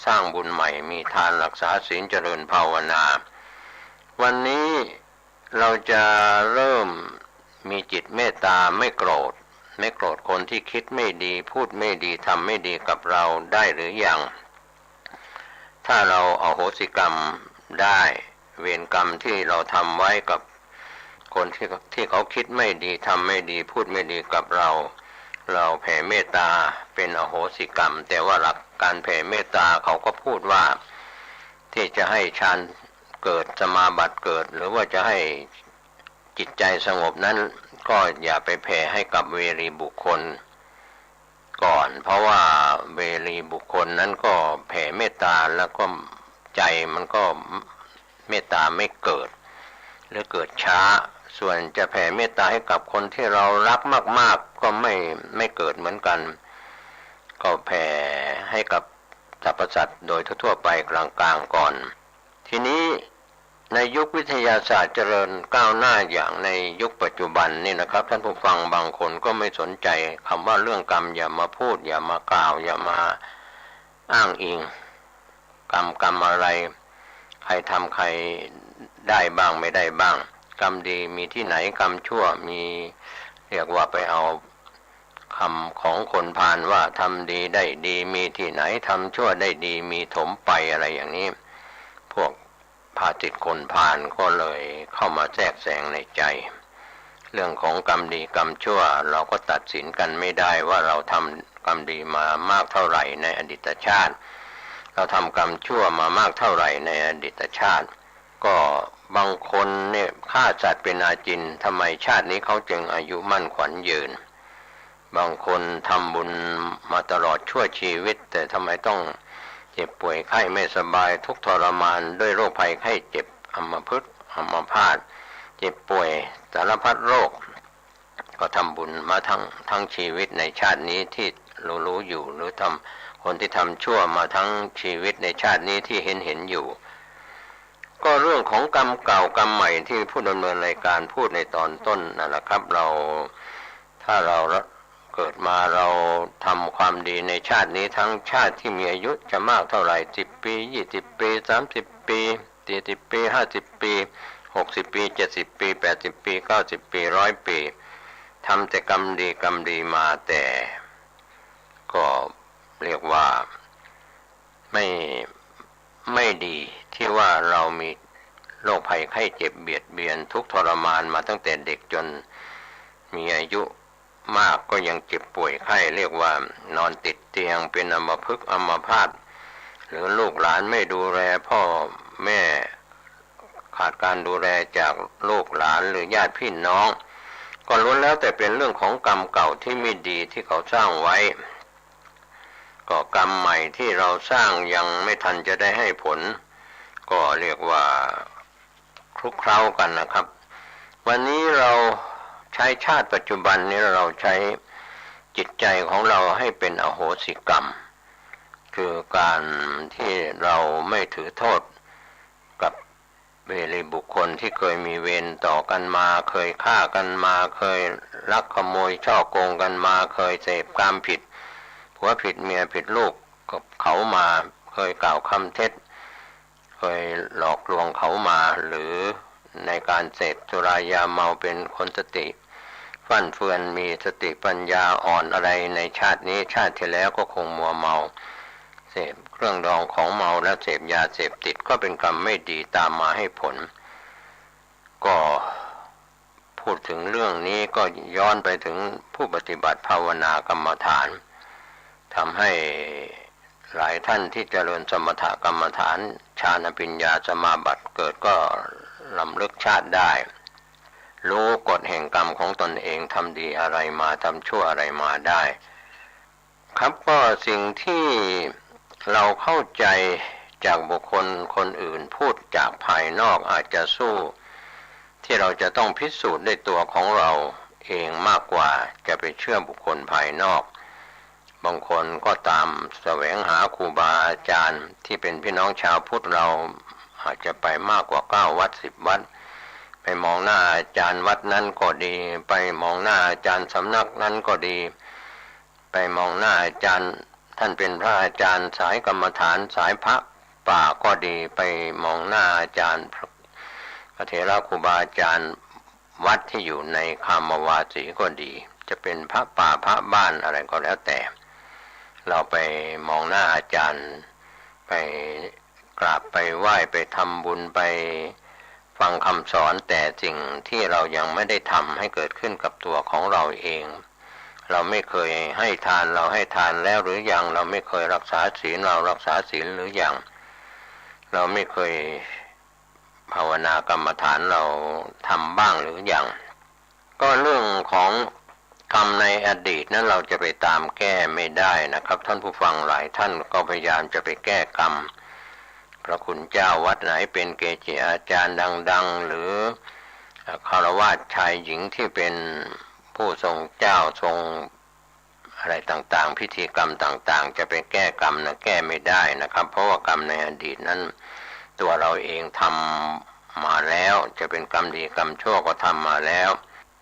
สร้างบุญใหม่ มีทาน รักษาศีล เจริญภาวนา วันนี้เราจะเริ่มมีจิตเมตตา ไม่โกรธ ไม่โกรธคนที่คิดไม่ดี พูดไม่ดี ทำไม่ดีกับเราได้หรือยัง ถ้าเราอโหสิกรรมได้ เวรกรรมที่เราทำไว้กับคนที่ ที่เขาคิดไม่ดี ทำไม่ดี พูดไม่ดีกับเรา เราแผ่เมตตาเป็นอโหสิกรรม แต่ว่าหลักการแผ่เมตตาเขาก็พูดว่า ที่จะให้ฌานเกิด สมาบัติเกิด หรือว่าจะให้จิตใจสงบนั้น ก็อย่าไปแผ่ให้กับเวรีบุคคลก่อน เพราะว่าเวรีบุคคลนั้นก็แผ่เมตตาแล้วก็ใจมันก็เมตตาไม่เกิด หรือเกิดช้า ส่วนจะแผ่เมตตาให้กับคนที่เรารักมากๆ ก็ไม่ ไม่เกิดเหมือนกัน ก็แผ่ให้กับสรรพสัตว์โดยทั่วๆ ไปกลางๆ ก่อน ทีนี้ในยุควิทยาศาสตร์เจริญก้าวหน้าอย่างในยุคปัจจุบันนี่นะครับ ท่านผู้ฟังบางคนก็ไม่สนใจคำว่าเรื่องกรรม อย่ามาพูด อย่ามากล่าว อย่ามาอ้างอิง กรรม กรรมอะไร ใครทำใครได้บ้างไม่ได้บ้าง กรรมดีมีที่ไหน กรรมชั่วมี เรียกว่าไปเอาคำของคนพาลว่าทำดีได้ดีมีที่ไหน ทำชั่วได้ดีมีถมไป อะไรอย่างนี้ พวกภาษิตคนพาลก็เลยเข้ามาแทรกแซงในใจ เรื่องของกรรมดีกรรมชั่ว เราก็ตัดสินกันไม่ได้ว่าเราทำกรรมดีมามากเท่าไหร่ในอดีตชาติ เราทำกรรมชั่วมามากเท่าไหร่ในอดีตชาติ ก็บางคนเนี่ยฆ่าสัตว์เป็นอาจิณ ทำไมชาตินี้เขาจึงอายุมั่นขวัญยืน บางคนทำบุญมาตลอดชั่วชีวิต แต่ทำไมต้องเจ็บป่วยไข้ไม่สบาย ทุกข์ทรมานด้วยโรคภัยไข้เจ็บ อัมพฤกษ์อัมพาต เจ็บป่วยสารพัดโรค ก็ทำบุญมาทั้ง ทั้งชีวิตในชาตินี้ที่รู้ๆ อยู่ หรือทำ คนที่ทำชั่วมาทั้งชีวิตในชาตินี้ที่เห็นๆ อยู่ ก็เรื่องของกรรมเก่ากรรมใหม่ที่ผู้ดำเนินรายการพูดในตอนต้นนั่นแหละครับ เรา ถ้าเราเกิดมาเราทำความดีในชาตินี้ ทั้งชาติที่มีอายุจะมากเท่าไหร่ สิบปี ยี่สิบปี สามสิบปี สี่สิบปี ห้าสิบปี หกสิบปี เจ็ดสิบปี แปดสิบปี เก้าสิบปี ร้อยปี ทำแต่กรรมดีกรรมดีมา แต่ก็เรียกว่าไม่ ไม่ดีที่ว่าเรามีโรคภัยไข้เจ็บเบียดเบียนทุกข์ทรมานมาตั้งแต่เด็กจนมีอายุมากก็ยังเจ็บป่วยไข้ เรียกว่านอนติดเตียงเป็นอัมพฤกษ์อัมพาต หรือลูกหลานไม่ดูแลพ่อแม่ ขาดการดูแลจากลูกหลานหรือญาติพี่น้อง ก็ล้วนแล้วแต่เป็นเรื่องของกรรมเก่าที่ไม่ดีที่เขาสร้างไว้ ก็กรรมใหม่ที่เราสร้างยังไม่ทันจะได้ให้ผล ก็เรียกว่าคลุกเคล้ากันนะครับ วันนี้เราใช้ชาติปัจจุบันนี้ เราใช้จิตใจของเราให้เป็นอโหสิกรรม คือการที่เราไม่ถือโทษกับเวรีบุคคลที่เคยมีเวรต่อกันมา เคยฆ่ากันมา เคยลักขโมยฉ้อโกงกันมา เคยเสพกามผิด ผัวผิดเมียผิดลูกกับเขามา เคยกล่าวคำเท็จ เคยหลอกลวงเขามา หรือในการเสพสุรายาเมาเป็นคนสติฟั่นเฟือน มีสติปัญญาอ่อนอะไรในชาตินี้ ชาติที่แล้วก็คงมัวเมา เสพเครื่องดองของเมาแล้วเสพยาเสพติด ก็เป็นกรรมไม่ดีตามมาให้ผล ก็พูดถึงเรื่องนี้ก็ย้อนไปถึงผู้ปฏิบัติภาวนากรรมฐาน ทำให้หลายท่านที่เจริญสมถกรรมฐาน ฌานปัญญาสมาบัติเกิดก็รำลึกชาติได้ รู้กฎแห่งกรรมของตนเอง ทำดีอะไรมา ทำชั่วอะไรมาได้ ครับ ก็สิ่งที่เราเข้าใจจากบุคคลคนอื่นพูดจากภายนอกอาจจะสู้ที่เราจะต้องพิสูจน์ด้วยตัวของเราเองมากกว่าจะไปเชื่อบุคคลภายนอก บางคนก็ตามแสวงหาครูบาอาจารย์ที่เป็นพี่น้องชาวพุทธเรา อาจจะไปมากกว่าเก้าวัดสิบวัด ไปมองหน้าอาจารย์วัดนั้นก็ดี ไปมองหน้าอาจารย์สำนักนั้นก็ดี ไปมองหน้าอาจารย์ ท่านเป็นพระอาจารย์สายกรรมฐานสายพระป่าก็ดี ไปมองหน้าอาจารย์พระ พระเถระครูบาอาจารย์วัดที่อยู่ในคามวาสีก็ดี จะเป็นพระป่าพระบ้านอะไรก็แล้วแต่ เราไปมองหน้าอาจารย์ ไปกราบไปไหว้ ไปทำบุญ ไปฟังคำสอน แต่สิ่งที่เรายังไม่ได้ทำให้เกิดขึ้นกับตัวของเราเอง เราไม่เคยให้ทาน เราให้ทานแล้วหรือยัง เราไม่เคยรักษาศีล เรารักษาศีลหรือยัง เราไม่เคยภาวนากรรมฐาน เราทำบ้างหรือยัง ก็เรื่องของกรรมในอดีตนั้นเราจะไปตามแก้ไม่ได้นะครับ ท่านผู้ฟังหลายท่านก็พยายามจะไปแก้กรรม พระคุณเจ้าวัดไหนเป็นเกจิอาจารย์ดังๆ หรือฆราวาสชายหญิงที่เป็นผู้ทรงเจ้าทรง อะไรต่างๆ พิธีกรรมต่างๆ จะไปแก้กรรมนะ แก้ไม่ได้นะครับ เพราะว่ากรรมในอดีตนั้น ตัวเราเองทำมาแล้ว จะเป็นกรรมดีกรรมชั่วก็ทำมาแล้ว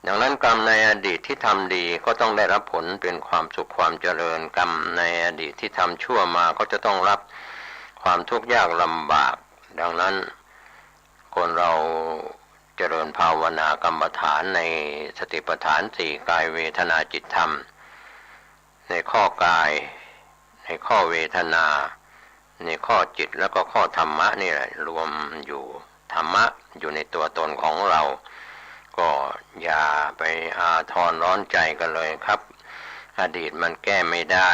ดังนั้นกรรมในอดีตที่ทำดีก็ต้องได้รับผลเป็นความสุขความเจริญ กรรมในอดีตที่ทำชั่วมาก็จะต้องรับความทุกข์ยากลำบาก ดังนั้น คนเราเจริญภาวนากรรมฐานในสติปัฏฐานสี่ กายเวทนาจิตธรรม ในข้อกาย ในข้อเวทนา ในข้อจิต แล้วก็ข้อธรรมะนี่แหละ รวมอยู่ ธรรมะอยู่ในตัวตนของเรา ก็อย่าไปอาทรร้อนใจกันเลยครับ อดีตมันแก้ไม่ได้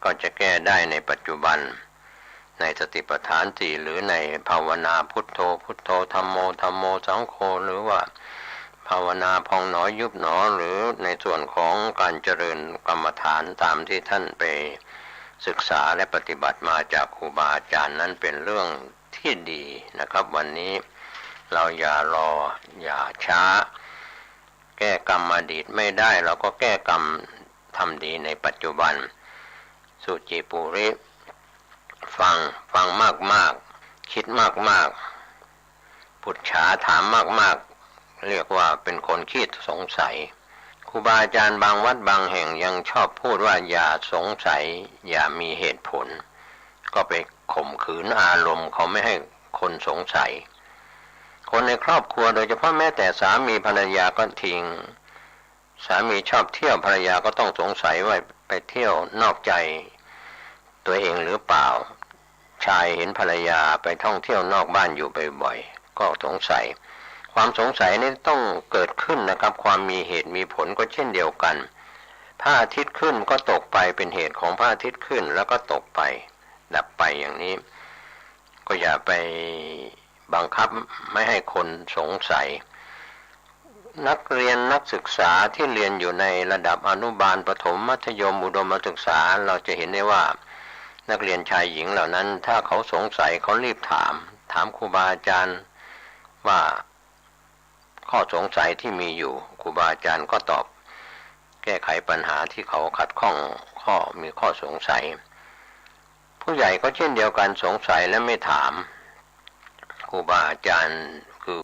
ก็จะแก้ได้ในปัจจุบัน ในสติปัฏฐานสี่ หรือในภาวนาพุทโธ พุทโธ ธัมโม ธัมโม สังโฆ หรือว่าภ ภาวนาพองหนอยุบหนอ หรือในส่วนของการเจริญกรรมฐานตามที่ท่านไปศึกษาและปฏิบัติมาจากครูบาอาจารย์นั้นเป็นเรื่องที่ดีนะครับ วันนี้เราอย่ารอ อย่าช้า แก้กรรมอดีตไม่ได้ เราก็แก้กรรมทำดีในปัจจุบัน สุจิปุริ ฟัง ฟังมากๆ คิดมากๆ ปุจฉา ถามมากๆ เรียกว่าเป็นคนขี้สงสัย ครูบาอาจารย์บางวัดบางแห่งยังชอบพูดว่า อย่าสงสัย อย่ามีเหตุผล ก็ไปข่มขืนอารมณ์เขาไม่ให้คนสงสัย คนในครอบครัวโดยเฉพาะแม้แต่สามีภรรยาก็ทิ้ง สามีชอบเที่ยว ภรรยาก็ต้องสงสัยว่าไปเที่ยวนอกใจตัวเองหรือเปล่า ชายเห็นภรรยาไปท่องเที่ยวนอกบ้านอยู่บ่อยๆ ก็สงสัย ความสงสัยนี้ต้องเกิดขึ้นนะครับ ความมีเหตุมีผลก็เช่นเดียวกัน พระอาทิตย์ขึ้นก็ตกไป เป็นเหตุของพระอาทิตย์ขึ้นแล้วก็ตกไป ดับไปอย่างนี้ ก็อย่าไปบังคับไม่ให้คนสงสัย นักเรียนนักศึกษาที่เรียนอยู่ในระดับอนุบาล ประถม มัธยม อุดมศึกษา เราจะเห็นได้ว่านักเรียนชายหญิงเหล่านั้น ถ้าเขาสงสัยเขารีบถาม ถามครูบาอาจารย์ว่า ข้อสงสัยที่มีอยู่ ครูบาอาจารย์ก็ตอบ แก้ไขปัญหาที่เขาขัดข้อง ข้อ มีข้อสงสัย ผู้ใหญ่ก็เช่นเดียวกัน สงสัยและไม่ถามครูบาอาจารย์ คือ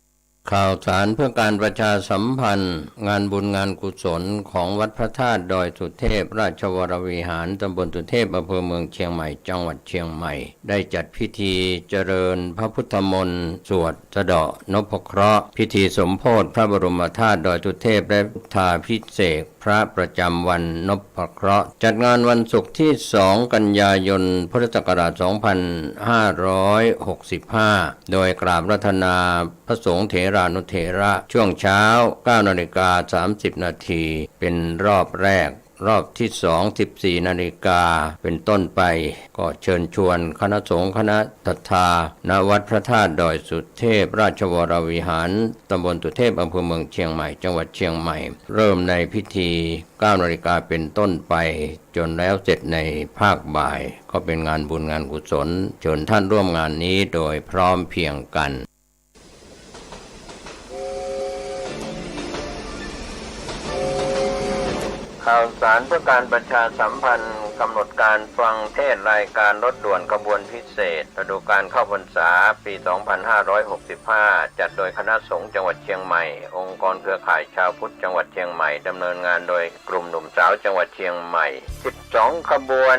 ข่าวสารเพื่อการประชาสัมพันธ์ งานบุญงานกุศลของวัดพระธาตุดอยสุเทพ ราชวรวิหาร ตำบลสุเทพ อำเภอเมืองเชียงใหม่ จังหวัดเชียงใหม่ ได้จัดพิธีเจริญพระพุทธมนต์ สวดสะเดาะนพเคราะห์ พิธีสมโภชพระบรมธาตุดอยสุเทพ และพุทธาภิเษกพระประจำวันนพเคราะห์ จัดงานวันศุกร์ที่สองกันยายน พุทธศักราชสองพันห้าร้อยหกสิบห้า โดยกราบอาราธนาพระสงฆ์เถรานุเถระ ช่วงเช้า เก้านาฬิกาสามสิบนาที เป็นรอบแรก รอบที่สอง สิบสี่นาฬิกาเป็นต้นไป ก็เชิญชวนคณะสงฆ์คณะศรัทธา ณ วัดพระธาตุดอยสุเทพ ราชวรวิหาร ตำบลสุเทพ อำเภอเมืองเชียงใหม่ จังหวัดเชียงใหม่ เริ่มในพิธี เก้านาฬิกาเป็นต้นไป จนแล้วเสร็จในภาคบ่าย ก็เป็นงานบุญงานกุศล เชิญท่านร่วมงานนี้โดยพร้อมเพรียงกัน ข่าวสารเพื่อการประชาสัมพันธ์ กำหนดการฟังเทศน์รายการรถด่วนขบวนพิเศษ ฤดูกาลเข้าพรรษา ปีสองพันห้าร้อยหกสิบห้า จัดโดยคณะสงฆ์จังหวัดเชียงใหม่ องค์กรเครือข่ายชาวพุทธจังหวัดเชียงใหม่ ดำเนินงานโดยกลุ่มหนุ่มสาวจังหวัดเชียงใหม่ สิบสองขบวน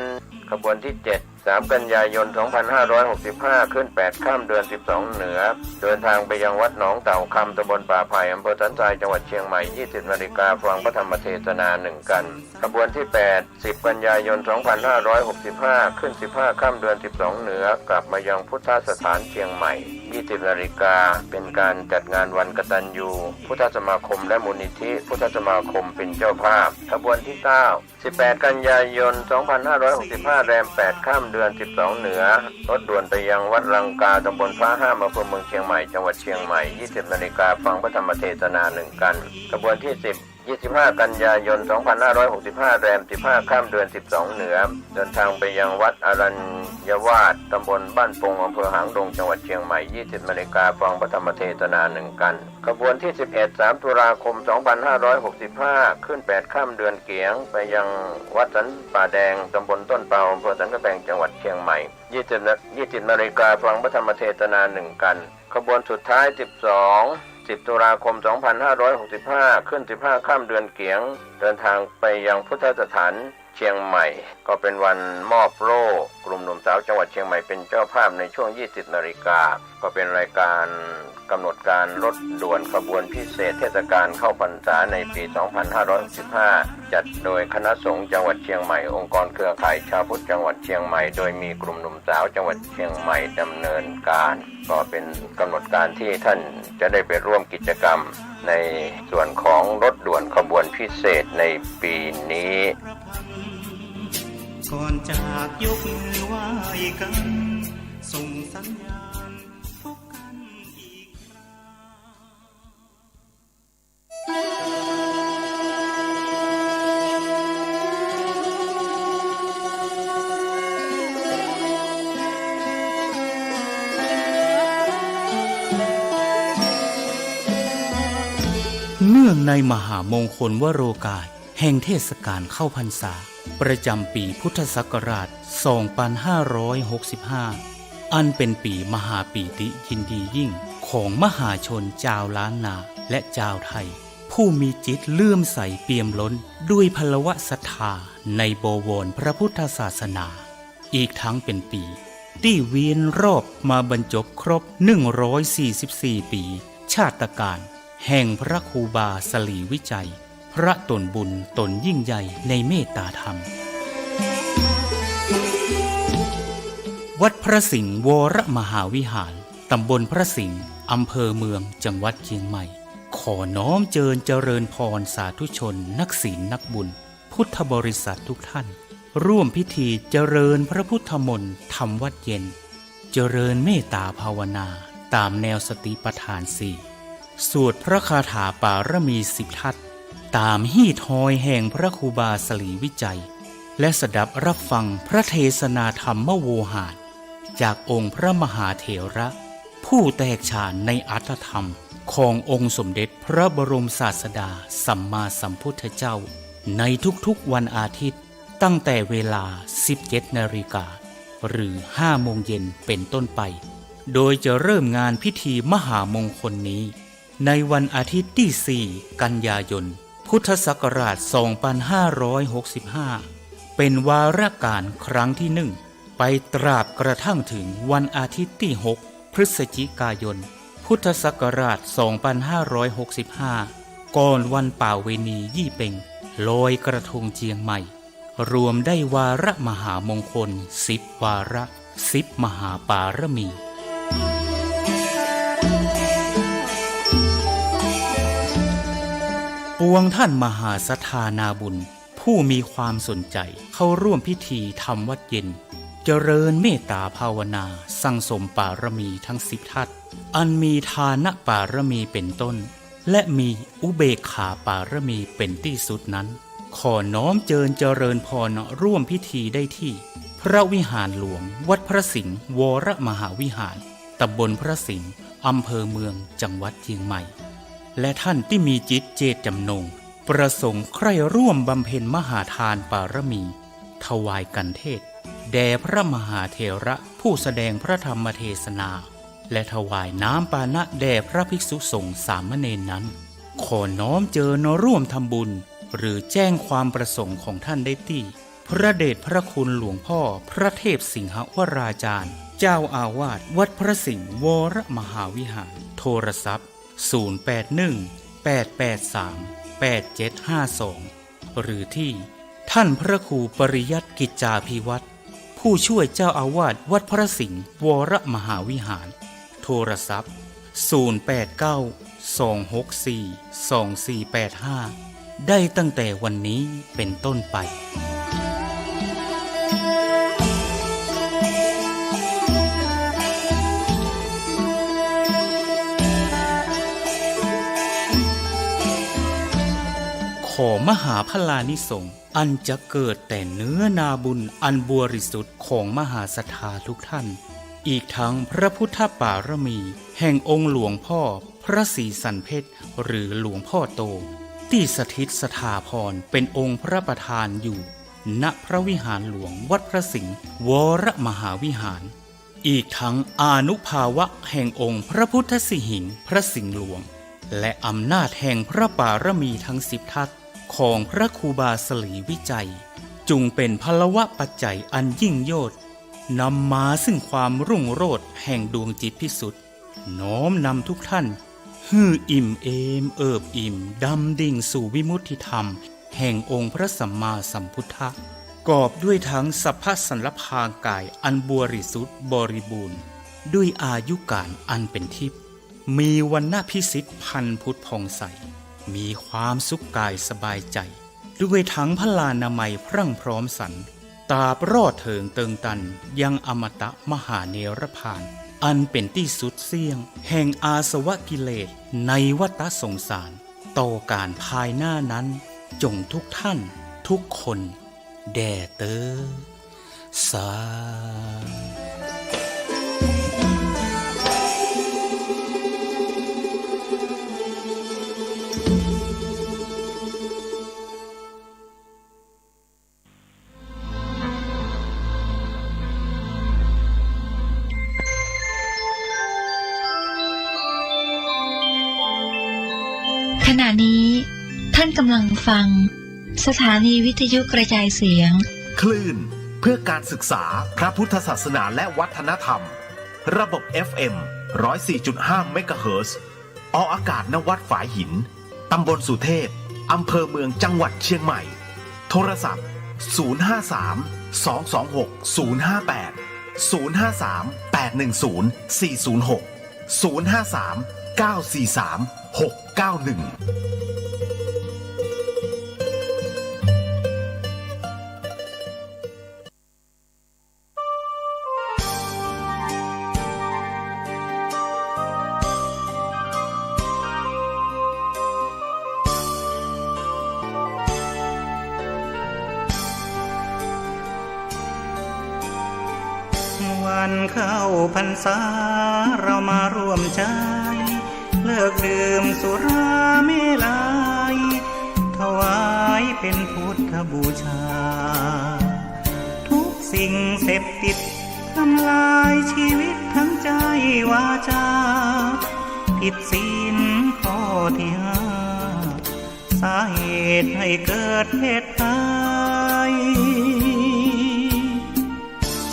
ขบวนที่เจ็ด สามกันยายนสองพันห้าร้อยหกสิบห้า ขึ้นแปดค่ำเดือนสิบสองเหนือ เดินทางไปยังวัดหนองเต่าคำ ตำบลป่าไผ่ อำเภอสันทราย จังหวัดเชียงใหม่ ยี่สิบนาฬิกา ฟังพระธรรมเทศนาหนึ่งกัน ขบวนที่แปด สิบกันยายนสองพันห้าร้อยหกสิบห้า ขึ้นสิบห้าค่ำเดือนสิบสองเหนือ กลับมายังพุทธสถานเชียงใหม่ ยี่สิบนาฬิกา เป็นการจัดงานวันกตัญญูพุทธสมาคม และมูลนิธิพุทธสมาคมเป็นเจ้าภาพ ขบวนที่เก้า สิบแปดกันยายนสองพันห้าร้อยหกสิบห้า แรมแปดค่ำเดือนสิบสองเหนือ รถด่วนไปยังวัดลังกา ตำบลพระห้าม อำเภอเมืองเชียงใหม่ จังหวัดเชียงใหม่ ยี่สิบนาฬิกา ฟังพระธรรมเทศนาหนึ่งกัน ขบวนที่สิบ ยี่สิบห้ากันยายนสองพันห้าร้อยหกสิบห้า แรมสิบห้าค่ำเดือนสิบสองเหนือ เดินทางไปยังวัดอรัญญวาส ตำบลบ้านปง อำเภอหางดง จังหวัดเชียงใหม่ ยี่สิบนาฬิกา ฟังพระธรรมเทศนาหนึ่งกัน ขบวนที่สิบเอ็ด สามตุลาคมสองพันห้าร้อยหกสิบห้า ขึ้นแปดค่ำเดือนเกียง ไปยังวัดสันป่าแดง ตำบลต้นเปา อำเภอสันกำแพง จังหวัดเชียงใหม่ ยี่สิบนา ยี่สิบนาฬิกา ฟังพระธรรมเทศนาหนึ่งกัน ขบวนสุดท้าย สิบสอง สิบตุลาคมสองพันห้าร้อยหกสิบห้า ขึ้นสิบห้าค่ำเดือนเกียง เดินทางไปยังพุทธสถานเชียงใหม่ ก็เป็นวันมอบโล่ กลุ่มหนุ่มสาวจังหวัดเชียงใหม่เป็นเจ้าภาพในช่วงยี่สิบนาฬิกา ก็เป็นรายการกำหนดการรถด่วนขบวนพิเศษเทศกาลเข้าพรรษาในปีสองพันห้าร้อยหกสิบห้า จัดโดยคณะสงฆ์จังหวัดเชียงใหม่ องค์กรเครือข่ายชาวพุทธจังหวัดเชียงใหม่ โดยมีกลุ่มหนุ่มสาวจังหวัดเชียงใหม่ดำเนินการ ก็เป็นกำหนดการที่ท่านจะได้ไปร่วมกิจกรรมในส่วนของรถด่วนขบวนพิเศษในปีนี้ ก่อนจากยกมือไหว้กัน ส่งสัญญาณพบกันอีกครั้ง เนื่องในมหามงคลวโรกาสแห่งเทศกาลเข้าพรรษา ประจำปีพุทธศักราช สองปันห้าร้อยหกสิบห้า อันเป๋นปี๋มหาปีติยินดียิ่งของมหาชนจาวล้านนาและจาวไทย ผู้มีจิตเลื่อมใสเปี่ยมล้นด้วยพลวศรัทธาในบวรพระพุทธศาสนา อีกทั้งเป๋นปี๋ตี้เวียนรอบมาบรรจบครบ หนึ่งร้อยสี่สิบสี่ ปี๋ชาตกาลแห่งพระครูบาสลีวิชัย พระต๋นบุญต๋นยิ่งใหญ่ในเมตตาธรรม วัดพระสิงห์วรมหาวิหาร ต๋ำบลพระสิงห์ อำเภอเมือง จังหวัดเจียงใหม่ ขอน้อมเจิญเจริญพรสาธุชน นักศีลนักบุญ พุทธบริษัททุกท่าน ร่วมพิธีเจริญพระพุทธมนต์ทำวัตรเย็น เจริญเมตตาภาวนาต๋ามแนวสติปัฏฐานสี่ สวดพระคาถาปารมีสิบทัศน์ ต๋ามฮีตฮอยแห่งพระครูบาสลีวิชัย และสดับรับฟังพระเทศนาธรรมโวหาร จากองค์พระมหาเถระ ผู้แตกฉานในอรรถธรรมขององค์สมเด็จพระบรมศาสดาสัมมาสัมพุทธเจ้า ในทุกๆวันอาทิตย์ ตั้งแต่เวลา สิบเจ็ดนาฬิกา หรือ ห้าโมงเย็นเป๋นต้นไป โดยจะเริ่มงานพิธีมหามงคลนี้ ในวันอาทิตย์ตี้สี่ กันยายน พุทธศักราช สองปันห้าร้อยหกสิบห้า เป๋นวาระก๋านครั้งตี้หนึ่ง ไปตราบกระทั่งเถิงวันอาทิตย์ตี้หก พฤศจิกายน พุทธศักราช สองปันห้าร้อยหกสิบห้า ก่อนวันป่าเวณียี่เป็ง ลอยกระทงเจียงใหม่ รวมได้วาระมหามงคลสิบวาระ สิบมหาปารมี ปวงท่านมหาศรัทธานาบุญ ผู้มีความสนใจ๋เข้าร่วมพิธีทำวัตรเย็น เจริญเมตตาภาวนาสั่งสมปารมีทั้งสิบทัศน์ อันมีทานปารมีเป๋นต้น และมีอุเบกขาปารมีเป๋นตี้สุดนั้น ขอน้อมเจิญเจริญพรร่วมพิธีได้ตี้ พระวิหารหลวงวัดพระสิงห์วรมหาวิหาร ต๋ำบลพระสิงห์ อำเภอเมือง จังหวัดเจียงใหม่ และท่านตี้มีจิตเจตจำนง ประสงค์ใคร่ร่วมบำเพ็ญมหาทานปารมี ถวายกัณฑ์เทศน์แด่พระมหาเถระผู้แสดงพระธรรมเทศนา และถวายน้ำปานะแด่พระภิกษุสงฆ์สามเณรนั้น ขอน้อมเจิญร่วมทำบุญ หรือแจ้งความประสงค์ของท่านได้ตี้ พระเดชพระคุณหลวงพ่อพระเทพสิงหวราจารย์ เจ้าอาวาสวัดพระสิงห์วรมหาวิหาร โทรศัพท์ ศูนย์แปดหนึ่ง แปดแปดสาม แปดเจ็ดห้าสอง หรือตี้ท่านพระครูปริยัติกิจจาภิวัฒน์ ผู้ช่วยเจ้าอาวาสวัดพระสิงห์วรมหาวิหาร โทรศัพท์ ศูนย์แปดเก้า สองหกสี่ สองสี่แปดห้า ได้ตั้งแต่วันนี้เป๋นต้นไป ขอมหาพลานิสงส์ อันจะเกิดแต่เนื้อนาบุญอันบริสุทธิ์ของมหาศรัทธาทุกท่าน อีกทั้งพระพุทธปารมีแห่งองค์หลวงพ่อพระศรีสันเพชร หรือหลวงพ่อโต ตี้สถิตสถาพรเป๋นองค์พระประธานอยู่ ณ พระวิหารหลวงวัดพระสิงห์วรมหาวิหาร อีกทั้งอานุภาพะแห่งองค์พระพุทธสิหิงค์พระสิงห์หลวง และอำนาจแห่งพระปารมีทั้งสิบทัศน์ของพระครูบาสลีวิชัย จุ่งเป๋นพลวปัจจัยอันยิ่งโยชน์ นำมาซึ่งความรุ่งโรจน์แห่งดวงจิตพิสุทธิ์ น้อมนำทุกท่าน หื้ออิ่มเอมเอิบอิ่มดำดิ่งสู่วิมุตติธรรมแห่งองค์พระสัมมาสัมพุทธะ กอบด้วยทั้งสัพพะสัลพางกายอันบริสุทธิ์บริบูรณ์ ด้วยอายุก๋านอันเป๋นทิพย์ มีวรรณะพิสิทธิ์พรรณพุทธผ่องใส มีความสุขกายสบายใจ๋ ด้วยทั้งพลานามัยพรั่งพร้อมสรร ตราบรอดเถิงเติงตันยังอมตะมหาเนรพาน อันเป๋นตี้สุดเสี้ยงแห่งอาสวะกิเลสในวัฏสงสาร ต่อก๋านภายหน้านั้น จงทุกท่านทุกคนแด่เต๊อ สา อันนี้ท่านกำลังฟังสถานีวิทยุกระจายเสียง คลื่นเพื่อการศึกษาพระพุทธศาสนาและวัฒนธรรม ระบบ เอฟ เอ็ม ร้อยสี่จุดห้า เมกะเฮิรตซ์ ออกอากาศ ณ วัดฝายหิน ตำบลสุเทพ อำเภอเมือง จังหวัดเชียงใหม่ โทรศัพท์ ศูนย์ห้าสาม สองสองหก ศูนย์ห้าแปด ศูนย์ห้าสาม แปดหนึ่งศูนย์ สี่ศูนย์หก ศูนย์ห้าสาม เก้าสี่สาม หกเก้าหนึ่ง วันเข้าพรรษาเรามาร่วมใจ เลิกดื่มสุราเมรัย ถวายเป็นพุทธบูชา ทุกสิ่งเสพติดทำลายชีวิตทั้งใจวาจา ผิดศีลข้อที่ห้า สาเหตุให้เกิดเพศภัย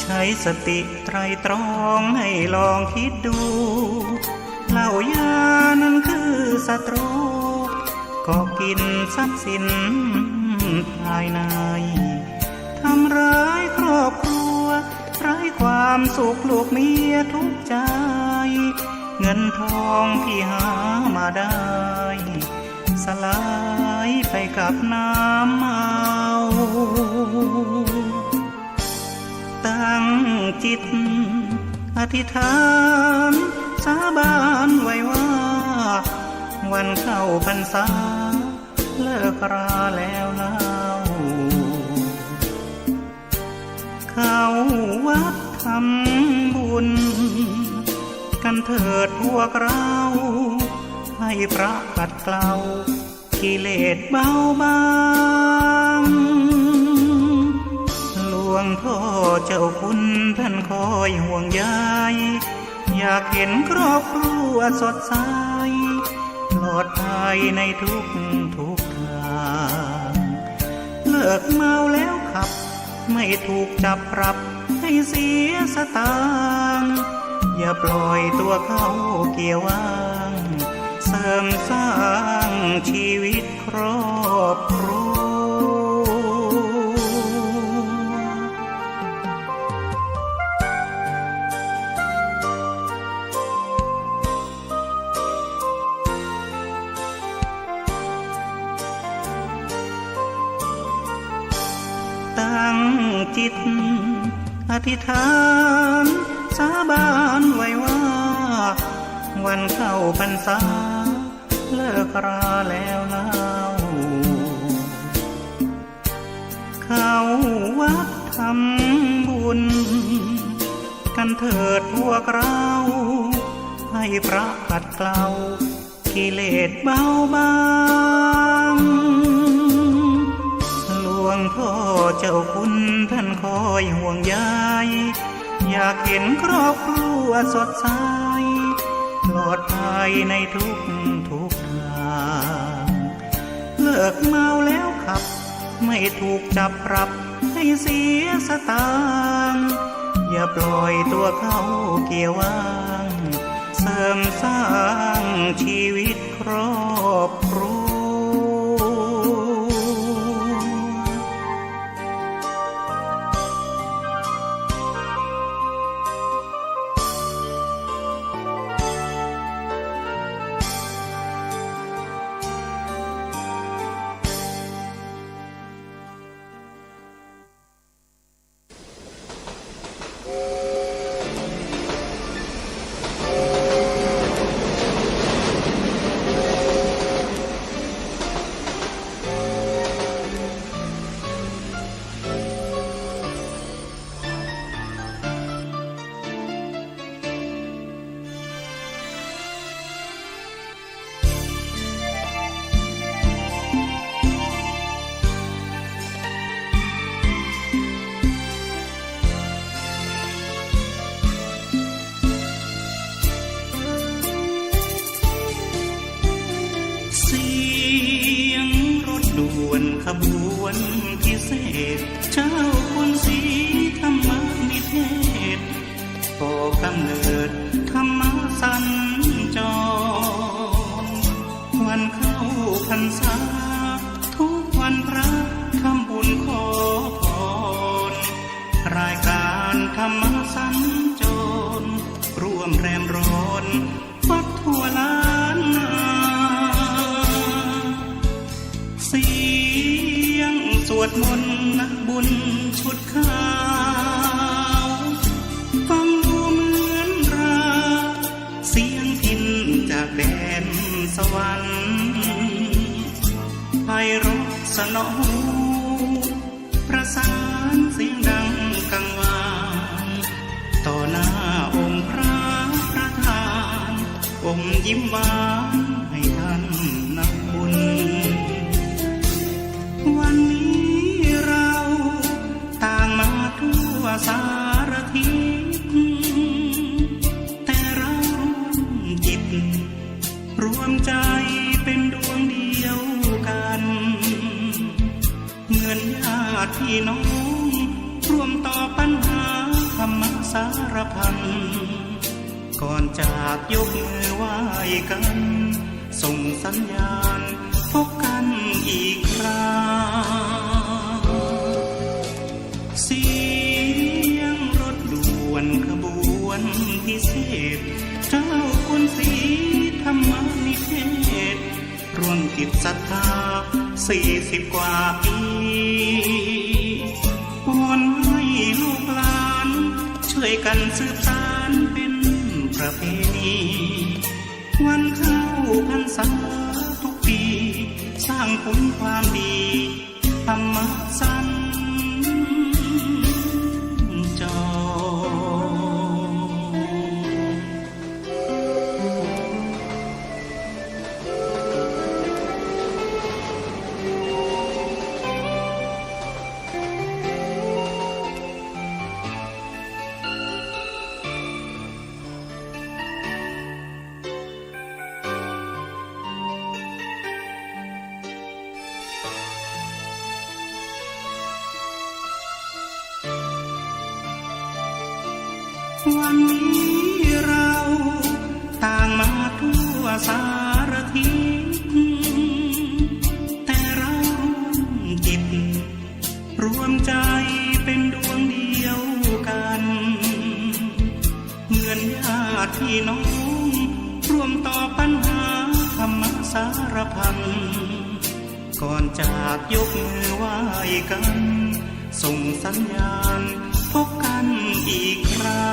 ใช้สติไตร่ตรองให้ลองคิดดู เหล้ายานั้นคือศัตรู เกาะกินทรัพย์สินภายใน ทำร้ายครอบครัว ไร้ความสุขลูกเมียทุกข์ใจ เงินทองที่หามาได้ สลายไปกับน้ำเมา ตั้งจิตอธิษฐานสาบานไว้ว่า วันเข้าพรรษาเลิกราแล้วเล่า เข้าวัดทำบุญกันเถิดพวกเรา ให้พระขัดเกลากิเลสเบาบาง หลวงพ่อเจ้าคุณท่านคอยห่วงใย อยากเห็นครอบครัวสดใส ปลอดภัยในทุกทุกทาง เลิกเมาแล้วขับ ไม่ถูกจับปรับให้เสียสตางค์ อย่าปล่อยตัวเข้าเกียร์ว่าง เสริมสร้างชีวิตครอบครัว ตั้งจิตอธิษฐานสาบานไว้ว่า วันเข้าพรรษาเลิกราแล้วเล่า เข้าวัดทำบุญกันเถิดพวกเรา ให้พระขัดเกลากิเลสเบาบาง หลวงพ่อเจ้าคุณท่านคอยห่วงใย อยากเห็นครอบครัวสดใส ปลอดภัยในทุกทุกทาง เลิกเมาแล้วขับ ไม่ถูกจับปรับให้เสียสตางค์ อย่าปล่อยตัวเข้าเกียร์ว่าง เสริมสร้างชีวิตครอบครัว ขบวนพิเศษ เจ้าคุณศรีธรรมนิเทศ ก่อกำเนิดธรรมสัญจร วันเข้าพรรษา ทุกวันพระทำบุญขอพร รายการธรรมสัญจร ร่วมแรมร้อน วัดทั่วล้านนา เสียงสวดมนต์นักบุญชุดขาว ฟังดูเหมือนราว เสียงพิณจากแดนสวรรค์ ไพเราะสนอหู ประสานเสียงดังกังวาน ต่อหน้าองค์พระประธาน อมยิ้มหวานให้ท่านนักบุญ วันนี้เราต่างมาทั่วสารทิศ แต่เราร่วมจิต รวมใจเป็นดวงเดียวกัน เหมือนญาติพี่น้อง ร่วมตอบปัญหาธรรมสารพัน ก่อนจากยกมือไหว้กัน ส่งสัญญาณพบกันอีกครา เสียงรถด่วนขบวนพิเศษ เจ้าคุณศรีธรรมนิเทศ ร่วมจิตศรัทธาสี่สิบกว่าปี วอนให้ลูกหลาน ช่วยกันสืบสานเป็นประเพณี วันเข้าพรรษาทุกปี สร้างผลความดี ธรรมสัญจร วันนี้เราต่างมาทั่วสารทิศ แต่เราร่วมจิต รวมใจเป็นดวงเดียวกัน เหมือนญาติพี่น้อง ร่วมตอบปัญหาธรรมสารพัน ก่อนจากยกมือไหว้กัน ส่งสัญญาณพบกันอีกครา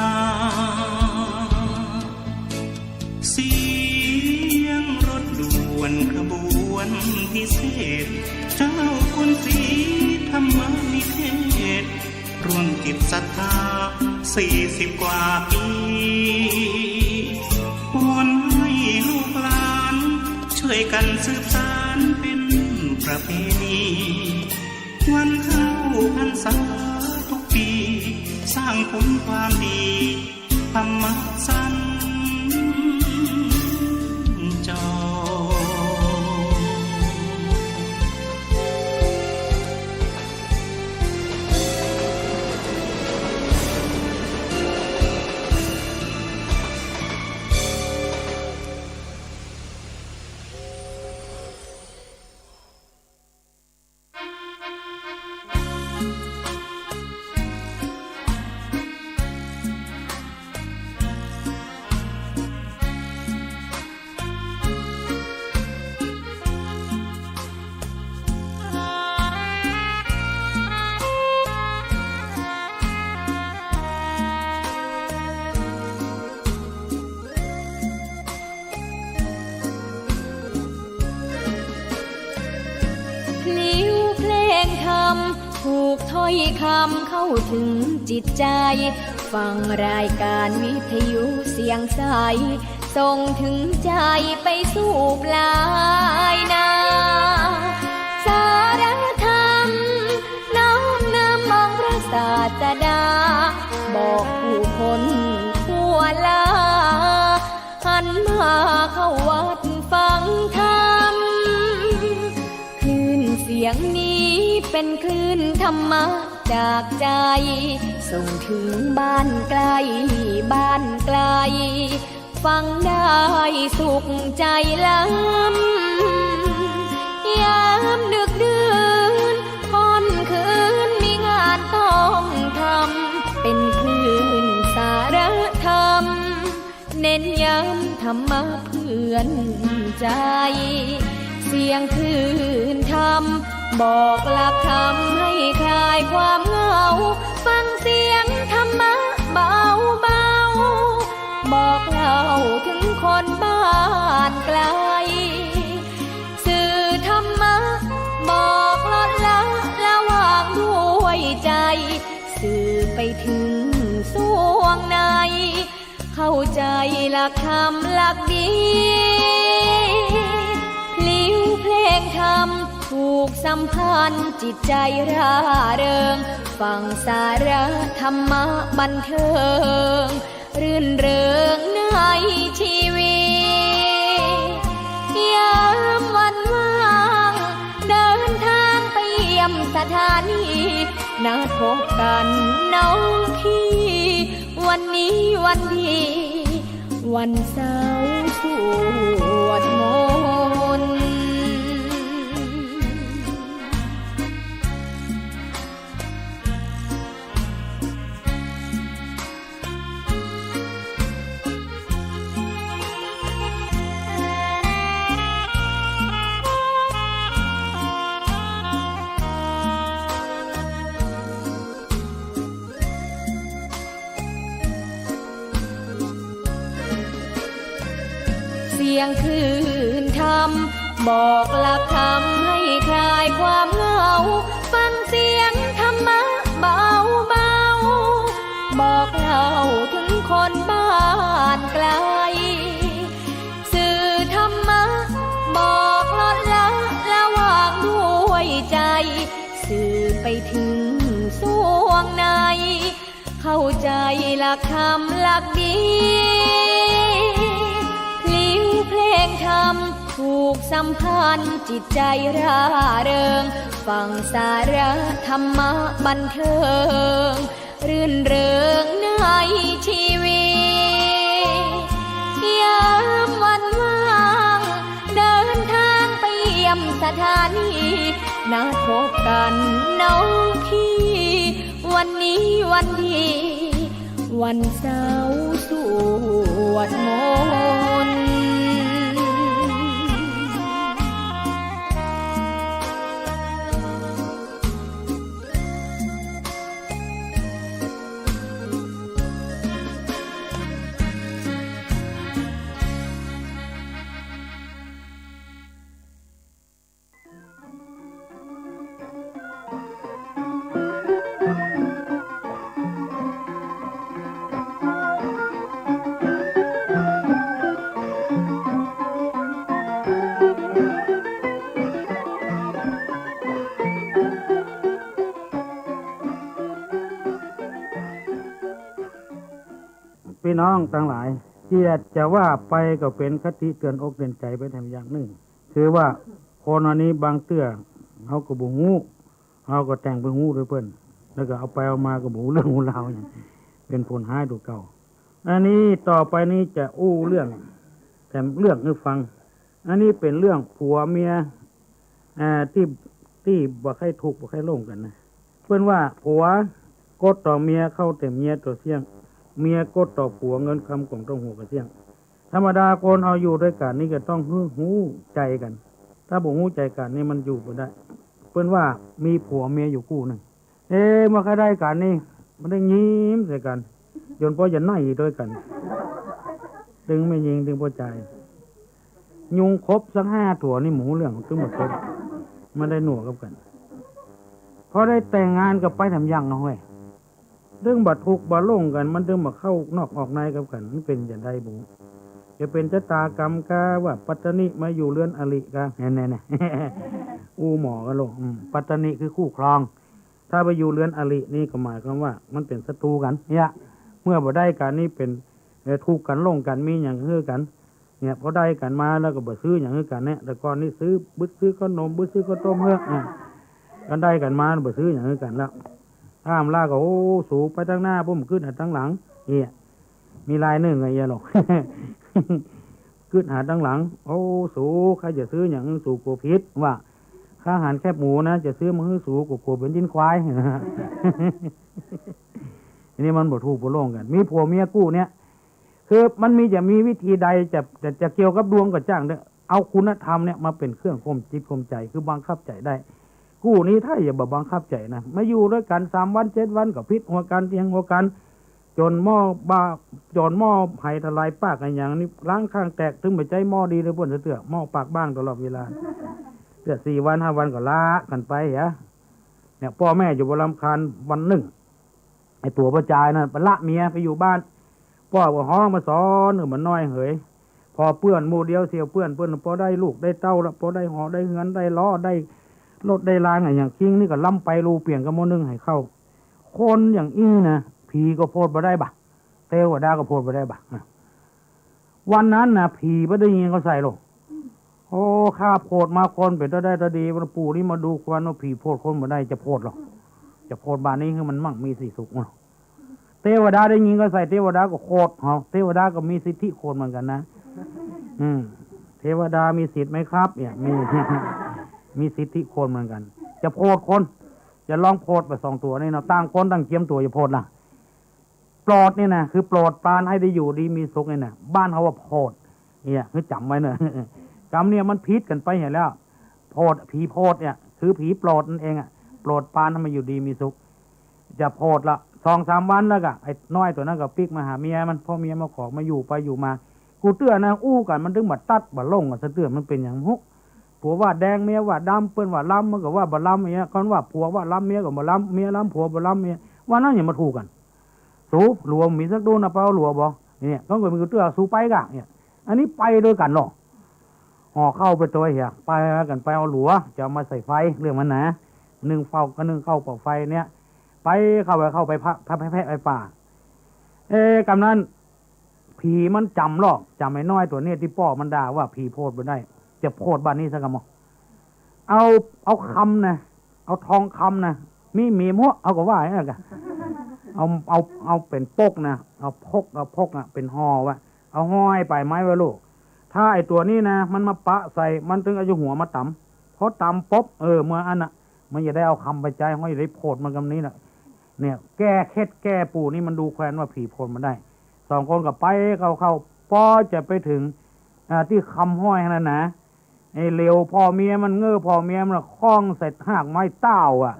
เสียงรถด่วนขบวนพิเศษ เจ้าคุณศรีธรรมนิเทศ ร่วมจิตศรัทธาสี่สิบกว่าปี วอนให้ลูกหลาน ช่วยกันสืบสานเป็นประเพณี วันเข้าพรรษาทุกปี สร้างผลความดี ธรรมสัญจร พลิ้วเพลงธรรม ถูกถ้อยคำเข้าถึงจิตใจ ฟังรายการวิทยุเสียงใส ส่งถึงใจไปสู่ปลายนา สารธรรมน้อมนำองค์พระศาสดา บอกผู้คนทั่วลา หันมาเข้าวัดฟังธรรม คลื่นเสียงนี้ คลื่นธรรมะจากใจ ส่งถึงบ้านใกล้บ้านไกล ฟังได้สุขใจล้ำ ยามดึกดื่นค่ำคืนมีงานต้องทำ เป็นคลื่นสารธรรม เน้นย้ำธรรมะเพื่อนใจ เสียงคลื่นธรรม บอกหลักธรรมให้คลายความเหงา ฟังเสียงธรรมะเบาๆ บอกเล่าถึงคนบ้านไกล สื่อธรรมะ บอกลดละละวางด้วยใจ สื่อไปถึงสวงใน เข้าใจหลักธรรมหลักดี พลิ้วเพลงธรรมผูกสัมพันธ์ จิตใจร่าเริง ฟังสาระธรรมะบันเทิง รื่นเริงในชีวิต ยามวันว่าง เดินทางไปเยี่ยมสถานี นัดพบกันน้องพี่ วันนี้วันดี วันเสาร์สวดมนต์ เสียงคลื่นธรรม บอกหลักธรรมให้คลายความเหงา ฟังเสียงธรรมะเบาๆ บอกเล่าถึงคนบ้านไกล สื่อธรรมะ บอกลดละละวางด้วยใจ สื่อไปถึงสวงใน เข้าใจหลักธรรมหลักดี พลิ้วเพลงธรรมผูกสัมพันธ์ จิตใจร่าเริง ฟังสาระธรรมะบันเทิง รื่นเริงในชีวิต ยามวันว่าง เดินทางไปเยี่ยมสถานี นัดพบกันน้องพี่ วันนี้วันดี วันเสาร์สวดมนต์ ปี้น้องตังหลาย เจียดจะว่าไปก็เป๋นคติเตื๋อนอกเตื๋อนใจ๋ไปแถมอย่างนึ่ง คือว่าคนอันนี้บางเตื้อ เฮาก็บ่ฮู้ เฮาก็แต่งไปฮู้ตวยเปิ้น แล้วก็เอาไปเอามาก็บ่ฮู้เรื่องฮู้ราวหยัง เป๋นผลฮ้ายตั๋วเก่า อันนี้ต่อไปนี้จะอู้เรื่อง แถมเรื่องหื้อฟัง อันนี้เป๋นเรื่องผัวเมีย อ่า ตี้ ตี้บ่ใค่ทุกข์บ่ใค่ลงกั๋นนะ เปิ้นว่าผัวกดต่อเมียเข้าเต็มเยียะตั๋วเสี้ยง เมียกดต่อผัวเงินคำของต้องหัวกระเสี้ยง ธรรมดาคนเฮาอยู่ตวยกั๋นนี่ก็ต้องหื้อฮู้ใจ๋กั๋น ถ้าบ่ฮู้ใจ๋กั๋นนี่มันอยู่บ่ได้ เปิ้นว่ามีผัวเมียอยู่กู้นึ่ง เอ๊ะ เมื่อใค่ได้กั๋นนี่ มันได้ยิ้มใส่กั๋น จ๋นปอจะไหน้ตวยกั๋น ตึงแม่ญิงตึงป้อจาย ยุงขบสักห้าตั๋วนี่หมู่เรื่องตึงบ่ขบ มันได้หนัวกับกั๋น พอได้แต่งงานก็ไปแถมอย่างเนาะเฮ้ย ตึงบ่ทุกข์บ่ลงกั๋น มันตึงบ่เข้านอกออกในกับกั๋น มันเป๋นจะใดบ่ จะเป๋นจะต๋ากรรมกาว่าปัตตานีมาอยู่เฮือนอริกา แน่ๆๆ อู้หมอกั๋นโลก อืม ปัตตานีคือคู่ครอง ถ้าไปอยู่เฮือนอรินี่ก็หมายความว่ามันเป๋นศัตรู๋กั๋นเนี่ย เมื่อบ่ได้กั๋นนี่เป๋น เอ่อ ทุกข์กั๋นลงกั๋น มีหยังหื้อกั๋น เนี่ย พอได้กั๋นมาแล้วก็บ่ซื้อหยังหื้อกั๋นเนี่ย แต่ก่อนนี่ซื้อ บึดซื้อข้าวหนม บึดซื้อข้าวต้มหื้อ อ่ะ กันได้กันมา บ่ซื้อหยังหื้อกันแล้ว ถ้าอำลาก็ โอ้ สูไปตังหน้า ผมกึ๊ดหาตังหลัง เนี่ย มีลายนึ่งไอ้เหี้ยหรอก กึ๊ดหาตังหลัง โอ้ สู ใค่จะซื้อหยัง สูกั๋วผิด ว่า ข้าหันแคบหมูนะ จะซื้อมาหื้อสู กั๋ว กั๋วเป๋นจิ๊นควาย อันนี้มันบ่ถูกบ่ลงกั๋น มีผัวเมียกู้เนี่ย คือมันมี จะมีวิธีใด จะ จะ จะเกี่ยวกับดวงก็จ้างเถอะ เอาคุณธรรมเนี่ยมาเป๋นเครื่องข่มจิตข่มใจ๋ คือบังคับใจ๋ได้ กู้นี้ถ้าจะบ่บังคับใจ๋นะ มาอยู่ตวยกั๋นสามวันเจ็ดวันก็ผิดหัวกั๋นเถียงหัวกั๋น จ๋นหม้อบ่า จ๋นหม้อไหทลายปากอะหยังนี่ ล้างข้างแตก ถึงบ่ใจ้หม้อดีเลย เปิ้นเตื้อ หม้อปากบ้างตลอดเวลา เตื้อสี่วันห้าวันก็ละกั๋นไปเหีย เนี่ย ป้อแม่จะบ่รำคาญ วันนึ่ง ไอ้ตั๋วป้อจายนั่นไปละเมียไปอยู่บ้าน ป้อก็ฮ้องมาสอน เออ มันน้อยเหย ผ่อเปื้อนหมู่เดียวเสียเปื้อน เปิ้นผ่อได้ลูกได้เต้าละ ผ่อได้หอได้เฮือนได้ล้อได้รถได้รางอะ อย่างคิงนี่ก็ล้ำไป ลูเปียงก็หม้อนึ่งหื้อเข้า คนอย่างอี้นะ ผีก็โผดบ่ได้บ่ะ เตวดาก็โผดบ่ได้บ่ะ วันนั้นนะ ผีบ่ได้ยิงเขาใส่หรอก โอ้ ข้าโผดมาคนเป๋นตาได้ตาดี วันปู่นี่มาดูควันว่าผีโผดคนบ่ได้ จะโผดหรอก จะโผดบ่านี้หื้อมันมั่งมีสีสุขเนาะ เตวดาได้ยินก็ใส่ เตวดาก็โผด เฮา เตวดาก็มีสิทธิโผดเหมือนกั๋นนะ อืม เทวดามีสิทธิ์ไหมครับ เนี่ย มี มีสิทธิโผดเหมือนกั๋น จะโผดคน จะลองโผดไปสองตั๋วนี่เนาะ ต่างคนต่างเจียมตั๋วจะโผดนะ โผดเนี่ยนะ คือโผดปรานหื้อได้อยู่ดีมีสุขเนี่ยนะ บ้านเฮาว่าโผด เนี่ย หื้อจ๋ำไว้เนาะ กำเนี่ยมันผิดกั๋นไปเหียแล้ว โผด ผีโผดเนี่ย คือผีโผดนั่นเองอะ โผดปรานหื้อมาอยู่ดีมีสุข จะโผดละ สองสามวันแล้วก็ ไอ้น้อยตั๋วนั้นก็ปิ๊กมาหาเมียมัน ผ่อเมียมาขอมาอยู่ไปอยู่มา กูเตื้อนะ อู้กั๋นมันถึงบ่ตัดบ่ลงกั๋นสักเตื้อ มันเป๋นหยังบ่ฮู้ ผัวว่าแดงเมียว่าดำ เปิ้นว่าล้ำมันก็ว่าบ่ล้ำอย่างเงี้ย คันว่าผัวว่าล้ำเมียก็บ่ล้ำ เมียล้ำผัวบ่ล้ำเมีย ว่านั้นยังบ่ถูกกั๋น สู หลัวมีสักดุ้นนะ ไปเอาหลัวบ่ เนี่ย ต้องก็มีกูเตื้อ สูไปก่ะ เนี่ย อันนี้ไปตวยกั๋นเนาะ ห่อข้าวไปตวยเหีย ไปกั๋นไปเอาหลัว จะเอามาใส่ไฟ เรื่องมันนะ นึ่งข้าวก็นึ่งข้าวเป่าไฟเนี่ย ไปเข้าไป เข้าไปพะ พะ แพะ แพะไปป่า เอ๊ะ กำนั้น ผีมันจ๋ำลอก จ๋ำไอ้น้อยตั๋วเนี่ยตี้ป้อมันด่าว่าผีโผดบ่ได้ จะโผดบ่านี้สักกำบ่ เอา เอาคำนะ เอาทองคำนะ มี มีหมวก เอาก็ว่าอย่างนั้นกะ เอา เอา เอาเป๋นปกนะ เอาปก เอาปกอะ เป๋นห่อไว้ เอาห้อยป๋ายไม้ไว้ลูก ถ้าไอ้ตั๋วนี้นะ มันมาปะใส่ มันถึงเอาหัวมาต๋ำ พอต๋ำปุ๊บ เออ เมื่ออันน่ะ มันจะได้เอาคำไปใจ๊ มันจะได้โผดมันกำนี้น่ะ เนี่ย แก้เคล็ดแก้ปู่นี่มันดูแควนว่าผีโผดมันได้ สองคนก็ไปเข้าเข้า ปอจะไปถึง อ่า ตี้คำห้อยหั้นนะ ไอ้เหลียวผ่อเมียมัน เง้อผ่อเมียมัน ข้องใส่ฮากไม้เต้าอะ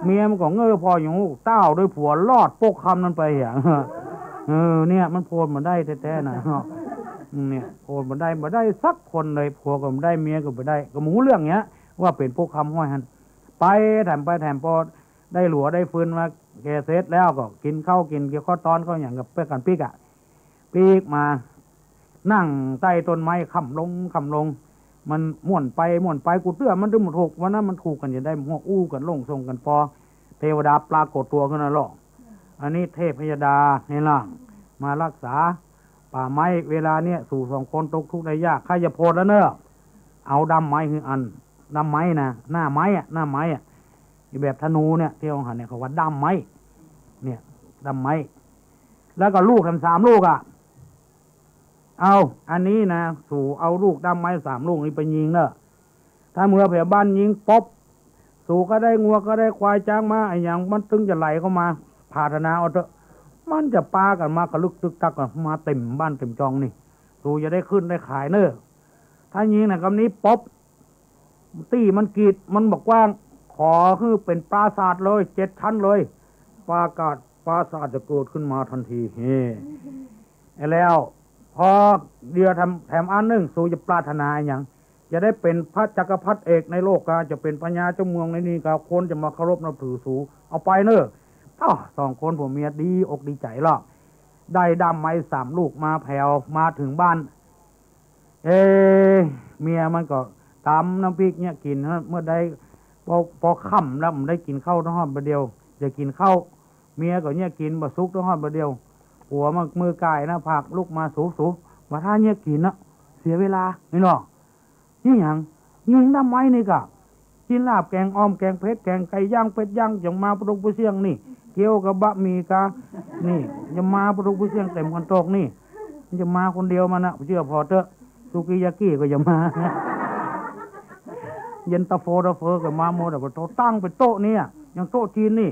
เมียมันก็เง้อผ่ออยู่ เต้าตวยผัวลอดปกคำนั้นไปอะ เออ เนี่ย มันโผดบ่ได้แต๊ๆ นะ เนี่ย โผดบ่ได้ บ่ได้สักคนเลย ผัวก็บ่ได้ เมียก็บ่ได้ ก็บ่ฮู้เรื่องเนี้ย ว่าเป๋นปกคำห้อยหั้น ไปแถมไปแถมปอ ได้หลัวได้ฟืนมาแก่เสร็จแล้วก็กิ๋นข้าวกิ๋นเกี๊ยวข้าวตอนข้าวหยังก็ไปกั๋นปิ๊กอะ ปิ๊กมา นั่งใต้ต้นไม้ค่ำลงค่ำลง มันม่วนไปม่วนไป กูเตื้อมันถึงบ่ถูก วันนั้นมันถูกกั๋นจะได้หัวอู้กั๋นลงส่งกั๋นปอ เทวดาปรากฏตั๋วขึ้นมาลอ อันนี้เทพพยดาในร่างมารักษาป่าไม้ เวลาเนี้ยสูสองคนตกทุกข์ได้ยาก ใค่จะโผดแล้วเนาะ เอาด้ามไม้หื้ออัน ด้ามไม้นะ หน้าไม้อะ หน้าไม้อะ อีแบบธนูเนี่ย ตี้เฮาหันเนี่ย เขาว่าด้ามไม้ เนี่ย ด้ามไม้ แล้วก็ลูกแถมสามลูกอะ เอา อันนี้นะ สูเอาลูกด้ามไม้สามลูกนี้ไปยิงเนาะ ถ้าเมื่อแผวบ้านยิงปุ๊บ สูก็ได้งัวก็ได้ควายจ๊างม้าอะหยัง มันตึงจะไหลเข้ามา ผาถนาเอาเถอะ มันจะปากั๋นมากระลึกตึกตักกั๋นมาเต็มบ้านเต็มจองนี่ สูจะได้ขึ้นได้ขายเนาะ ถ้ายิงนะกำนี้ปุ๊บ ตี้มันกีด มันบ่กว้าง ขอหื้อเป๋นปราสาทเลย เจ็ดชั้นเลย ปราสาท ปราสาทจะเกิดขึ้นมาทันที เฮ้ แล้ว พอเดี๋ยวแถม แถมอันนึ่ง สูจะปรารถนาอะหยัง จะได้เป๋นพระจักรพรรดิเอกในโลกกา จะเป๋นพญาเจ้าเมืองในนี้กา คนจะมาเคารพนับถือสู เอาไปเนาะ อ้อ สองคนผัวเมียดีอกดีใจ๋ลอ ได้ด้ามไม้สามลูกมาแผว มาเถิงบ้าน เอ๊ะ เมียมันก็ต๋ำน้ำพริกเนี่ยกิ๋นฮะ เมื่อใด ปอ ปอค่ำแล้วมันได้กิ๋นข้าวตังฮอดบ่าเดี่ยว จะกิ๋นข้าว เมียก็เนี่ยกิ๋นบ่สุกตังฮอดบ่าเดี่ยว ผัวมันมือก่ายหน้าผากลุกมา สู สู บ่าถ้าเนี่ยกิ๋นนะ เสียเวลา นี่เนาะ นี่หยัง ยิงด้ามไม้นี่ก่ะ กิ๋นลาบแก๋งอ่อม แก๋งเผ็ด แก๋งไก่ย่าง เป็ดย่าง จะมาปะตกปะเสี้ยงนี่ เกี๊ยวกับบะหมี่กา นี่ จะมาปะตกปะเสี้ยงเต๋มขันโตกนี่ มันจะมาคนเดียวมันน่ะ เจื้อผ่อเต๊อะ สุกี้ยากิก็จะมา เย็นตาโฟตาเฝอก็มาหมดอะ ปะโถตั้งเป๋นโต๊ะเนี่ย อย่างโต๊ะจีนนี่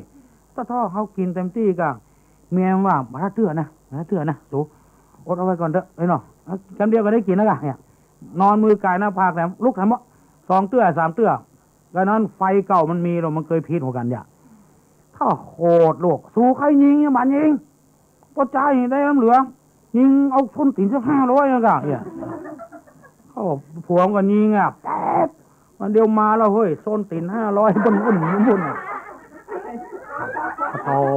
ตะท่อเฮากิ๋นเต๋มตี้ก่ะ เมียมันว่า บ่าเตื้อนะ บ่าเตื้อนะ สู อดเอาไว้ก่อนเต๊อะ เอ้ยเนาะ กำเดียวก็ได้กิ๋นแล้วก่ะ เนี่ย นอนมือก่ายหน้าผากแถม ลุกแถม สองเตื้อ สามเตื้อ ก็นั้นไฟเก่ามันมีแล้ว มันเกยผิดหัวกั๋นเนี่ย ถ้าโหดลูก สูใค่ยิงเนี่ย มันยิง ป้อจาได้น้ำเหลือง ยิงเอาส้นตี๋นสักห้าร้อยนะก่ะ เนี่ย เขาบอกผัวมันก็ยิงอะ แป๊บ มันเดียวมาแล้วเฮ้ย ส้นตี๋นห้าร้อย บุ่นบุ่นบุ่นอะ โอ้โห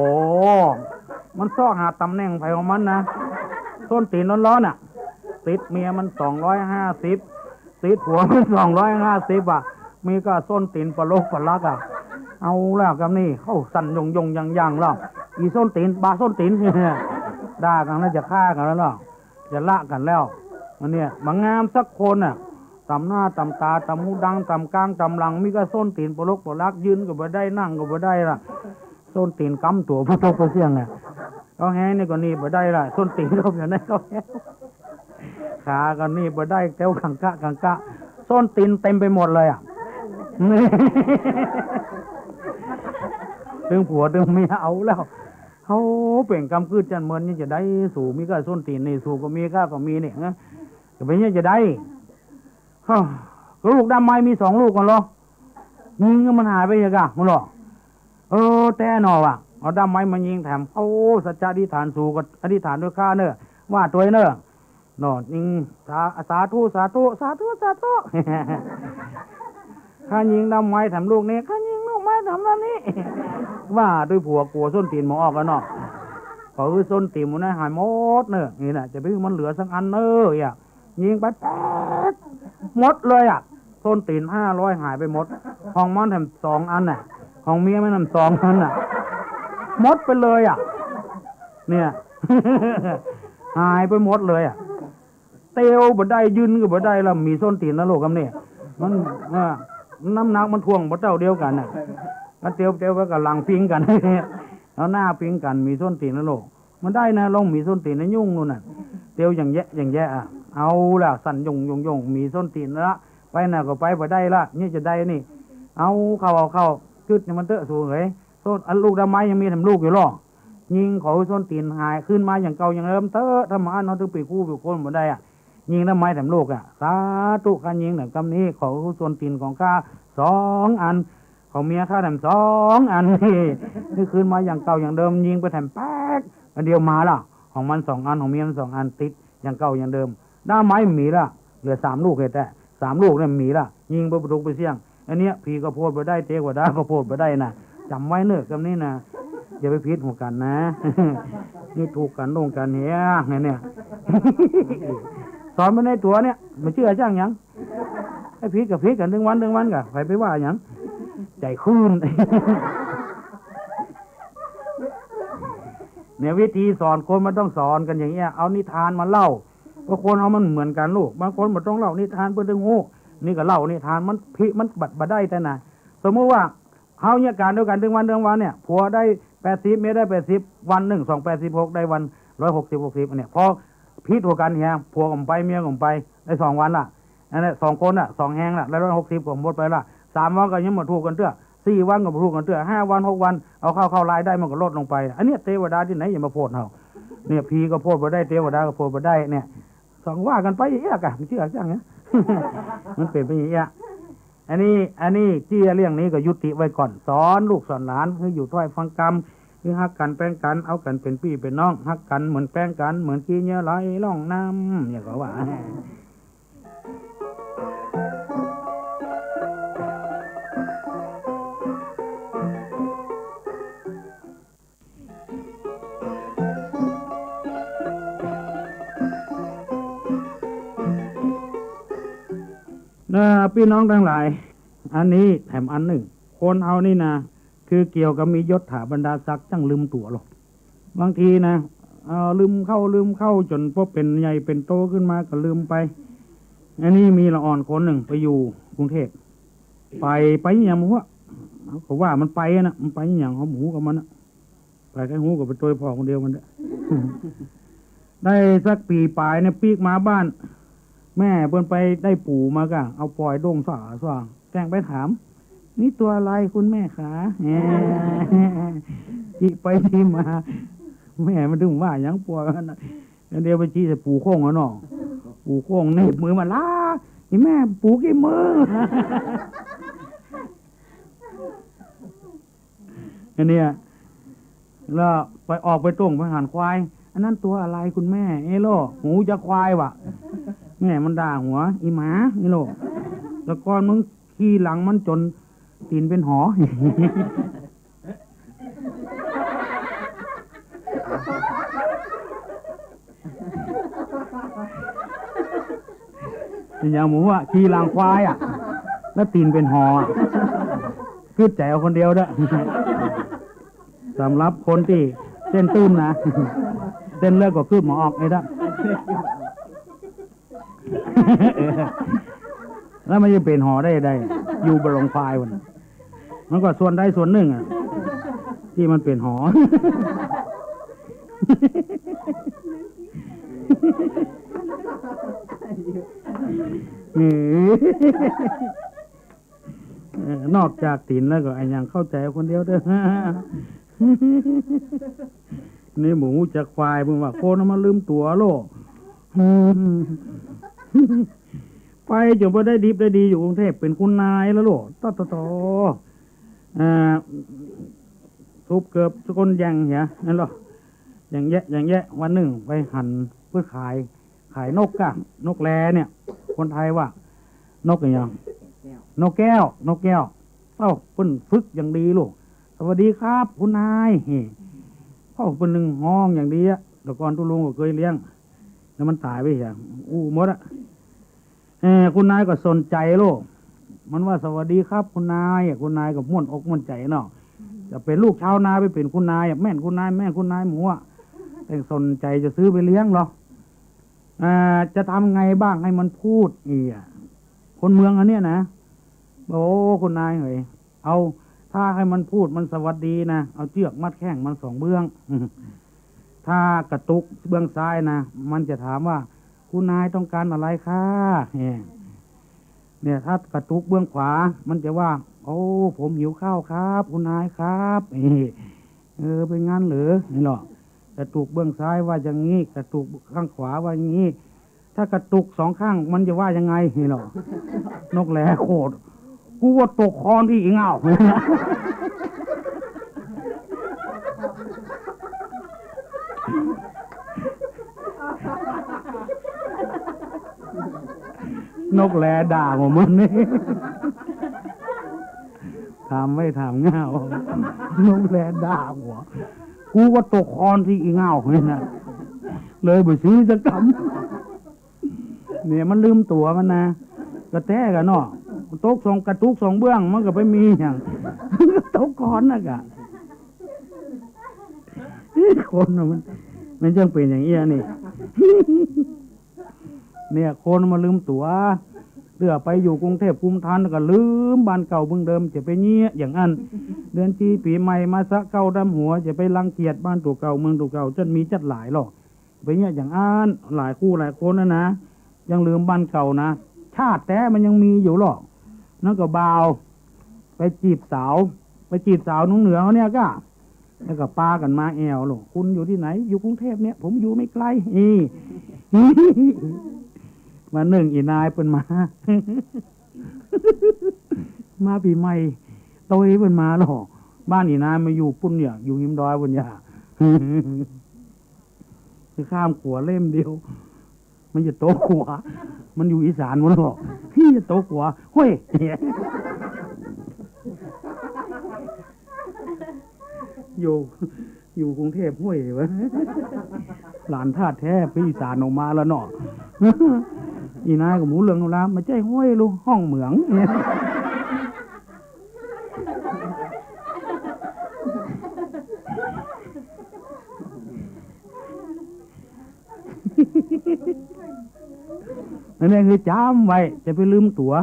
มันซอกหาต๋ำแหน่งใผของมันนะ ส้นตี๋นร้อนๆ อะ ติดเมียมันสองร้อยห้าสิบ ติดผัวมันสองร้อยห้าสิบ อะ มีก้าส้นตี๋นปะลกปะลักอะ เอาแล้วกำนี้ เข้าสั่นยงยงยังยังแล้ว อี่ส้นตี๋น บ่าส้นตี๋น ด่ากั๋นแล้ว จะฆ่ากั๋นแล้วเนาะ จะละกั๋นแล้ว อันเนี้ย บ่งามสักคนน่ะ ต๋ำหน้าต๋ำต๋า ต๋ำหูดัง ต๋ำก้าง ต๋ำหลัง มีก้าส้นตี๋นปะลกปะลัก ยืนก็บ่ได้ นั่งก็บ่ได้ละ ส้นตี๋นกำตั๋วปะตกปะเสี้ยงอะ เขาแฮงนี่ก็หนีบบ่ได้ละ ส้นตี๋นเขาอยู่ในเขาแฮง ขาก็หนีบบ่ได้ แถวกังกะกังกะ ส้นตี๋นเต๋มไปหมดเลยอะ ตึงผัวตึงเมียเอาแล้ว เฮาเป๋นกำกึ๊ดจั้นเมิน ยังจะได้ สูมีก้าส้นตี๋นนี่ สูก็มี ข้าก็มีนี่นะ จะเป๋นยังจะได้ ฮะ ลูกด้ามไม้มีสองลูกกั๋นเหรอ ยิงมันหายไปยังก่ะ มันเหรอ เออ แต๊เนาะว่ะ เอาด้ามไม้มายิงแถม โอ้ สัจจะอธิษฐาน สูก็อธิษฐานตวยข้าเน่อ ว่าตวยเน่อ เนาะ ยิง สา สาธุ สาธุ สาธุ สาธุ ข้ายิงด้ามไม้แถมลูกนี้ ข้ายิงลูกไม้แถมด้านนี้ ว่าตวยผัวกั๋วส้นตี๋นบ่ออกแล้วเนาะ ขอหื้อส้นตี๋นหมู่นั้นหายหมดเน่อ นี่น่ะ จะไปหื้อมันเหลือสักอันเน่อ อ่ะ ยิงไปแป๊ด หมดเลยอะ ส้นตี๋นห้าร้อยหายไปหมด ของมันแถมสองอันน่ะ ของเมียมันแถมสองอันน่ะ หมดไปเลยอะ เนี่ย หายไปหมดเลยอะ เตียวบ่ได้ ยืนก็บ่ได้แล้ว มีส้นตี๋นนะลูกกำนี้ มัน อ่า น้ำหนักมันถ่วงบ่เต้าเดียวกั๋นน่ะ มันเตียว เตียวไปกับหลังพิงกั๋น เอาหน้าพิงกั๋น มีส้นตี๋นนะลูก มันได้นะ ลองมีส้นตี๋นนะ ยุ่งนู่นน่ะ เตียวอย่างแยะ อย่างแยะอะ เอาละ สั่นยงยงยง มีส้นตี๋นละ ไปน่ะก็ไปบ่ได้ละ เนี่ยจะได้นี่ เอาเข้า เอาเข้า จึ๊ดนี่มันเต๊อะ สูงเอ๋ย ส้น อันลูกด้ามไม้ยังมีแถมลูกอยู่หรอ ยิงขอหื้อส้นตี๋นหายคืนมาอย่างเก่าอย่างเดิมเต๊อะ ถ้าบ่อั้นเฮาตึงเป๋นคู่เป๋นคนบ่ได้อะ ยิงด้ามไม้แถมลูกอะ สาธุ ข้ายิงแถมกำนี้ ขอหื้อส้นตี๋นของข้าสองอัน ของเมียข้าแถมสองอัน นี่คืนมาอย่างเก่าอย่างเดิม ยิงไปแถมแป๊ก อันเดียวมาละ ของมันสองอัน ของเมียมันสองอัน ติดอย่างเก่าอย่างเดิม ด้ามไม้มีละ เหลือสามลูกแต๊ๆ สามลูกเนี่ยมีละ ยิงไปปะตกปะเสี้ยง อันเนี้ย ผีก็โผดบ่ได้ เตวดาก็โผดบ่ได้น่ะ จ๋ำไว้เน่อกำนี้น่ะ อย่าไปผิดหัวกั๋นนะ นี่ถูกกั๋นลงกั๋นเหีย เนี่ย สอนไปในตั๋วเนี่ย บ่เจื้อจ้างหยัง ไอ้ผิดก็ผิดกั๋นตึงวันตึงวันก่ะ ใผไปว่าหยัง ใจ๋ขึ้น เนี่ย วิธีสอนคนมันต้องสอนกั๋นอย่างเงี้ย เอานิทานมาเล่า เพราะคนเฮามันเหมือนกั๋นลูก บางคนบ่ต้องเล่านิทานเปิ้นตึงฮู้ นี่ก็เล่านิทาน มันผิด มันบ่ บ่ได้แต๊น่ะ สมมุติว่า เฮาเยียะก๋านเดียวกั๋นตึงวันตึงวันเนี่ย ผัวได้แปดสิบ เมียได้แปดสิบ วันนึ่ง สองแปดสิบหก ได้วันร้อยหกสิบ หกสิบ อันเนี้ย พอผิดหัวกั๋นเหีย ผัวก็บ่ไป เมียก็บ่ไป ได้สองวันละ อันเนี้ย สองคนน่ะ สองแฮงละ ได้ร้อยหกสิบ ก็หมดไปละ สามวันก็ยังบ่ถูกกั๋นเตื้อ สี่วันก็บ่ถูกกั๋นเตื้อ ห้าวัน หกวัน เอาเข้า เข้ารายได้มันก็ลดลงไป อันเนี้ย เตวดาตี้ไหนจะมาโผดเฮา เนี่ย ผีก็โผดบ่ได้ เตวดาก็โผดบ่ได้ เนี่ย สองว่ากั๋นไปอย่างเงี้ยก่ะ บ่เจื้อจ้างหยัง มันเป๋นไปอย่างเงี้ย อันนี้ อันนี้เจื้อเรื่องนี้ก็ยุติไว้ก่อน สอนลูกสอนหลานหื้ออยู่ถ้อยฟังกำ หื้อฮักกั๋นแปงกั๋น เอากั๋นเป๋นปี้เป๋นน้อง ฮักกั๋นเหมือนแปงกั๋น เหมือนขี้เหยื่อไหลล่องน้ำ เนี่ยเขาว่า เอ่อ ปี้น้องตังหลาย อันนี้แถมอันนึ่ง คนเฮานี่นะ คือเกี่ยวกับมียศถาบรรดาศักดิ์จั้งลืมตั๋วลง บางทีนะ เอ่อ ลืมเข้า ลืมเข้า จ๋นพอเป๋นใหญ่เป๋นโตขึ้นมาก็ลืมไป อันนี้มีละอ่อนคนนึ่งไปอยู่กรุงเทพ ไป ไปอะหยังบ่ฮู้ เขาว่ามันไปอะนะ มันไปอะหยัง เขาบ่ฮู้กับมันนะ ไปใค่ฮู้ก็ไปตวยผ่อคนเดียวมันแหละ ได้สักปี๋ป๋ายเนี่ย ปิ๊กมาบ้าน แม่เปิ้นไปได้ปู๋มาก่ะ เอาปอยโด่งสาสว่าง แกล้งไปถาม "นี่ตัวอะไรคุณแม่ขา" แหม จิไปจิมา แม่มันถึงว่าหยังปอยมันน่ะ อันเดียวไปจิใส่ปู๋โค้งอะเนาะ ปู๋โค้งเหน็บมือมา "ล้า อีแม่ ปู๋ขี้มือ" อันเนี้ย แล้วไปออกไปต้งไปหันควาย "อันนั้นตัวอะไรคุณแม่" "เอ้โล่ หูจักควาย" ว่ะ แม่มันด่าหัว "อีหมา" เอ้โล่ "แต่ก่อนมึงขี่หลังมันจ๋นตี๋นเป๋นหอ" อะหยังหมู่ว่า ขี่หลังควายอะ แล้วตี๋นเป๋นหออะ กึ๊ดใจ๋เอาคนเดียวเด้อ สำหรับคนตี้เส้นตื้นนะ เส้นเลือดก็กึ๊ดบ่ออกไอ้เด้อ แล้วมันจะเป๋นหอได้ใด อยู่บ่หลงควายมัน มันก็ส่วนใดส่วนนึ่งอะ ตี้มันเป๋นหอ เออ เออ นอกจากตี๋นแล้วก็อะหยังเข้าใจ๋คนเดียวเด้อ นี่บ่ฮู้จักควาย เปิ้นว่าคนมันลืมตั๋วโลก ไปจ๋นบ่ได้ดิบได้ดี อยู่กรุงเทพฯ เป๋นคุณนายแล้วโลก ตอตอตอ อ่า ทุบเกือบก้นแยงเหีย นั่นโลก แยงแยะ แยงแยะ วันนึ่งไปหันเปิ้นขาย ขายนกอะ นกแลเนี่ย คนไทยว่านกอะหยัง นกแก้ว นกแก้ว เอ้า เปิ้นฝึกอย่างดีโลก "สวัสดีครับ คุณนาย" เฮ้ เอ้า เปิ้นนึ่งฮ้องอย่างดีอะ แต่ก่อนตุ๊ลุงก็เกยเลี้ยง แล้วมันต๋ายไปเหีย อู้หมดอะ เออ คุณนายก็สนใจ๋โลก มันว่า "สวัสดีครับ คุณนาย" อะ คุณนายก็ม่วนอกม่วนใจ๋เนาะ จะเป๋นลูกชาวนาไปเป๋นคุณนายอะ แม่นคุณนาย แม่นคุณนายหมู่อะ แต่สนใจ๋จะซื้อไปเลี้ยงเหรอ อ่า จะทำไงบ้างให้มันพูด เอี้ย คนเมืองอันเนี้ยนะ โอ้ คุณนายเหย เอา ถ้าให้มันพูด มันสวัสดีนะ เอาเจื้อกมัดแข้งมันสองเบื้อง ถ้ากระตุกเบื้องซ้ายนะ มันจะถามว่า "คุณนายต้องการอะไรคะ" เนี่ย เนี่ย ถ้ากระตุกเบื้องขวา มันจะว่า "โอ้ ผมหิวข้าวครับ คุณนายครับ" เออ เป๋นงั้นเหรอ นี่โลก กระตุกเบื้องซ้ายว่าอย่างงี้ กระตุกข้างขวาว่าอย่างงี้ ถ้ากระตุกสองข้างมันจะว่ายังไง นี่โลก นกแลโขด "กูว่าตกคอนที่อิงอ้าว" นกแลด่าหัวมันนี่ ถามไว้ถามง่าว นกแลด่าหัว "กูว่าตกคอนที่อิงอ้าว" เนี่ยนะ เลยบ่ซื้อสักกำ เนี่ยมันลืมตั๋วมันนะ กระแต๊กะเนาะ ตกสอง กระตุกสองเบื้อง มันก็ไปมีหยัง ตกคอนน่ะกะ คนน่ะมัน มันจังเป๋นอย่างเอี้ยนี่ เนี่ย คนมันลืมตั๋ว เตื้อไปอยู่กรุงเทพฯ กรุงธนก็ลืมบ้านเก่าเมืองเดิม จะไปเยียะอย่างอั้น เดือนจีปี๋ใหม่มาสะเก๊าดำหัว จะไปรังเกียจบ้านตั๋วเก่าเมืองตั๋วเก่า จั้นมีจั้นหลายหรอก ไปเยียะอย่างอั้น หลายคู่หลายคนน่ะนะ ยังลืมบ้านเก่านะ ชาติแต๊มันยังมีอยู่หรอก นั่นก็บ่าว ไปจีบสาว ไปจีบสาวหนองเหนือเขาเนี่ยก้า แล้วก็ปากั๋นมาแอ่วโลก "คุณอยู่ตี้ไหน" "อยู่กรุงเทพฯเนี่ย ผมอยู่ไม่ไกล" นี่ วันนึ่งอี่นายเปิ้นมา มาปี๋ใหม่ โตยเปิ้นมาลอ บ้านอี่นายมาอยู่ปุ้นเนี่ย อยู่ฮิมดอยปุ้นเนี่ย ข้ามขัวเล่มเดียว มันจะโต๊ะขัว มันอยู่อีสานหมดลอ จะโต๊ะขัว ห้วย อยู่ อยู่กรุงเทพฯ ห้วย วะ หลานธาตุแท้ ไปอีสานออกมาแล้วเนาะ อี่นายก็บ่ฮู้เรื่องฮู้ราว บ่ใจ้ห้วยลูก ห้องเหมือง อันนี้คือจ๋ำไว้ จะไปลืมตั๋ว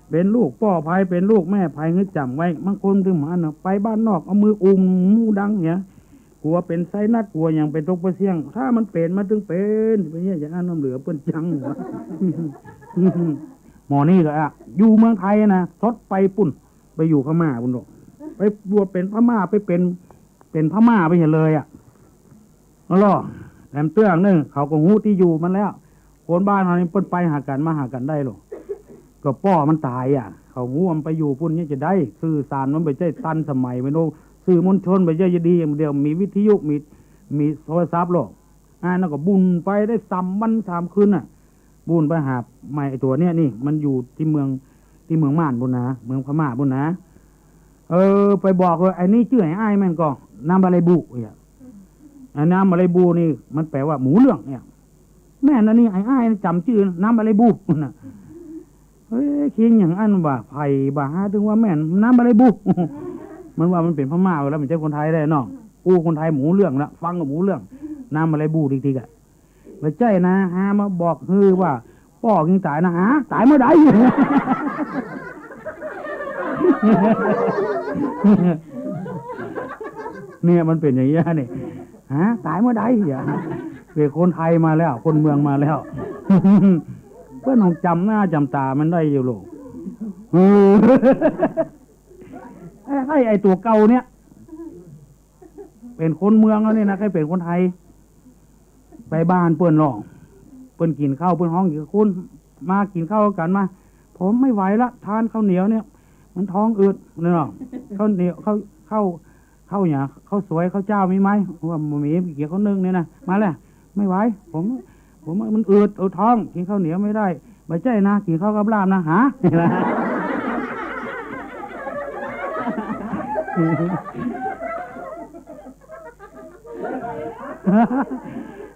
เป๋นลูกป้อใผ เป๋นลูกแม่ใผ หื้อจ๋ำไว้ บางคนตึงหันน่ะ ไปบ้านนอก เอามืออุมหูดังเหีย กั๋วเป๋นไซนัส กั๋วหยัง ไปตกไปเสี้ยง ถ้ามันเป๋น มันตึงเป๋น เป๋นเหีย อย่างอั้น น้ำเหลือเปิ้นจัง หมอนี่ก็อะ อยู่เมืองไทยนะ สดไปปุ้น ไปอยู่พม่าปุ้นโลก ไปบวชเป๋นพม่า ไปเป๋น เป๋นพม่าไปเหียเลยอะ อ๋อ แหลมเตื้องนึ่ง เขาก็ฮู้ตี้อยู่มันแล้ว คนบ้านเฮานี่เปิ้นไปหากั๋นมาหากั๋นได้โลก ก็ป้อมันต๋ายอะ เขาฮู้มันไปอยู่ปุ้นเนี่ยจะได้ สื่อสารมันบ่ใจ้ตันสมัย บ่ฮู้ สื่อมวลชนบ่ใจ้จะดี อย่างเดียวมีวิทยุ มี มีโทรศัพท์โลก อ่า นั่นก็บุ่นไปได้สามวันสามคืนน่ะ บุ่นไปหาไอ้ตั๋วเนี่ยนี่ มันอยู่ตี้เมือง ตี้เมืองม่านปุ้นนะ เมืองพม่าปุ้นนะ เออ ไปบอกว่า ไอ้นี่จื้อไอ้อ้ายแม่นก่อ น้ำบาเลบู เนี่ย ไอ้น้ำบาเลบูนี่ มันแปลว่าหมูเหลืองเนี่ย แม่นอันนี้ ไอ้อ้ายจ๋ำจื้อน้ำบาเลบูน่ะ เฮ้ย คิดอย่างอั้นว่า ใผบ่าหา ตึงว่าแม่นน้ำบาเลบู มันว่ามันเป๋นพม่าแล้ว บ่ใจ้คนไทยได้เนาะ อู้คนไทยหมูเหลืองละ ฟังก็หมูเหลือง น้ำบาเลบูติกๆ อะ บ่ใจ้นะ หามาบอกหื้อว่า ป้อกิ๋งต๋ายนะ ฮะ ต๋ายเมื่อใด เนี่ยมันเป๋นอย่างเงี้ยนี่ ฮะ ต๋ายเมื่อใด เป๋นคนไทยมาแล้ว คนเมืองมาแล้ว เปิ้นต้องจ๋ำหน้าจ๋ำต๋ามันได้อยู่โลก เออ ไอ้ ไอ้ตั๋วเก่าเนี่ย เป๋นคนเมืองแล้วนี่นะ ใค่เป๋นคนไทย ไปบ้านเปิ้นลอง เปิ้นกิ๋นข้าว เปิ้นฮ้อง "คุณ มากิ๋นข้าวกั๋นมา" "ผมไม่ไหวละ ทานข้าวเหนียวเนี่ย มันท้องอืด" เนาะ ข้าวเหนียว ข้าว ข้าว ข้าวหยัง ข้าวสวย ข้าวเจ้ามีไหม ว่าบ่มี เกียจข้าวนึ่งเนี่ยนะ มาเลย ไม่ไหว ผม ผมมันอืด เอาท้อง กิ๋นข้าวเหนียวไม่ได้ บ่ใจ้นะ กิ๋นข้าวกับลาบนะ ฮะ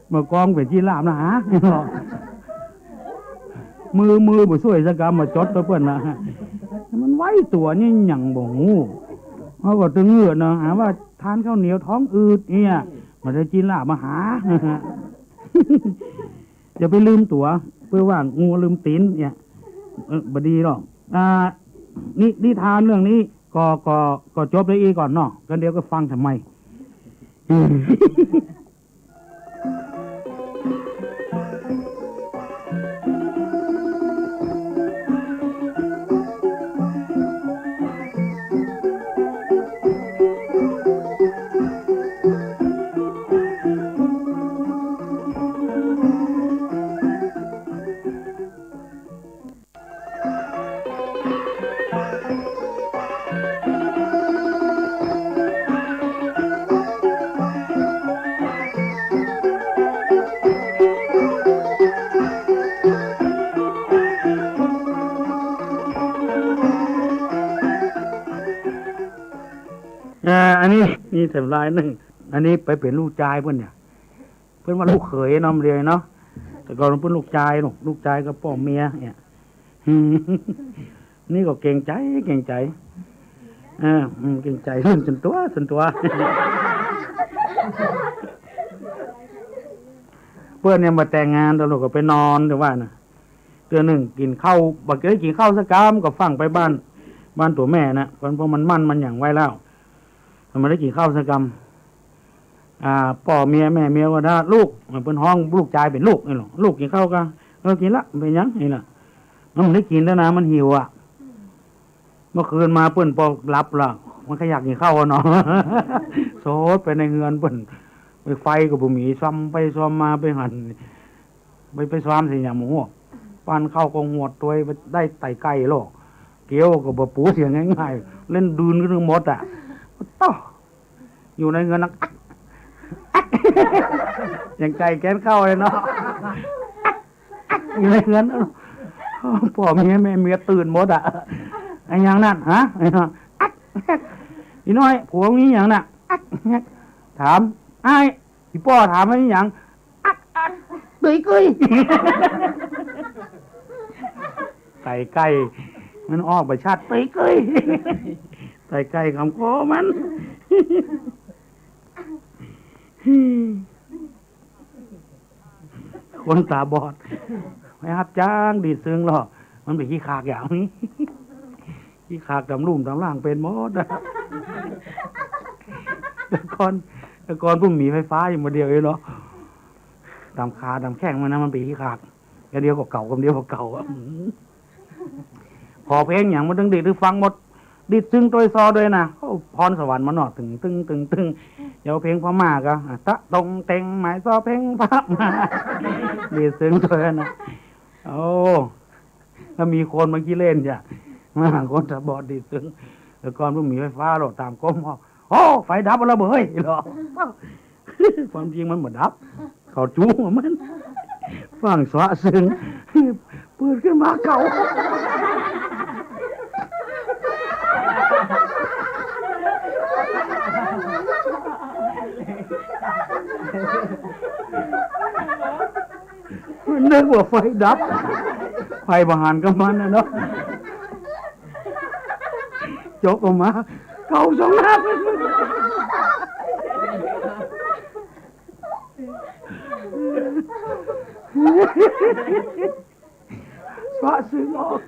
เมื่อก่อนเป๋นจีนลาบนะ ฮะ มือ มือบ่ซ่วยสักกำ มาจดกับเปิ้นนะ มันไหวตั๋วนี่หยังบ่ฮู้ เขาก็ตึงเอือดเนาะ หาว่าทานข้าวเหนียวท้องอืดเนี่ย มาได้จีนลาบมาหา อย่าไปลืมตั๋ว เปื้อว่างัวลืมตี๋นเนี่ย เออ บ่ดีหรอก อ่า นิ นิทานเรื่องนี้ ก็ ก็ ก็จบได้อี้ก่อนเนาะ กันเดี๋ยวก็ฟังทำไม อ่า อันนี้ นี่แถมลายนึ่ง อันนี้ไปเป๋นลูกจายเปิ้นเนี่ย เปิ้นว่าลูกเขยเนาะ เดียวเนาะ แต่ก่อนเปิ้นลูกจาย ลูก ลูกจายกับป้อเมียเนี่ย นี่ก็เกรงใจ๋ เกรงใจ๋ เออ อืม เกรงใจ๋ เรื่องส่วนตั๋ว ส่วนตั๋ว เปิ้นเนี่ยมาแต่งงาน ต๋อนลูกก็ไปนอน แต่ว่านะ เตื้อนึ่งกิ๋นข้าว บ่เกยกิ๋นข้าวสักกำ ก็ฟั่งไปบ้าน บ้านตั๋วแม่นะ เพราะ เพราะมันหมั้นมันหยังไว้แล้ว มันบ่ได้กิ๋นข้าวสักกำ อ่า ป้อเมียแม่เมียก็ถ้าลูก เปิ้นฮ้องลูกจายเป๋นลูกนี่หรอ "ลูกกิ๋นข้าวกั๋น" "เออ กิ๋นละ เป๋นหยัง" นี่นะ มันบ่ได้กิ๋นแล้วนะ มันหิวอะ เมื่อคืนมาเปิ้นปอหลับละ มันก็อยากกิ๋นข้าวอะเนาะ โสดไปในเฮือนเปิ้น ไฟก็บ่มี ส่องไปส่องมา ไปหัน ไป ไปส่องใส่หยังบ่ฮู้ ปั้นข้าวก็หวดตวย ไปได้ไตไก่โลก เกี๊ยวก็บ่ปูเสียง่ายๆ เล่นดืนขึ้นหมดอะ โต๊ะ อยู่ในเฮือนนะ อัก อัก อย่างไก่แก้นข้าวเลยเนาะ อัก อัก อยู่ในเฮือน ป้อเมียแม่เมียตื่นหมดอะ "อะหยังนั่น ฮะ อัก อัก อีน้อย ผัวมีหยังน่ะ อัก อัก" ถาม "อ้าย" อีป้อถามว่าอะหยัง "อัก อัก เตยเกย" ไตไก่ มันออกบ่ชัด "เตยเกย" ไตไก่คำคอมัน คนต๋าบอด ไปฮับจ้างดีดซึ่งหรอ มันเป๋นขี้ขากอย่างนี้ ขี้ขากต๋ามลุ่มต๋ามล่างเป๋นหมดนะ แต่ก่อน แต่ก่อนเปิ้นบ่มีไฟฟ้าอยู่บ่าเดี่ยวเองเนาะ ต๋ามขาต๋ามแข้งมันนะ มันเป๋นขี้ขาก กำเดียวก็เก่า กำเดียวก็เก่าอะ อืม ขอเพลงหยังมันตึงดีดหื้อฟังหมด ดีดตึงตวยซอด้วยนะ โอ้ พรสวรรค์มันเนาะ ตึง ตึง ตึง ตึง เดี๋ยวเพลงพม่าก็ อ่ะ ตะตงเต็งหมายซอเพลงพม่า ดีดตึงตวยนะ โอ้ ถ้ามีคนมาขี้เล่นจ้ะ มาหาคนตาบอดดีดตึง แต่ก่อนบ่มีไฟฟ้าหรอก ต๋ามก้ม โอ้ ไฟดับแล้วเบ้ย หรอ ความจริงมันบ่ดับ เขาจู้มัน ฟังสะซึ่ง เปิดขึ้นมาเก่า นึกว่าไฟดับ ไฟบ่หันกับมันนะเนาะ จกออกมา เก่าสองนัด สะซึ่งออก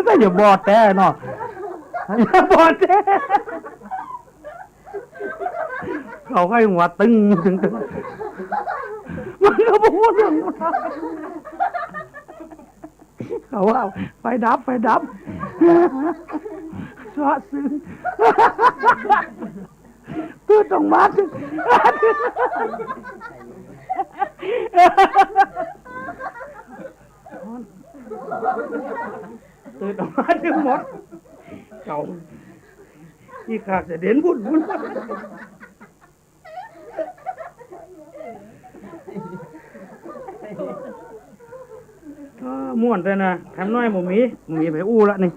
แต่อย่าบอดแต๊เนาะ อย่าบอดแต๊ เขาใค่หัวตึง ตึง ตึง มันก็บ่ฮู้เรื่อง เขาว่า ไฟดับ ไฟดับ สะซึ่ง ตื้อต้องมา ตื้อต้องมา ตื้อหมด เก่า ขี้ขากจะเด่นบุ่นบุ่น เออ ม่วนแต๊นะ แถมน้อยบ่มี บ่มีไปอู้ละนี่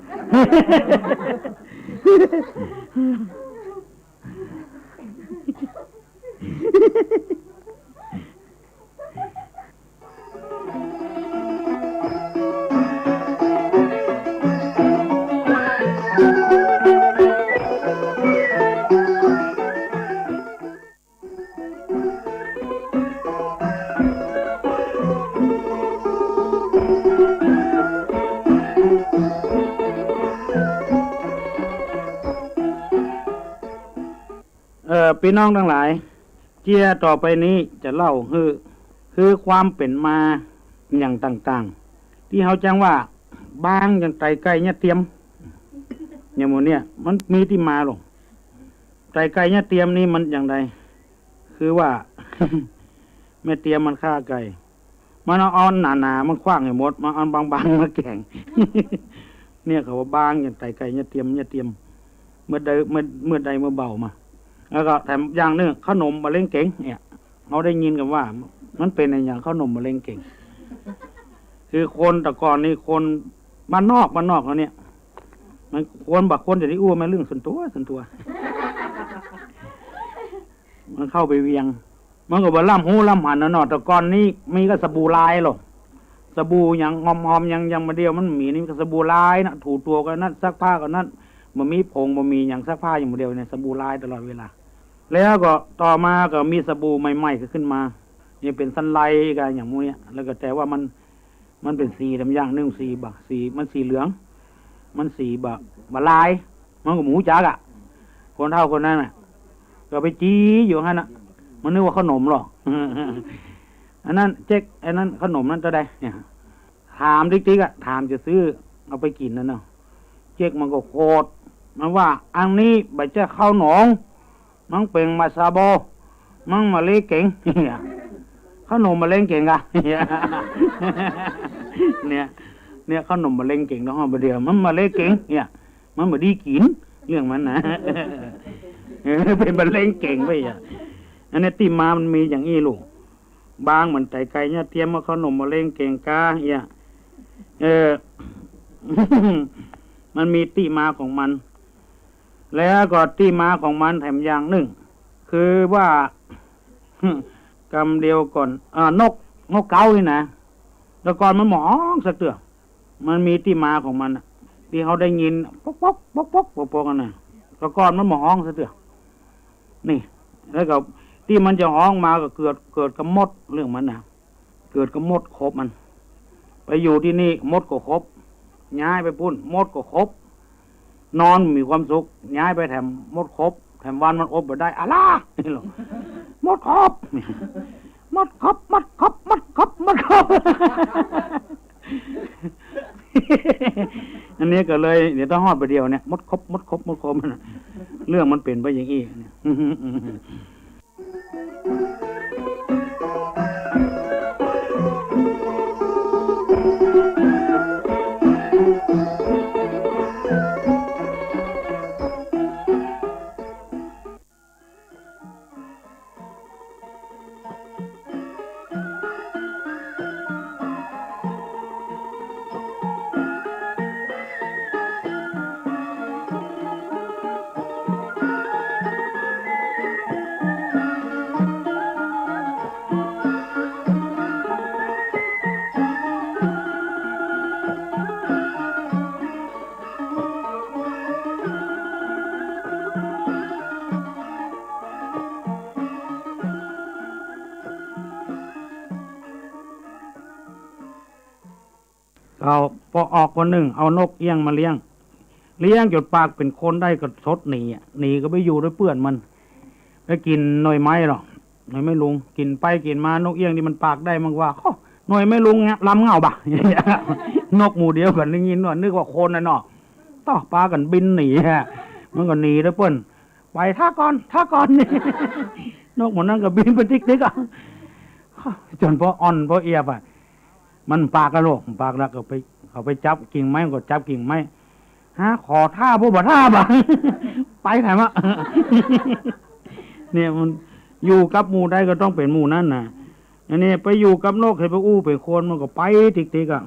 เอ่อ ปี้น้องตังหลาย เจียต่อไปนี้จะเล่าหื้อ คือความเป๋นมาอย่างต่างๆ ตี้เฮาจั้งว่า บางอย่างไตไก่เยียะเตียม อย่างหมู่เนี่ย มันมีตี้มาลง ไตไก่เยียะเตียมนี่มันอย่างใด คือว่า แม่เตียมมันฆ่าไก่ มันเอาอันหนาๆ มาขว้างหื้อหมด มันเอาอันบางๆ มาแก๋ง เนี่ยเขาว่าบางอย่างไตไก่เยียะเตียม เยียะเตียม เมื่อใด เมื่อ เมื่อใดเมื่อเบามา แล้วก็แถมอย่างนึ่ง ขนมมะเร็งเก๋งเนี่ย เฮาได้ยินกันว่า มันเป๋นอะหยังขนมมะเร็งเก๋ง คือคนแต่ก่อนนี่คนบ้านนอก บ้านนอกเขาเนี่ย มันคนบางคนจะได้อู้แม่นเรื่องส่วนตั๋ว ส่วนตั๋ว มันเข้าไปเวียง มันก็บ่ล้ำฮู้ล้ำหันนะเนาะ แต่ก่อนนี้มีก็สบู่ลายหรอก สบู่หยังหอมๆ หยัง หยังบ่าเดี่ยวมันมีนี่ก็สบู่ลายนะ ถูตั๋วก็นั้น ซักผ้าก็นั้น บ่มีผง บ่มีหยังซักผ้าอย่างบ่าเดี่ยวเนี่ย สบู่ลายตลอดเวลา แล้วก็ต่อมาก็มีสบู่ใหม่ๆ ก็ขึ้นมา นี่เป๋นซันไลต์กันอย่างหมู่เนี่ย แล้วก็แต่ว่ามัน มันเป๋นสีแถมอย่างนึ่ง สีบ่า สี มันสีเหลือง มันสีบ่า บ่าลาย มันก็บ่ฮู้จักอะ คนเฒ่าคนนั้นน่ะ ก็ไปจี้อยู่หั้นน่ะ มันนึกว่าขนมหรอก อันนั้นเจ๊ก อันนั้นขนมนั้นเต้าใดเนี่ย ถามติ๊กๆ อะ ถามจะซื้อเอาไปกิ๋นนั่นเนาะ เจ๊กมันก็โขด มันว่า อันนี้บ่ใจ้ข้าวหนอง มันเป๋นมาซาโบ มันมะเร็งเก๋ง ขนมมะเร็งเก๋งกะ เนี่ย เนี่ย ขนมมะเร็งเก๋งเนาะ บ่าเดี่ยวมันมะเร็งเก๋ง เนี่ย มันบ่ดีกิ๋น เรื่องมันนะ เออ เป๋นมะเร็งเก๋งไปอะ อันนี้ตี้มามันมีอย่างอี้ลูก บางเหมือนไตไก่เยียะเตียม ว่าขนมมะเร็งเก๋งกา เนี่ย เออ มันมีตี้มาของมัน แล้วก็ตี้มาของมันแถมอย่างนึ่ง คือว่า กำเดียวก่อน อ่า นก นกเขานี่นะ แต่ก่อนมันบ่ฮ้องสักเตื้อ มันมีตี้มาของมันน่ะ ตี้เฮาได้ยิน ป๊อกป๊อกป๊อกป๊อกป๊อกป๊อกนั่นน่ะ แต่ก่อนมันบ่ฮ้องสักเตื้อ นี่ แล้วก็ตี้มันจะฮ้องมาก็เกิด เกิดกับมดเรื่องมันน่ะ เกิดกับมดขบมัน ไปอยู่ตี้นี่มดก็ขบ ย้ายไปปู๊น มดก็ขบ นอนมีความสุข ย้ายไปแถมมดขบ แถมวันมันอบบ่ได้ อะล่ะ มดขบ มดขบ มดขบ มดขบ มดขบ อันนี้ก็เลย เดี๋ยวต้องฮอดประเดี๋ยวเนี่ย มดขบ มดขบ มดขบ เรื่องมันเป๋นไปอย่างอี้เนี่ย เขาปอออกคนนึ่ง เอานกเอี้ยงมาเลี้ยง เลี้ยงจ๋นปากเป๋นคนได้ก็สดหนีอะ หนีก็ไปอยู่ตวยเปื้อนมัน ไปกิ๋นหน่วยไม้ลอ หน่วยไม้ลุง กิ๋นไปกิ๋นมา นกเอี้ยงตี้มันปากได้มันว่า โอ้ หน่วยไม้ลุงเนี่ย ลำเหง้าบ่ะ นกหมู่เดียวกั๋นได้ยินว่า นึกว่าคนน่ะเนาะ ต้อ ปากั๋นบินหนีอะ มันก็หนีตวยเปื้อน ไป ถ่าก่อน ถ่าก่อน นกหมู่นั้นก็บินไปติ๊กๆ อะ จ๋นปออ่อนปอเอียบอะ มันปากละลูก ปากละ ก็ไป เขาไปจับกิ่งไม้ มันก็จับกิ่งไม้ ฮะ ขอถ่าบ่ บ่ถ่าบ่ะ ไปไถมะ เนี่ยมันอยู่กับหมู่ใดก็ต้องเป๋นหมู่นั้นน่ะ อันนี้ไปอยู่กับนก เห็นไปอู้เป๋นคน มันก็ไปติ๊กๆ อะ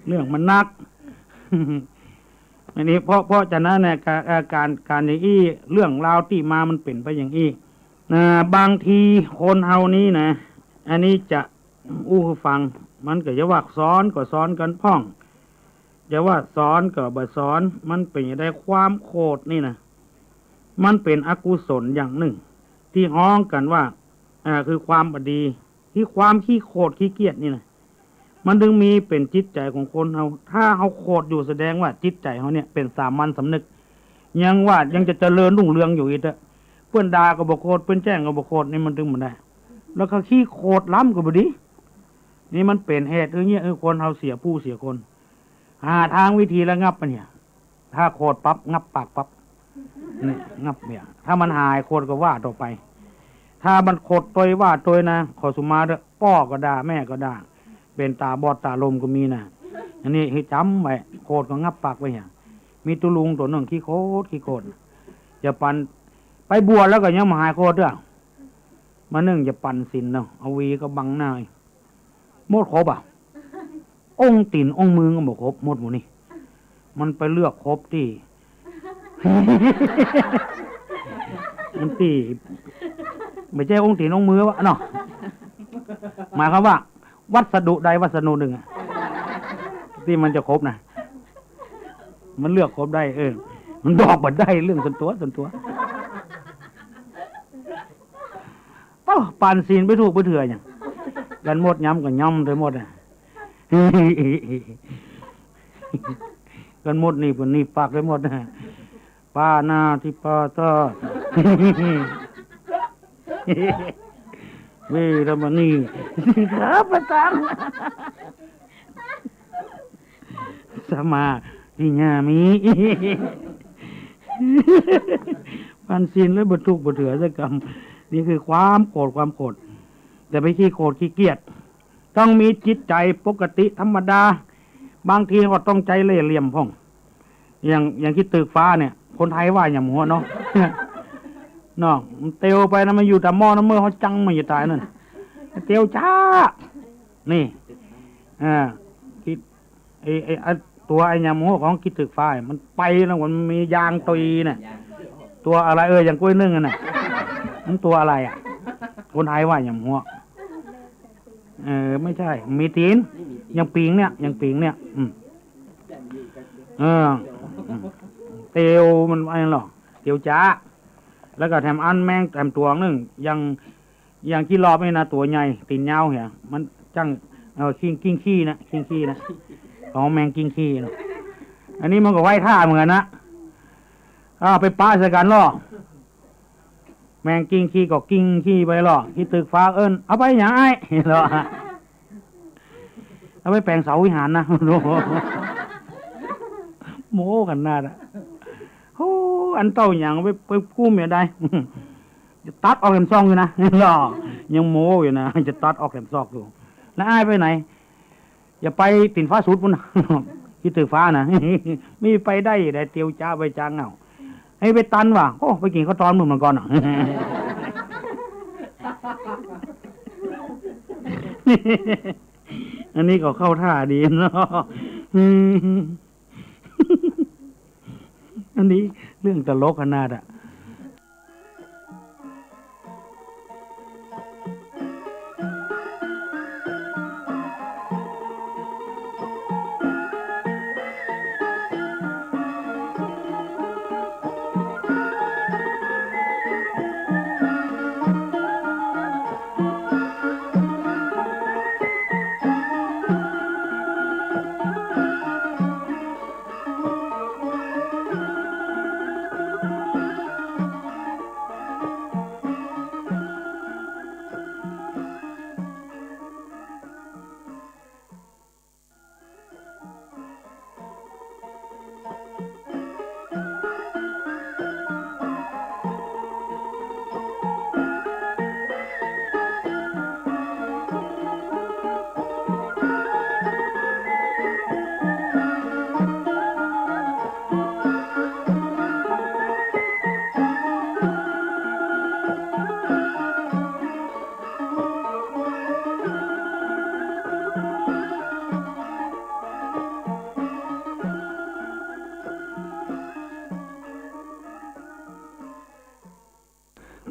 เรื่องมันนัก อันนี้เพราะ เพราะฉะนั้นเนี่ย กา เอ่อ ก๋าน ก๋านอย่างอี้ เรื่องราวตี้มามันเป๋นไปอย่างอี้ อ่า บางทีคนเฮานี้นะ อันนี้จะอู้หื้อฟัง มันก็จะว่าสอนก็สอนกั๋นพ่อง จะว่าสอนก็บ่สอน มันเป๋นจะได้ความโขดนี่นะ มันเป๋นอกุศลอย่างนึ่ง ตี้ฮ้องกั๋นว่า อ่า คือความบ่ดี คือความขี้โขดขี้เกียจนี่นะ มันจึงมีเป๋นจิตใจ๋ของคนเฮา ถ้าเฮาโขดอยู่แสดงว่าจิตใจ๋เฮาเนี่ยเป๋นสามัญสำนึก ยังว่ายังจะเจริญรุ่งเรืองอยู่อีกอะ เปิ้นด่าก็บ่โขด เปิ้นแจ้งก็บ่โขด นี่มันจึงบ่ได้ แล้วก็ขี้โขดล้ำก็บ่ดี นี่มันเป๋นเหตุหื้อเยียะหื้อคนเฮาเสียผู้เสียคน หาตางวิธีระงับมันเนี่ย ถ้าโขดปั๊บ งับปากปั๊บ นี่ งับเนี่ย ถ้ามันหายโขดก็ว่าต่อไป ถ้ามันโขดตวยว่าตวยนะ ขอสุมาเถอะ ป้อก็ด่า แม่ก็ด่า เป๋นต๋าบอดต๋าลมก็มีนะ อันนี้หื้อจ๋ำไว้ โขดก็งับปากไว้เนี่ย มีตุ๊ลุงตั๋วนึ่งขี้โขด ขี้โขด จะปัน ไปบวชแล้วก็ยังบ่หายโขดเตื้อ มานึ่งจะปันศีลเนาะ เอาหวีก็บังหน้า มดขบอะ องค์ตี๋นองค์มือก็บ่ขบ มดหมู่นี้ มันไปเลือกขบตี้ มันตี้ บ่ใจ้องค์ตี๋นองค์มือวะเนาะ หมายความว่า วัสดุใดวัสดุนึ่งอะ ตี้มันจะขบนะ มันเลือกขบได้ เออ มันบอกบ่ได้ เรื่องส่วนตั๋ว ส่วนตั๋ว เอ้า ปันศีลไปถูกไปเถื่อหยัง กั๋นมดย้ำก็ย้ำไปหมดอะ กั๋นมดนี่ เปิ้นนี่ปากไปหมดอะ ปาณาติปาตา เวรมณี สิกขาปะทัง สมาธิยามิ ปันศีลแล้วบ่ถูกบ่เถื่อสักกำ นี่คือความโขด ความโขด อย่าไปขี้โขดขี้เกียจ ต้องมีจิตใจ๋ปกติธรรมดา บางทีก็ต้องใจ๊เล่ห์เหลี่ยมพ่อง อย่าง อย่างขี้ตึกฟ้าเนี่ย คนไทยว่าหยังหัวเนาะ เนาะ มันเตียวไปนะ มันอยู่ต๋ามหม้อน้ำเมื่อเขาจังมันจะต๋ายนั่น เตียวจ๊า นี่ อ่า ขี้ ไอ้ ไอ้ ไอ้ตั๋วไอ้หยังหัวของขี้ตึกฟ้า มันไปแล้ว มันมียางตีน่ะ ตั๋วอะไร เออ อย่างก๊วยนึ่งอะน่ะ มันตั๋วอะไรอะ คนไทยว่าหยังหัว เออ ไม่ใช่ มีตี๋น อย่างปิงเนี่ย อย่างปิงเนี่ย อืม เออ อืม เตียวมันไอ้นั่นหรอ เตียวจ๊า แล้วก็แถมอันแมงแถมตั๋วนึ่ง อย่าง อย่างขี้รอบนี่นะ ตั๋วใหญ่ ตี๋นยาวเหีย มันจัง เออ คิง คิงขี้นะ คิงขี้นะ ของแมงคิงขี้นะ อันนี้มันก็ไว้ท่าเหมือนกันนะ อ่า ไปปะใส่กั๋นลอ แมงคิงขี้ก็คิงขี้ไปลอ ขี้ตึกฟ้าเอิ้น เอาไปหยังอ้าย ลอ เอาไปแป๋งเสาวิหารนะ โม้ขนาดอะ โอ้ อันเต้าหยังไป ไปกู้เมียได้ จะตัดออกแถมซองอยู่นะ ลอ ยังโม้อยู่นะ จะตัดออกแถมซองอยู่ แล้วอ้ายไปไหน อย่าไปตี๋นฟ้าสุดปู๊นนะ ขี้ตึกฟ้านะ มีไปได้ ได้เตียวจ๊าไปจ๊าเหง้า ไอ้ไปตันว่ะ โอ้ ไปกิ๋นข้าวตอนมึงมันก่อนอะ อันนี้ก็เข้าท่าดีเนาะ อืม อันนี้เรื่องตลกขนาดอะ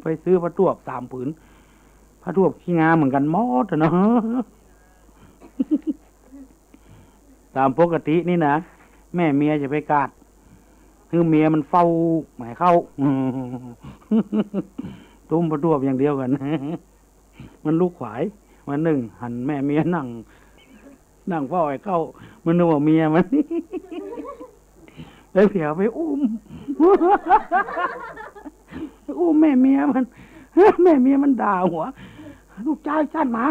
ไปซื้อผ้าตวบสามผืน ผ้าตวบขี้งาเหมือนกั๋นหมดอะเนาะ ต๋ามปกตินี่นะ แม่เมียจะไปกาด หื้อเมียมันเฝ้าหมายเข้า ตุ้มผ้าตวบอย่างเดียวกั๋น มันลูกขวาย วันนึ่งหันแม่เมียนั่ง นั่งเฝ้าไอ้เข้า มันนึกว่าเมียมัน ไปเผียวไปอุ้ม ไปอุ้มแม่เมียมัน แม่เมียมันด่าหัว ลูกจายจ้านหมา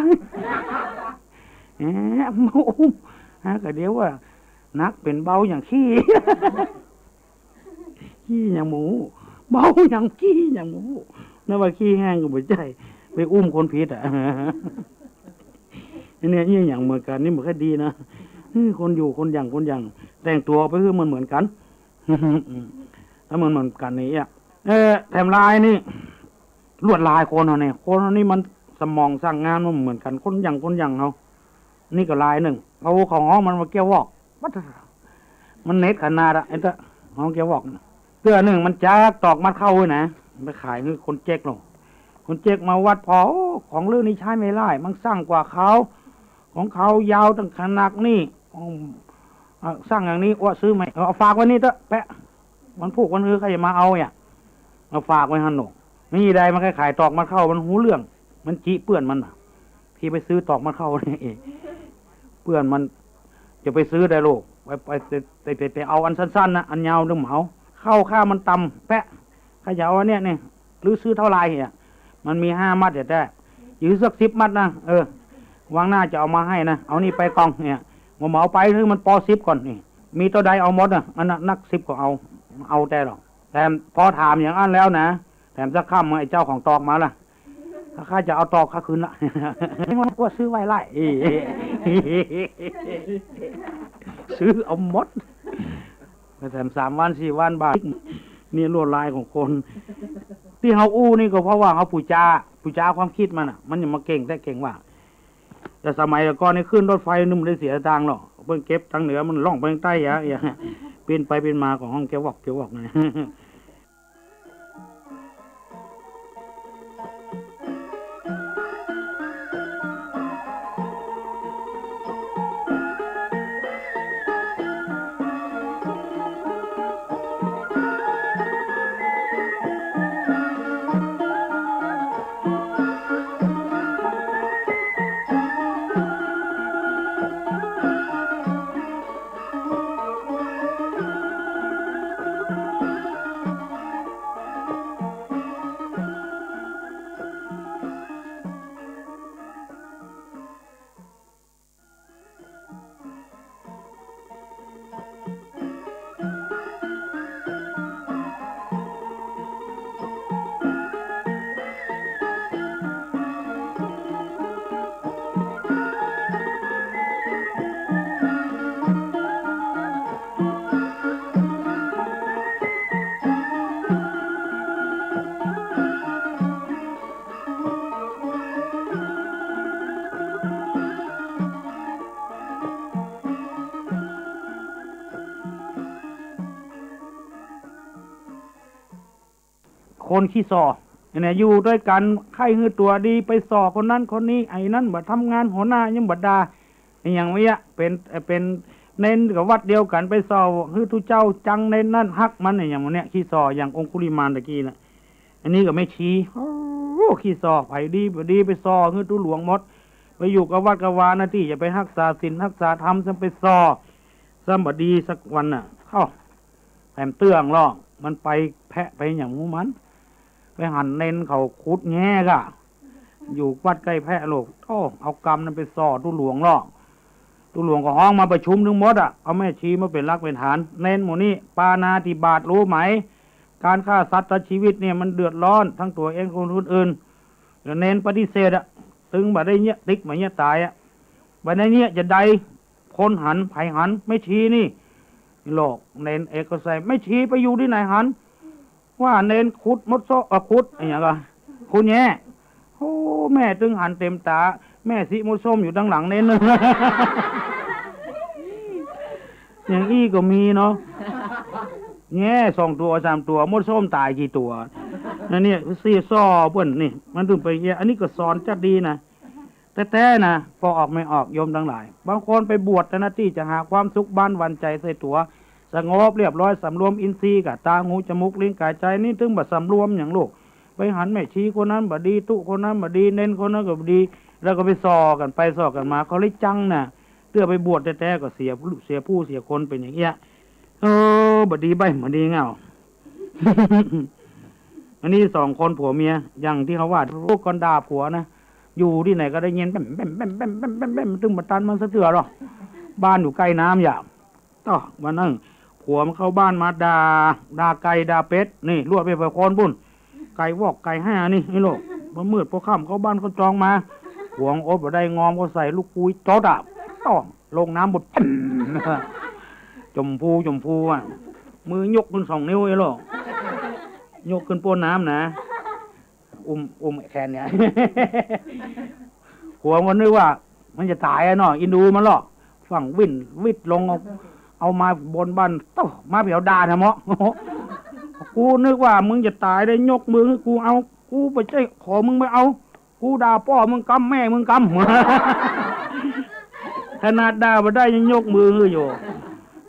แหม มาอุ้ม ฮะ ก็เดี๋ยวว่า หนักเป๋นเบาอย่างขี้ ขี้อย่างหมู เบาอย่างขี้อย่างหมู นึกว่าขี้แห้งก็บ่ใจ้ ไปอุ้มคนผิดอะ อันเนี้ย เอี้ย อย่างเหมือนกั๋นนี่มันก็ดีนะ เออ คนอยู่คนอย่าง คนอย่าง แต่งตั๋วไปหื้อมันเหมือนกั๋น ถ้ามันเหมือนกั๋นนี่อะ เออ แถมลายนี่ ลวดลายคนเฮาเนี่ย คนเฮานี่มันสมองสั่งงานมันเหมือนกั๋น คนอย่าง คนอย่างเฮา นี่ก็ลายนึ่ง เอาของฮ้องมันมาเกี้ยววอก ปั๊ด มันเน็ดขนาดอะไอ้เต๊อะ ฮ้องเกี้ยววอกน่ะ เตื้อนึ่งมันจักตอกมัดเข้าเว้ยนะ ไปขายหื้อคนเจ๊กเนาะ คนเจ๊กมาวัดผ่อ โอ้ ของเล่านี้ใจ๊ไม่ได้ มันสั่งกว่าเขา ของเขายาวตั้งขนาดนี้ อืม อ่ะ สั่งอย่างนี้ อั้วซื้อใหม่ เอาฝากไว้นี่เต๊อะ แปะ วันพูกวันฮือใค่จะมาเอาเนี่ย เอาฝากไว้หั้นโน่ นี่ได้ มันขายตอกมัดเข้า มันฮู้เรื่อง มันจิเปื้อนมันน่ะ ตี้ไปซื้อตอกมัดเข้านี่เอง เปื้อนมัน จะไปซื้อได้ลูก ไป ไป ไป ไป ไปเอาอันสั้นๆ นะ อันยาวนึ่งเหมา เข้าค่ามันต่ำ แปะ ใค่จะเอาอันเนี้ยนี่ หรือซื้อเต้าใดเนี่ย มันมีห้ามัดแต๊ๆ ยื้อสักสิบมัดนะ เออ วางหน้าจะเอามาให้นะ เอานี่ไปก่องเนี่ย เหมาๆ ไป หื้อมันปอสิบก่อนนี่ มีเต้าใดเอาหมดนะ อันนั้นนักสิบก็เอา เอาแต๊หรอก แต่พอถามอย่างอั้นแล้วนะ แถมสักคำ ไอ้เจ้าของตอกมาล่ะ ถ้าข้าจะเอาตอกข้าคืนละ อั้วซื้อไว้ไล่ ซื้อเอาหมด แถมสามวันสี่วันบาท นี่ลวดลายของคน ตี้เฮาอู้นี่ก็เพราะว่าเฮาปู๋จา ปู๋จาความกึ๊ดมันอะ มันยังมาเก่งแต๊เก่งว่า แต่สมัยก่อนนี่ขึ้นรถไฟนึ่งบ่ได้เสียตังค์หรอก เปิ้นเก็บตังค์เหนือมันล่องไปตังใต้อะ เอี้ย ปิ้นไปปิ้นมาก็ฮ้องเกี้ยววอก เกี้ยววอกนะ คนขี้ส่อ เนี่ย อยู่ตวยกั๋น ใค่หื้อตั๋วดี ไปส่อคนนั้นคนนี้ ไอ้นั้นบ่ทำงาน หัวหน้ายังบ่ด่า อย่างเนี้ย เป๋น เป๋นเณรกับวัดเดียวกั๋น ไปส่อหื้อตุ๊เจ้าจัง เณรนั้นฮักมัน อย่างเนี้ย ขี้ส่อ อย่างองคุลิมานตะกี้น่ะ อันนี้ก็แม่ชี โอ้ ขี้ส่อ ใผดีบ่ดีไปส่อหื้อตุ๊หลวงหมด ไปอยู่กับวัดกับวานะตี้ จะไปฮักษาศีลฮักษาธรรม ซ้ำไปส่อ ซ้ำบ่ดีสักวันน่ะ เอ้า แถมเตื้องลอ มันไปแพะไปอย่างหมู่มัน ไปหันเณรเขาขุดแง้ก่ะ อยู่วัดใก้แพะโลก โอ้ เอากำนั้นไปส่อตุ๊หลวงลอ ตุ๊หลวงก็ฮ้องมาประชุมตึงหมดอะ เอาแม่ชีมาเป๋นหลักเป๋นฐาน เณรหมู่นี้ปาณาติบาตรู้ไหม ก๋านฆ่าสัตว์ตัดจีวิตเนี่ยมันเดือดร้อนตึงตั๋วเองคนอื่น แล้วเณรปฏิเสธอะ ตึงบ่ได้เยียะ ติ๊กบ่าเยียะต๋ายอะ บ่าเยียะจะใด คนหัน ใผหัน แม่ชีนี่ โลก เณรเอกก็ใส่ แม่ชีไปอยู่ตี้ไหนหัน ว่าเณรขุดมดส้ม เอ่อ ขุด อะหยังก่อ ขุดแง้ โอ้ แม่ตึงหันเต็มต๋า แม่สิมดส้มอยู่ตังหลังเณร อย่างอี้ก็มีเนาะ แง้สองตั๋วสามตั๋ว มดส้มต๋ายกี่ตั๋ว นั่นเนี่ย ซี้ส่อเปิ้นนี่ มันตึงไปเยียะ อันนี้ก็สอนจัดดีนะ แต๊ๆ นะ ปอออกแม่ออก โยมตังหลาย บางคนไปบวชแต๊นะตี้ จะหาความสุขบานหวานใจ๋ใส่ตั๋ว สงบเรียบร้อย สำรวมอินทรีย์ก่ะ ต๋า หู จมูก ลิ้น ก๋าย ใจ๋ นี่ตึงบ่สำรวมหยังลูก ไปหันแม่ชีคนนั้นบ่ดี ตุ๊คนนั้นบ่ดี เณรคนนั้นก็บ่ดี แล้วก็ไปส่อกั๋นไปส่อกั๋นมา เขาเลยจังน่ะ เตื้อไปบวชแต๊ๆ ก็เสีย เสียผู้เสียคนเป๋นอย่างเอี้ย เออ บ่ดีใบ้บ่ดีเง่า อันนี้สองคนผัวเมีย อย่างตี้เขาว่า ลูกก่อนด่าผัวนะ อยู่ตี้ไหนก็ได้ยิน แบ้ม แบ้ม แบ้ม ตึงบ่ตันมันสักเตื้อหรอก บ้านอยู่ใก้น้ำอย่า ต้อ วันนั้น ผัวมันเข้าบ้านมาด่า ด่าไก่ด่าเป็ด นี่ ลวดไปฝอยโคนปู๊น ไก่วอกไก่แฮ้นี่ ไอ้โลก พอมืดพอค่ำเข้าบ้านเข้าจองมา ผัวอดบ่ได้งอมก็ใส่ลูกกุยโจ๊ดอะ ต้อ ลงน้ำบด จ่มพูจ่มพูอะ มือยกขึ้นสองนิ้วไอ้โลก ยกขึ้นโป๊นน้ำนะ อุ้ม อุ้มแขนเนี่ย ผัวมันก็นึกว่ามันจะต๋ายอะเนาะ อินดูมันหรอก ฝั่งวิ่นวิดลง เอา เอามาบนบ้าน โต้ มาเผียวด่านะเมาะ กูนึกว่ามึงจะต๋ายได้ยกมือหื้อกูเอา กูบ่ใจ้ขอมึงไปเอา กูด่าป้อมึงกำแม่มึงกำ ขนาดด่าบ่ได้ยังยกมือหื้ออยู่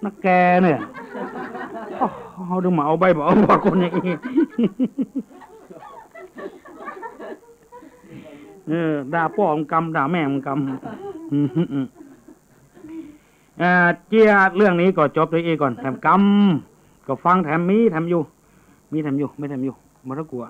นักแกเนี่ย โอ้ เฮาดึงมาเอาใบ้บ่เอาว่าคนอย่างอี้ เออ ด่าป้อมึงกำ ด่าแม่มึงกำ อืม อ่า เจียเรื่องนี้ก็จบตวยอี้ก่อน แถมกำ ก็ฟังแถมมีแถมอยู่ มีแถมอยู่ มีแถมอยู่ บ่ต้องกั๋ว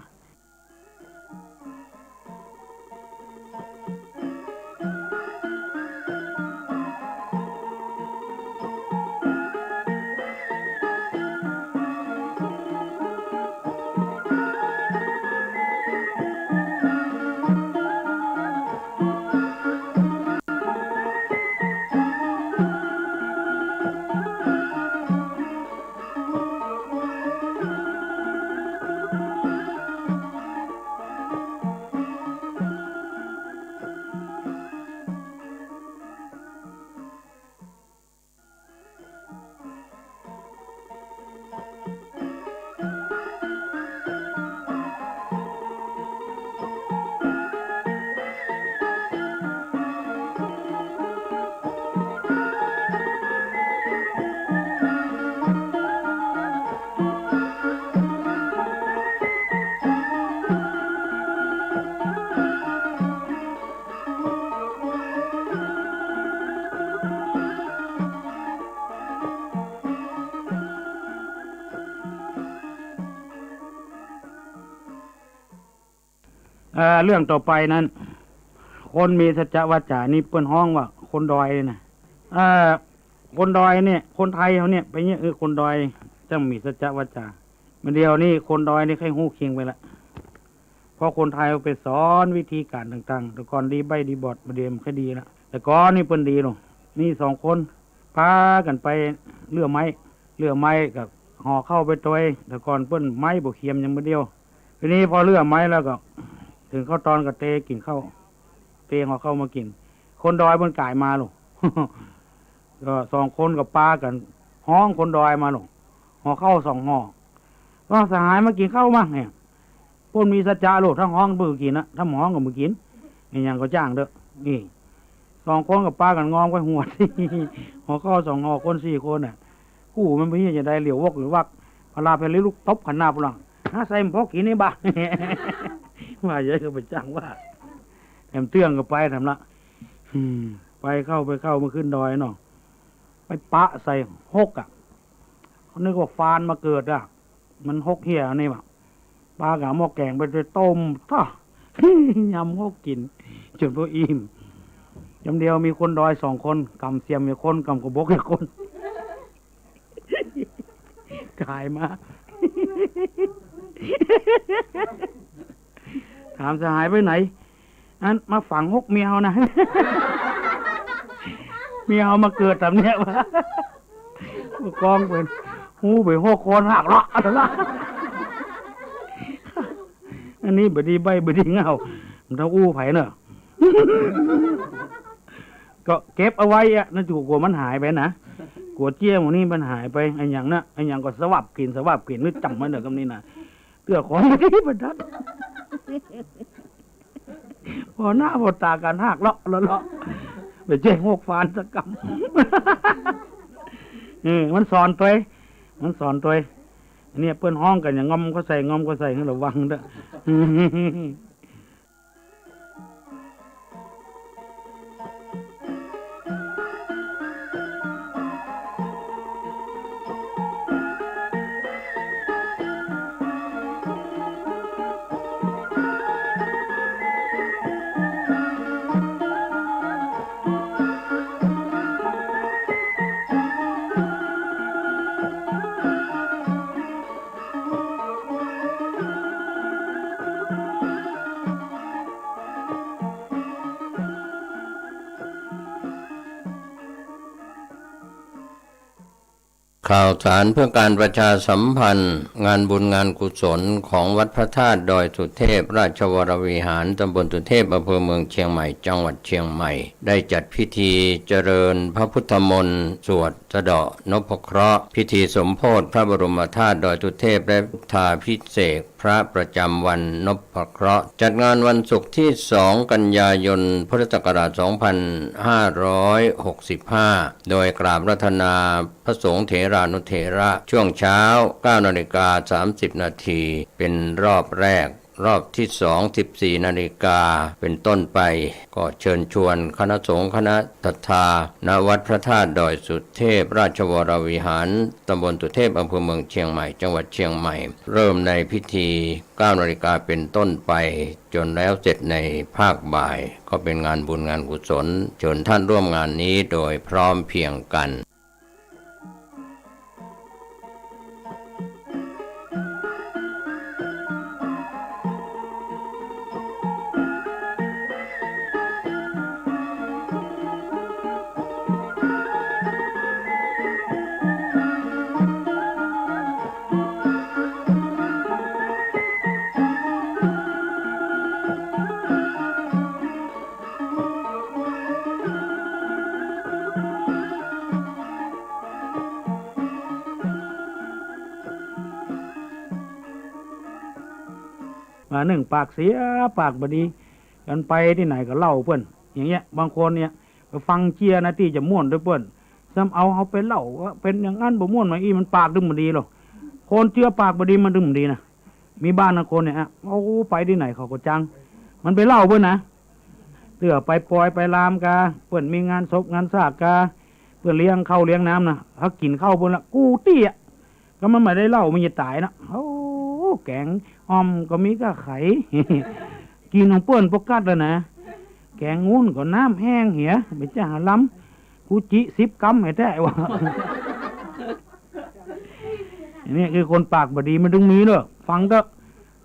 เอ่อ เรื่องต่อไปนั้น คนมีสัจจะวาจานี่เปิ้นฮ้องว่าคนดอยนะ เอ่อ คนดอยเนี่ย คนไทยเฮาเนี่ย ไปเนี่ย เออ คนดอยจั่งมีสัจจะวาจา บ่าเดี่ยวนี้คนดอยนี่ใค่ฮู้คิงไปละ เพราะคนไทยเอาไปสอนวิธีก๋านต่างๆ แต่ก่อนดีใบ้ดีบอด บ่าเดี่ยวมันใค่ดีละ แต่ก่อนนี่เปิ้นดีเนาะ มีสองคน ปากั๋นไปเลื่อไม้ เลื่อไม้ก็ห่อข้าวไปตวย แต่ก่อนเปิ้นไม้บ่เคียมอย่างบ่าเดี่ยว ทีนี้พอเลื่อไม้แล้วก็ เถิงข้าวตอนก็เตกิ๋นข้าว เตห่อข้าวมากิ๋น คนดอยเปิ้นก๋ายมาลูก ก็สองคนก็ปากั๋นฮ้องคนดอยมาลูก ห่อข้าวสองห่อ ว่า สหายมากิ๋นข้าวมั่งเนี่ย คนมีสัจจะโลด ถ้าฮ้องบ่หื้อกิ๋นนะ ถ้าบ่ฮ้องก็บ่กิ๋น อะหยังก็จ้างเต๊อะ นี่ สองคนก็ปากั๋นงอมก้อยหวด ห่อข้าวสองห่อ คนสี่คนน่ะ กู้มันบ่เฮี้ยจะใด เหลียววอกเหลียววัก พลาไปเลยลูกตบขนาดหลัง หาใส่บ่พอกิ๋นนี่บ่า ว่าเยอะก็ไปจ้างว่า แถมเตื้องก็ไปแถมละ อืม ไปเข้า ไปเข้า มาขึ้นดอยเนาะ ไปปะใส่ฮกอะ นึกว่าฟานมาเกิดอะ มันฮกเฮี้ยอันนี้ว่ะ ปากับหม้อแก๋งไป ไปต้ม ต้อ ยำฮกกิ๋น จ๋นบ่อิ่ม จ๋ำเดียวมีคนดอยสองคน กำเสียมอยู่คน กำกระบอกอยู่คน ขายมา ถามสหายไปไหน อันมาฝังฮกเมียเฮานะ เมียเฮามาเกิดต๋ามเนี้ยวะ กองเป๋น ฮู้ไปฮกคอนหักเลาะ อันนี้บ่ดีใบ้บ่ดีเหง้า มันต้องอู้ไผเนาะ ก็เก็บเอาไว้อะ นั่นกลัวมันหายไปนะ กลัวเจี้ยหมู่นี้มันหายไป อะหยังนะ อะหยังก็สวับกิ๋น สวับกิ๋น นึกจ๋ำไว้เนาะกำนี้นะ เตื้อของบ่ดีบ่ดัด ผ่อหน้าผ่อต๋ากั๋นหักเลาะเลาะเลาะ ไปแจ้งฮกฟานสักกำ เออ มันสอนตวย มันสอนตวย อันนี้เปิ้นฮ้องกั๋นอย่างงอมก็ใส่ งอมก็ใส่ หื้อระวังเต๊อะ ข่าวสารเพื่อการประชาสัมพันธ์ งานบุญงานกุศลของวัดพระธาตุดอยสุเทพ ราชวรวิหาร ตำบลสุเทพ อำเภอเมืองเชียงใหม่ จังหวัดเชียงใหม่ ได้จัดพิธีเจริญพระพุทธมนต์ สวดสะเดาะนพเคราะห์ พิธีสมโภชพระบรมธาตุดอยสุเทพ และพุทธาภิเษกพระประจำวันนพเคราะห์ จัดงานวันศุกร์ที่สองกันยายน พุทธศักราชสองพันห้าร้อยหกสิบห้า โดยกราบอาราธนาพระสงฆ์เถรานุเถระ ช่วงเช้า เก้านาฬิกาสามสิบนาที เป็นรอบแรก รอบที่สอง สิบสี่นาฬิกาเป็นต้นไป ก็เชิญชวนคณะสงฆ์คณะศรัทธา ณ วัดพระธาตุดอยสุเทพ ราชวรวิหาร ตำบลสุเทพ อำเภอเมืองเชียงใหม่ จังหวัดเชียงใหม่ เริ่มในพิธี เก้านาฬิกาเป็นต้นไป จนแล้วเสร็จในภาคบ่าย ก็เป็นงานบุญงานกุศล เชิญท่านร่วมงานนี้โดยพร้อมเพรียงกัน มานึ่งปากเสียปากบ่ดี กันไปตี้ไหนก็เล่าเปิ้น อย่างเงี้ย บางคนเนี่ย ไปฟังเจียนะตี้จะม่วนตวยเปิ้น ซ้ำเอาเฮาไปเล่าว่าเป๋นอย่างนั้นบ่ม่วนมาอี้ มันปากตึงบ่ดีหรอก คนเจื้อปากบ่ดีมันตึงบ่ดีนะ มีบ้านบางคนเนี่ย โอ้ ไปตี้ไหนเขาก็จัง มันไปเล่าเปิ้นนะ เตื้อไปปอยไปลามกา เปิ้นมีงานศพงานซากกา เปิ้นเลี้ยงข้าวเลี้ยงน้ำนะ เฮากิ๋นข้าวเปิ้นละ กู้ตี้อะ ก็มันบ่ได้เล่า มันจะต๋ายนะ โอ้ แก๋งอ่อมก็มีก้าไข่ กิ๋นของเปิ้นปกติแล้วนะ แก๋งงูนก็น้ำแห้งเหีย ไปจ้าหาลำ กูจิสิบกำให้แต๊วะ อันนี้คือคนปากบ่ดีมันตึงมีเนาะ ฟังเต๊อะ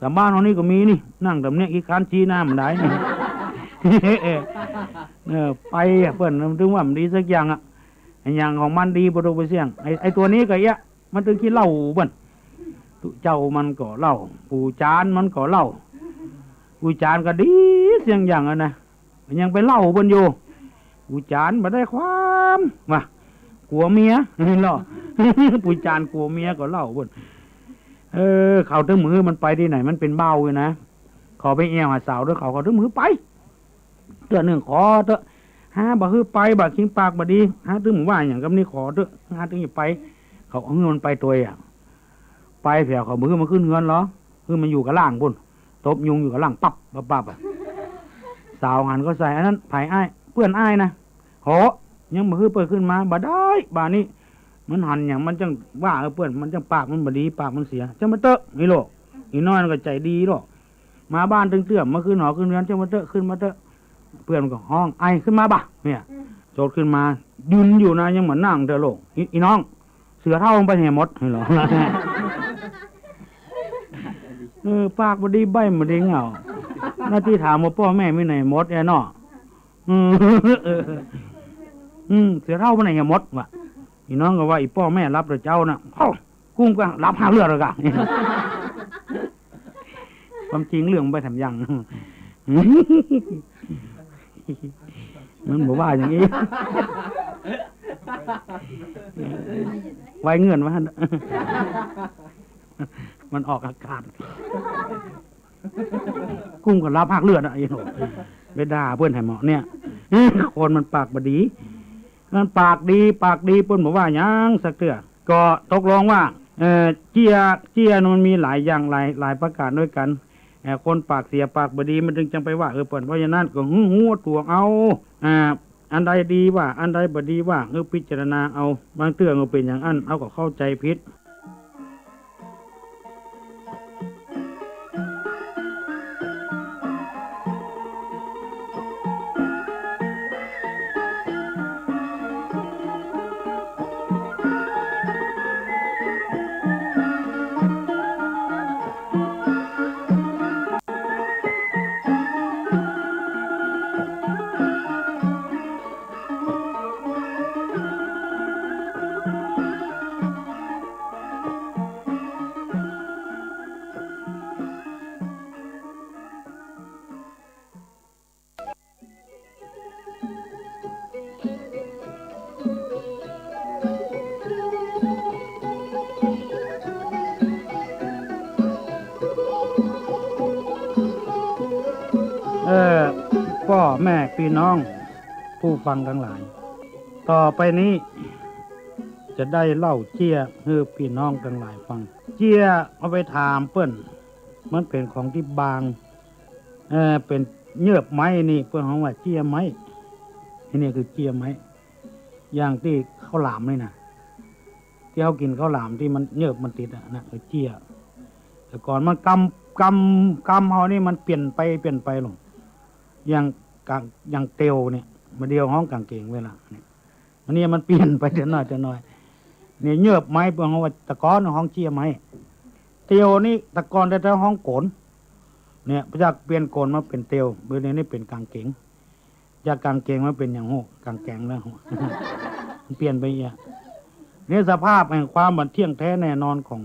ต๋ามบ้านเฮานี่ก็มีนี่ นั่งต๋ามเนี่ยขี้คร้านชี้หน้ามันได้ เออ ไปอะ เปิ้นมันตึงว่ามันดีสักอย่างอะ อย่างของมันดีบ่ต้องไปเสี่ยง ไอ้ ไอ้ตั๋วนี้ก็เอี้ย มันตึงขี้เล่าเปิ้น ตุ๊เจ้ามันก็เล่า ปู่จารย์มันก็เล่า ปู่จารย์ก็ดีเสียงอย่างนั้นนะ มันยังไปเล่าเปิ้นอยู่ ปู่จารย์บ่ได้ความ ว่า กั๋วเมีย เนาะ ปู่จารย์กั๋วเมียก็เล่าเปิ้น เออ เขาตึงบ่หื้อมันไปตี้ไหน มันเป๋นบ่าวอยู่นะ ขอไปแอ่วหาสาวตวยเขา เขาตึงบ่หื้อไป เตื้อนึ่งขอเต๊อะ หาบ่หื้อไป บ่าคิงปากบ่ดี หาตึงบ่ว่าหยังกำนี้ ขอเต๊อะ หาตึงอย่าไป เขาหื้อมันไปตวยอะ ไปแผวเขาบ่หื้อมันขึ้นเฮือนหรอ หื้อมันอยู่ก้างล่างปู๊น ตบยุงอยู่ก้างล่าง ปั๊บปั๊บปั๊บอะ สาวหันเข้าใส่ อันนั้นใผอ้าย เปื้อนอ้ายนะ โห ยังบ่หื้อเปิ้นขึ้นมา บ่ได้ บ่านี้ มันหันหยัง มันจั่งว่า เออ เปื้อน มันจั่งปากมันบ่ดี ปากมันเสีย จั่งมาเต๊อะ นี่โลก อีน้อยมันก็ใจ๋ดีโลก มาบ้านตึงเตื้อ มาขึ้นหอขึ้นเฮือน จั่งมาเต๊อะ ขึ้นมาเต๊อะ เปื้อนมันก็ฮ้อง ไอ้ ขึ้นมาบ่า เนี่ย โจดขึ้นมา ยืนอยู่นะ ยังบ่นั่งเต๊อะโลก อี อีน้อง เสือเฒ่ามันไปไหนหมด นี่โลก เออ ปากบ่ดี ใบ้บ่ดีเหงา หน้าตี้ถามว่าป้อแม่มีไหนหมดแอเนาะ อืม เออ อืม เสือเฒ่าไปไหนหมดวะ อีน้องก็ว่า อีป้อแม่หลับแต่เจ๊าน่ะ เอ้า กุ้มก็หลับหากเลือดเลยกะ ความจริงเรื่องมันไปแถมยัง มันบอกว่าอย่างนี้ ไว้เงื่อนไว้หั่น มันออกอาการ กุ้มก็หลับหากเลือดอะ ไอ้โห ไปด่าเปิ้นให้เหมาะเนี่ย คนมันปากบ่ดี มันปากดี ปากดี เปิ้นบ่ว่าหยังสักเตื้อ ก็ตกลงว่า เอ่อ เจี้ย เจี้ยมันมีหลายอย่าง หลาย หลายประการด้วยกัน เอ่อ คนปากเสียปากบ่ดี มันจึงจั่งไปว่า เออ เปิ้น เพราะฉะนั้นก็หื้อฮู้ตั๋วเอา อ่า อันใดดีว่า อันใดบ่ดีว่า หื้อพิจารณาเอา บางเตื้อก็เป๋นอย่างอั้น เฮาก็เข้าใจ๋ผิด เออ ป้อแม่ปี้น้องผู้ฟังตังหลาย ต่อไปนี้จะได้เล่าเจี้ยหื้อปี้น้องตังหลายฟัง เจี้ยเอาไปถามเปิ้น มันเป๋นของตี้บาง เอ่อ เป๋นเยือบไม้นี่ เปิ้นฮ้องว่าเจี้ยไม้ อันนี้คือเจี้ยไม้ อย่างตี้ข้าวหลามนี่นะ ตี้เฮากิ๋นข้าวหลามตี้มันเยือบมันติดอะนะ เออ เจี้ย แต่ก่อนมันกำ กำ กำเฮานี่มันเปลี่ยนไป เปลี่ยนไปลง อย่างก๋าง อย่างเตียวเนี่ย บ่าเดี่ยวฮ้องก๋างเก๋งเวลาเนี่ย อันนี้มันเปลี่ยนไปเตื้อน้อยเตื้อน้อย เนี่ย เยือบไม้เปิ้นฮ้องว่า แต่ก่อนฮ้องเจี้ยไม้ เตียวนี่แต่ก่อนแต๊ๆฮ้องโก๋น เนี่ย พอจากเปลี่ยนโก๋นมาเป๋นเตียว เดี๋ยวนี้เป๋นก๋างเก๋ง จากก๋างเก๋งมาเป๋นหยังฮู้ ก๋างแก๋งแล้ว มันเปลี่ยนไปเอี้ย เนี่ย สภาพแห่งความบ่เที่ยงแท้แน่นอนของ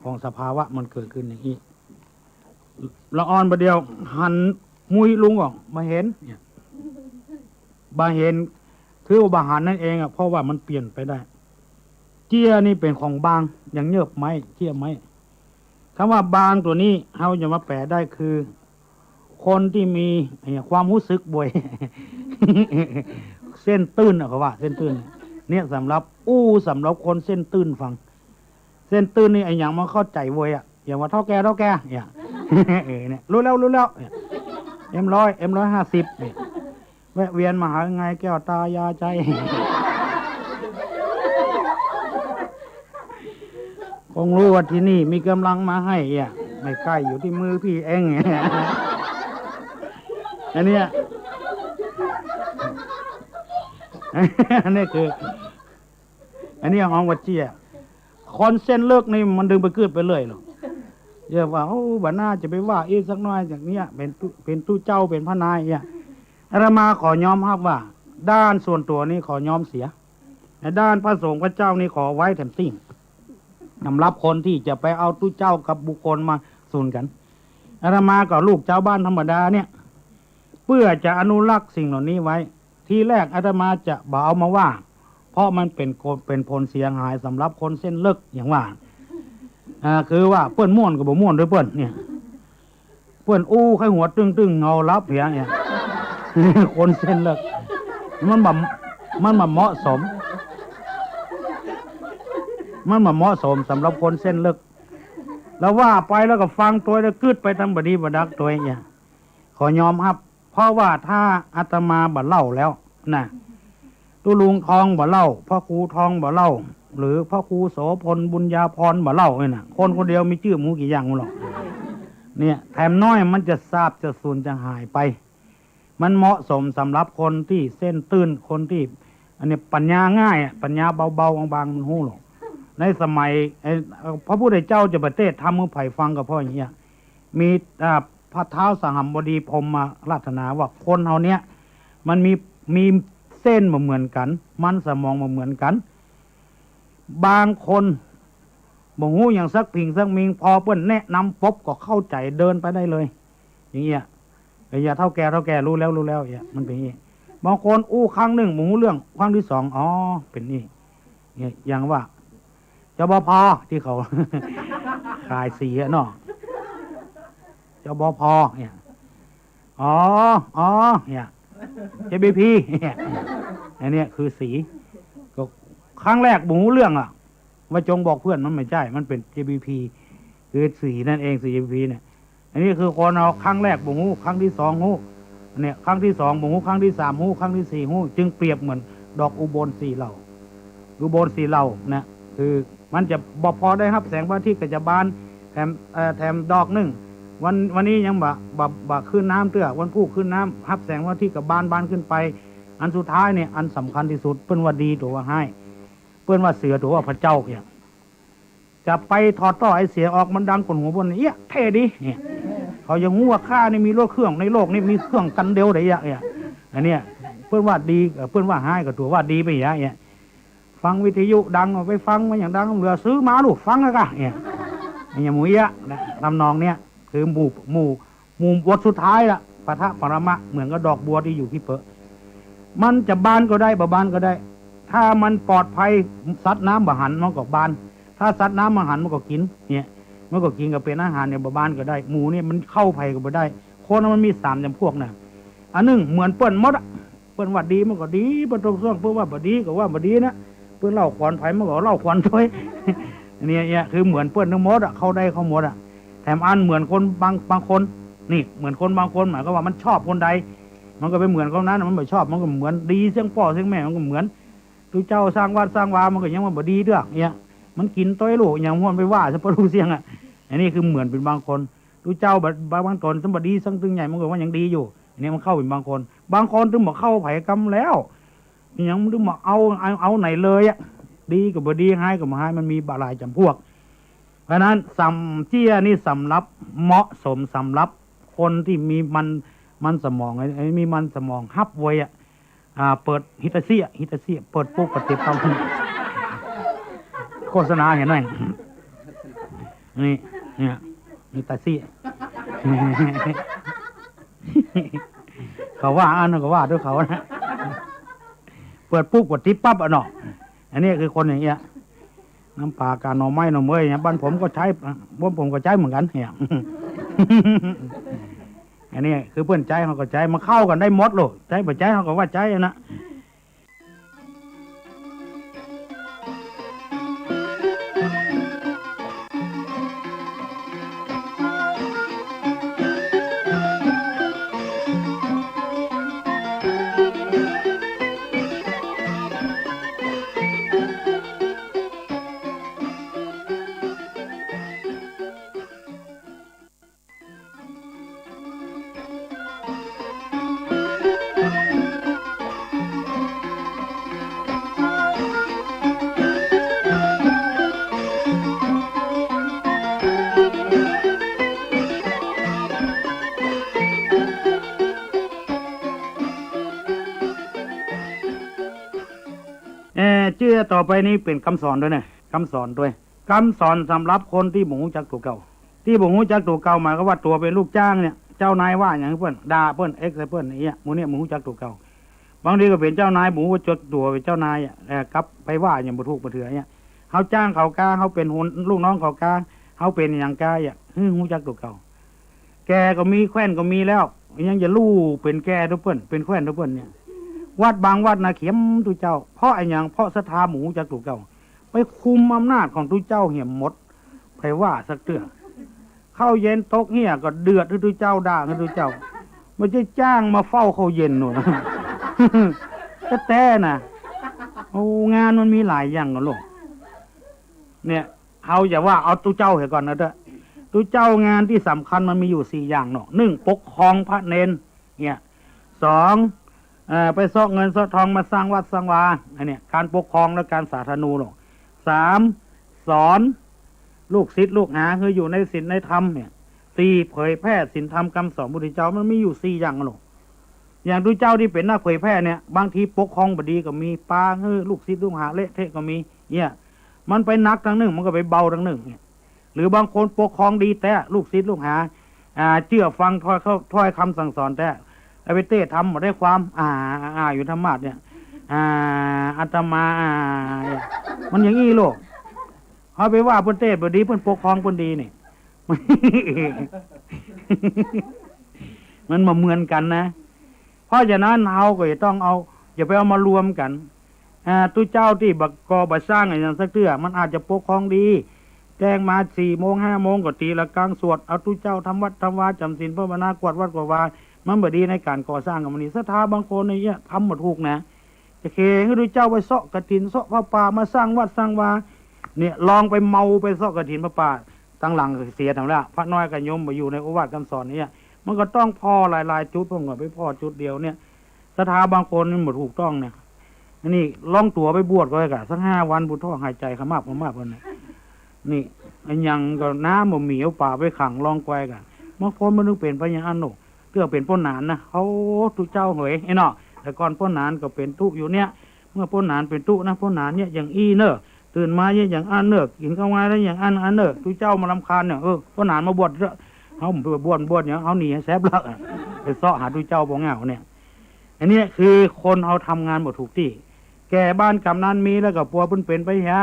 ของสภาวะมันเกิดขึ้นอย่างนี้ ละอ่อนบ่าเดี่ยวหันมุยลุงออก บ่เห็น เนี่ย บ่เห็น ถือว่าบ่หันนั่นเองอะ เพราะว่ามันเปลี่ยนไปได้ เจี้ยนี่เป๋นของบาง อย่างเยือบไม้ เจี้ยไม้ คำว่าบางตั๋วนี้ เฮาจะมาแปลได้คือ คนตี้มี ไอ้ ความฮู้สึกบ่วย เส้นตื้นอะ เขาว่าเส้นตื้น เนี่ย สำหรับ อู้ สำหรับคนเส้นตื้นฟัง เส้นตื้นนี่ ไอ้หยังมันเข้าใจ๋บ่วยอะ อย่างว่า เฒ่าแก่ เฒ่าแก่ เนี่ย เออ เนี่ย ฮู้แล้ว ฮู้แล้ว เนี่ย เอ็มร้อย เอ็มร้อยห้าสิบ เนี่ย แวะเวียนมาหาไงแก้วตายาใจ คงฮู้ว่าตี้นี่มีก๋ำลังมาให้อะ ไม่ใก้อยู่ตี้มือปี้เอง อันเนี้ย อันนี้คือ อันนี้ฮ้องว่าเจี้ย คนเส้นเลิกนี่มันดึงไปกึ๊ดไปเรื่อยหรอก เยียะว่า โอ้ บ่น่าจะไปว่าอีกสักหน้อย อย่างเนี้ย เป๋นตุ๊ เป๋นตุ๊เจ้า เป๋นพระนายเนี่ย อาตมาขอยอมฮับว่า ด้านส่วนตั๋วนี่ขอยอมเสีย ในด้านพระสงฆ์พระเจ้านี่ขอไว้แถมตี้ สำหรับคนตี้จะไปเอาตุ๊เจ้ากับบุคคลมาสุนกั๋น อาตมาก็ลูกจาวบ้านธรรมดาเนี่ย เพื่อจะอนุรักษ์สิ่งเหล่านี้ไว้ ทีแรกอาตมาจะบ่เอามาว่า เพราะมันเป๋นคน เป๋นผลเสียหายสำหรับคนเส้นเลิก อย่างว่า อ่า คือว่าเปิ้นม่วนก็บ่ม่วนตวยเปิ้นเนี่ย เปิ้นอู้ใค่หัวตึงๆ เหงาหลับเหียเนี่ย คนเส้นเลิก มันบ่ มันบ่เหมาะสม มันบ่เหมาะสมสำหรับคนเส้นเลิก แล้วว่าไปแล้วก็ฟังตวยแล้วกึ๊ดไปตามบ่ดีบ่ดักตวยเนี่ย ขอยอมฮับ เพราะว่าถ้าอาตมาบ่เล่าแล้วนะ ตุ๊ลุงทองบ่เล่า พระครูทองบ่เล่า หรือพระครูโสภณ บุญญาภรณ์บ่เล่าเนี่ยนะ คนคนเดียวมีจื้อบ่ฮู้กี่อย่างบ่ฮู้หรอก เนี่ย แถมน้อยมันจะสาบจะสูญจะหายไป มันเหมาะสมสำหรับคนตี้เส้นตื้น คนตี้ อันนี้ปัญญาง่ายอะ ปัญญาเบาๆ บางๆ มันฮู้หรอก ในสมัย ไอ้ พระพุทธเจ้าจะไปเตสน์ธรรมหื้อใผฟังก็เพราะอย่างเงี้ย มี อ่า พระท้าวสหัมบดีพรหมราธนาว่าคนเฮาเนี่ย มันมี มีเส้นบ่เหมือนกั๋น มันสมองบ่เหมือนกั๋น บางคนบ่ฮู้หยังสักผิงสักมิง พอเปิ้นแนะนำปุ๊บก็เข้าใจ๋เดินไปได้เลย อย่างเงี้ย ไอ้เหี้ย เฒ่าแก่ เฒ่าแก่ ฮู้แล้ว ฮู้แล้ว เอี้ย มันเป๋นอย่างงี้ บางคนอู้ครั้งนึ่งบ่ฮู้เรื่อง ครั้งตี้สอง อ๋อ เป๋นนี่ เนี่ย อย่างว่า จบภ ตี้เขา ขายสีอะเนาะ จบภ เนี่ย อ๋อ อ๋อ เนี่ย เจบีพี เนี่ย อันเนี้ยคือสี ก็ครั้งแรกบ่ฮู้เรื่องอะ ว่าจงบอกเพื่อน มันไม่ใจ้ มันเป๋น เจบีพี คือสีนั่นเอง สี เจบีพี เนี่ย อันนี้คือคนเฮาครั้งแรกบ่ฮู้ ครั้งตี้สองฮู้ เนี่ย ครั้งตี้สองบ่ฮู้ ครั้งตี้สามฮู้ ครั้งตี้สี่ฮู้ จึงเปรียบเหมือนดอกอุบลสี่เหล่า อุบลสี่เหล่านะ คือมันจะบ่พอได้ฮับแสงพระอาทิตย์ก็จะบาน แถม เอ่อ แถมดอกนึ่ง วัน วันนี้ยังบ่ บ่ บ่ขึ้นน้ำเตื้อ วันพูกขึ้นน้ำ ฮับแสงพระอาทิตย์ก็บาน บานขึ้นไป อันสุดท้ายเนี่ย อันสำคัญตี้สุด เปิ้นว่าดีตั๋วว่าฮ้าย เปิ้นว่าเสือตั๋วว่าพระเจ้าเนี่ย จะไปถอดต้อไอเสียออก มันดังก้นหูเปิ้น เอี้ยะ เท่ดีเนี่ย เขายังฮู้ว่าข้านี่มีรถเครื่อง ในโลกนี้มีเครื่องคันเดียวได้เอี้ยะเนี่ย อันเนี้ย เปิ้นว่าดี เอ่อ เปิ้นว่าฮ้ายก็ตั๋วว่าดีไปเอี้ยะเนี่ย ฟังวิทยุดัง เอาไปฟัง มันอย่างดัง เหลือซื้อมาลูกฟังแล้วกะเนี่ย อย่างหมู่เอี้ยะนะ ทำนองเนี้ย คือหมู่ หมู่ หมู่บทสุดท้ายละ ปะทะปรมะ เหมือนกับดอกบัวตี้อยู่ขี้เปอะ มันจะบานก็ได้ บ่บานก็ได้ ถ้ามันปลอดภัย สัตว์น้ำบ่หัน มันก็บาน ถ้าสัตว์น้ำมาหัน มันก็กิ๋น เนี่ย มันก็กิ๋นก็เป๋นอาหารเนี่ย บ่บานก็ได้ หมู่เนี่ยมันเข้าใผก็บ่ได้ คนมันมีสามจ๋ำพวกนะ อันนึ่งเหมือนเปิ้นหมดอะ เปิ้นว่าดีมันก็ดี เปิ้นตรงส่วน เปิ้นว่าบ่ดีก็ว่าบ่ดีนะ เปิ้นเล่าขวัญใผมันก็เล่าขวัญตวย เนี่ย เนี่ย คือเหมือนเปิ้นตึงหมดอะ เข้าได้เข้าหมดอะ แถมอันเหมือนคนบาง บางคน นี่ เหมือนคนบางคน หมายความว่ามันชอบคนใด มันก็ไปเหมือนคนนั้น มันบ่ชอบ มันก็เหมือน ดีเสี้ยงป้อเสี้ยงแม่ มันก็เหมือน ตุ๊เจ้าสร้างวัดสร้างวา มันก็ยังว่าบ่ดีเตื้อ เนี่ย มันกิ๋นตวยลูก อย่างม่วนไปว่าซะปะลูกเสี้ยงอะ อันนี้คือเหมือนเป๋นบางคน ตุ๊เจ้าบาง บางต๋นซึ่งบ่ดีสักตึงใหญ่ มันก็ว่ายังดีอยู่ อันนี้มันเข้าเป๋นบางคน บางคนตึงบ่เข้าใผกำแล้ว ยังตึงบ่เอา เอา เอาไหนเลยอะ ดีก็บ่ดี ฮ้ายก็บ่ฮ้าย มันมีบ่าหลายจ๋ำพวก เพราะฉะนั้นสำ เจี้ยนี่สำหรับเหมาะสมสำหรับคนตี้มีมัน มันสมอง ไอ้ ไอ้มีมันสมองฮับไวอะ อ่า เปิดฮิตาชิอะ ฮิตาชิอะ เปิดปุ๊บก็ติดปั๊บ โฆษณาเห็นไหม นี่ เนี่ย ฮิตาชิอะ เขาว่าอันนั้นก็ว่าตวยเขานะ เปิดปุ๊บก็ติดปั๊บอะเนาะ อันนี้คือคนอย่างเงี้ย น้ำปลากาหน่อไม้หน่อเมยเนี่ย บ้านผมก็ใจ๊ บ้านผมก็ใจ๊เหมือนกั๋นเนี่ย อันนี้คือเปิ้นใจ๊ เฮาก็ใจ๊ มันเข้ากั๋นได้หมดโลด ใจ๊บ่ใจ๊ เฮาก็ว่าใจ๊อะนะ เอ่อ เจื้อต่อไปนี้เป๋นกำสอนตวยนะ กำสอนตวย กำสอนสำหรับคนตี้บ่ฮู้จักตั๋วเก่า ตี้บ่ฮู้จักตั๋วเก่า หมายความว่าตั๋วเป๋นลูกจ้างเนี่ย เจ้านายว่าหยังหื้อเปิ้น ด่าเปิ้น เอ็กใส่เปิ้น อย่างเงี้ย หมู่เนี่ยบ่ฮู้จักตั๋วเก่า บางทีก็เป๋นเจ้านาย บ่ฮู้จักตั๋วเป๋นเจ้านายอะ เอ่อ กลับไปว่าหยังบ่ถูกบ่เถื่อเนี่ย เฮาจ้างเขากา เฮาเป๋นหัว ลูกน้องเขากา เฮาเป๋นอะหยังก้า อยากหื้อฮู้จักตั๋วเก่า แก่ก็มี แคว่นก็มีแล้ว ยังจะลู่เป๋นแก่เต้าเปิ้น เป๋นแคว่นเต้าเปิ้นเนี่ย วัดบางวัดนะเข็มตุ๊เจ้า เพราะอะหยัง เพราะศรัทธาบ่ฮู้จักตั๋วเก่า ไปคุมอำนาจของตุ๊เจ้าเหียหมด ใผว่าสักเตื้อ ข้าวเย็นตกเฮี้ยก็เดือดหื้อตุ๊เจ้า ด่าหื้อตุ๊เจ้า บ่ใจ้จ้างมาเฝ้าข้าวเย็นโน่น แต๊ๆ นะ โอ้ งานมันมีหลายอย่างเนาะลูก เนี่ย เฮาอย่าว่าเอาตุ๊เจ้าเหียก่อนนะเต๊อะ ตุ๊เจ้างานตี้สำคัญมันมีอยู่สี่อย่างเนาะ นึ่ง ปกครองพระเณร เนี่ย สอง เอ่อ ไปเซาะเงินเซาะทองมาสร้างวัดสร้างวา อันเนี้ย ก๋านปกครองและก๋านสาธนูเนาะ สาม สอนลูกศิษย์ลูกหาหื้ออยู่ในศีลในธรรมเนี่ย สี่ เผยแผ่ศีลธรรมกำสอนพุทธเจ้า มันมีอยู่สี่อย่างเนาะ อย่างตุ๊เจ้าตี้เป๋นนักเผยแผ่เนี่ย บางทีปกครองบ่ดีก็มี ปาหื้อลูกศิษย์ลูกหาเละเทะก็มี เนี่ย มันไปหนักตางนึ่ง มันก็ไปเบาตางนึ่งเนี่ย หรือบางคนปกครองดีแต๊ ลูกศิษย์ลูกหา อ่า เจื้อฟังถ้อยเขา ถ้อยกำสั่งสอนแต๊ เอาไปเตศน์ธรรมบ่ได้ความ อ่า อ่า อยู่ธรรมาสน์เนี่ย อ่า อาตมา อ่า เนี่ย มันอย่างอี้ลูก เฮาไปว่าเปิ้นเตศน์บ่ดี เปิ้นปกครองเปิ้นดีนี่ มันบ่เหมือนกั๋นนะ เพราะฉะนั้นเฮาก็จะต้องเอา อย่าไปเอามารวมกั๋น อ่า ตุ๊เจ้าตี้บ่ก่อบ่สร้างอะหยังสักเตื้อ มันอาจจะปกครองดี แจ้งมาสี่โมงห้าโมงก็ตีระฆังสวด เอาตุ๊เจ้าทำวัดทำวา จ๋ำศีลภาวนา กวาดวัดกวาดวา มันบ่ดีในก๋านก่อสร้างก็บ่ดี ศรัทธาบางคนเนี่ยทำบ่ถูกนะ จะเขหื้อตุ๊เจ้าไปเซาะกฐินเซาะผ้าป่ามาสร้างวัดสร้างวา เนี่ย ลองไปเมาไปเซาะกฐินผ้าป่า ตางหลังเสียตังแล้ว พระน้อยกับโยมบ่อยู่ในโอวาทกำสอนเนี่ย มันก็ต้องผ่อหลายๆ จุด ผมก็ไปผ่อจุดเดียวเนี่ย ศรัทธาบางคนนี่บ่ถูกต้องเนี่ย อันนี้ลองตั๋วไปบวชก็ได้กะ สักห้าวัน พุทโธหายใจ๋ขมับขมับกันนะ นี่ อะหยังก็น้ำบ่มี เอาป๋าไปขังลองกวยกะ บางคนมันนึกเป๋นไปอย่างอั้นโน่น เตื้อเป๋นป้อหนานนะ โอ้ ตุ๊เจ้าเหย ไอ้เนาะ แต่ก่อนป้อหนานก็เป๋นตุ๊อยู่เนี่ย เมื่อป้อหนานเป๋นตุ๊นะ ป้อหนานเนี่ยอย่างอี้เน่อ ตื่นมาเนี่ยอย่างอั้นเน่อ กิ๋นข้าวงายแล้วอย่างอั้น อั้นเน่อ ตุ๊เจ้ามารำคาญเนี่ย เออ ป้อหนานมาบวชเถอะ เฮาบ่บวช บวชเนี่ย เฮาหนีแซบละ ไปเซาะหาตุ๊เจ้าบ่เหงาเนี่ย อันเนี้ยคือคนเฮาทำงานบ่ถูกตี้ แก่บ้านกำนันมีแล้วก็ปัวเปิ้นเป๋นไปเหีย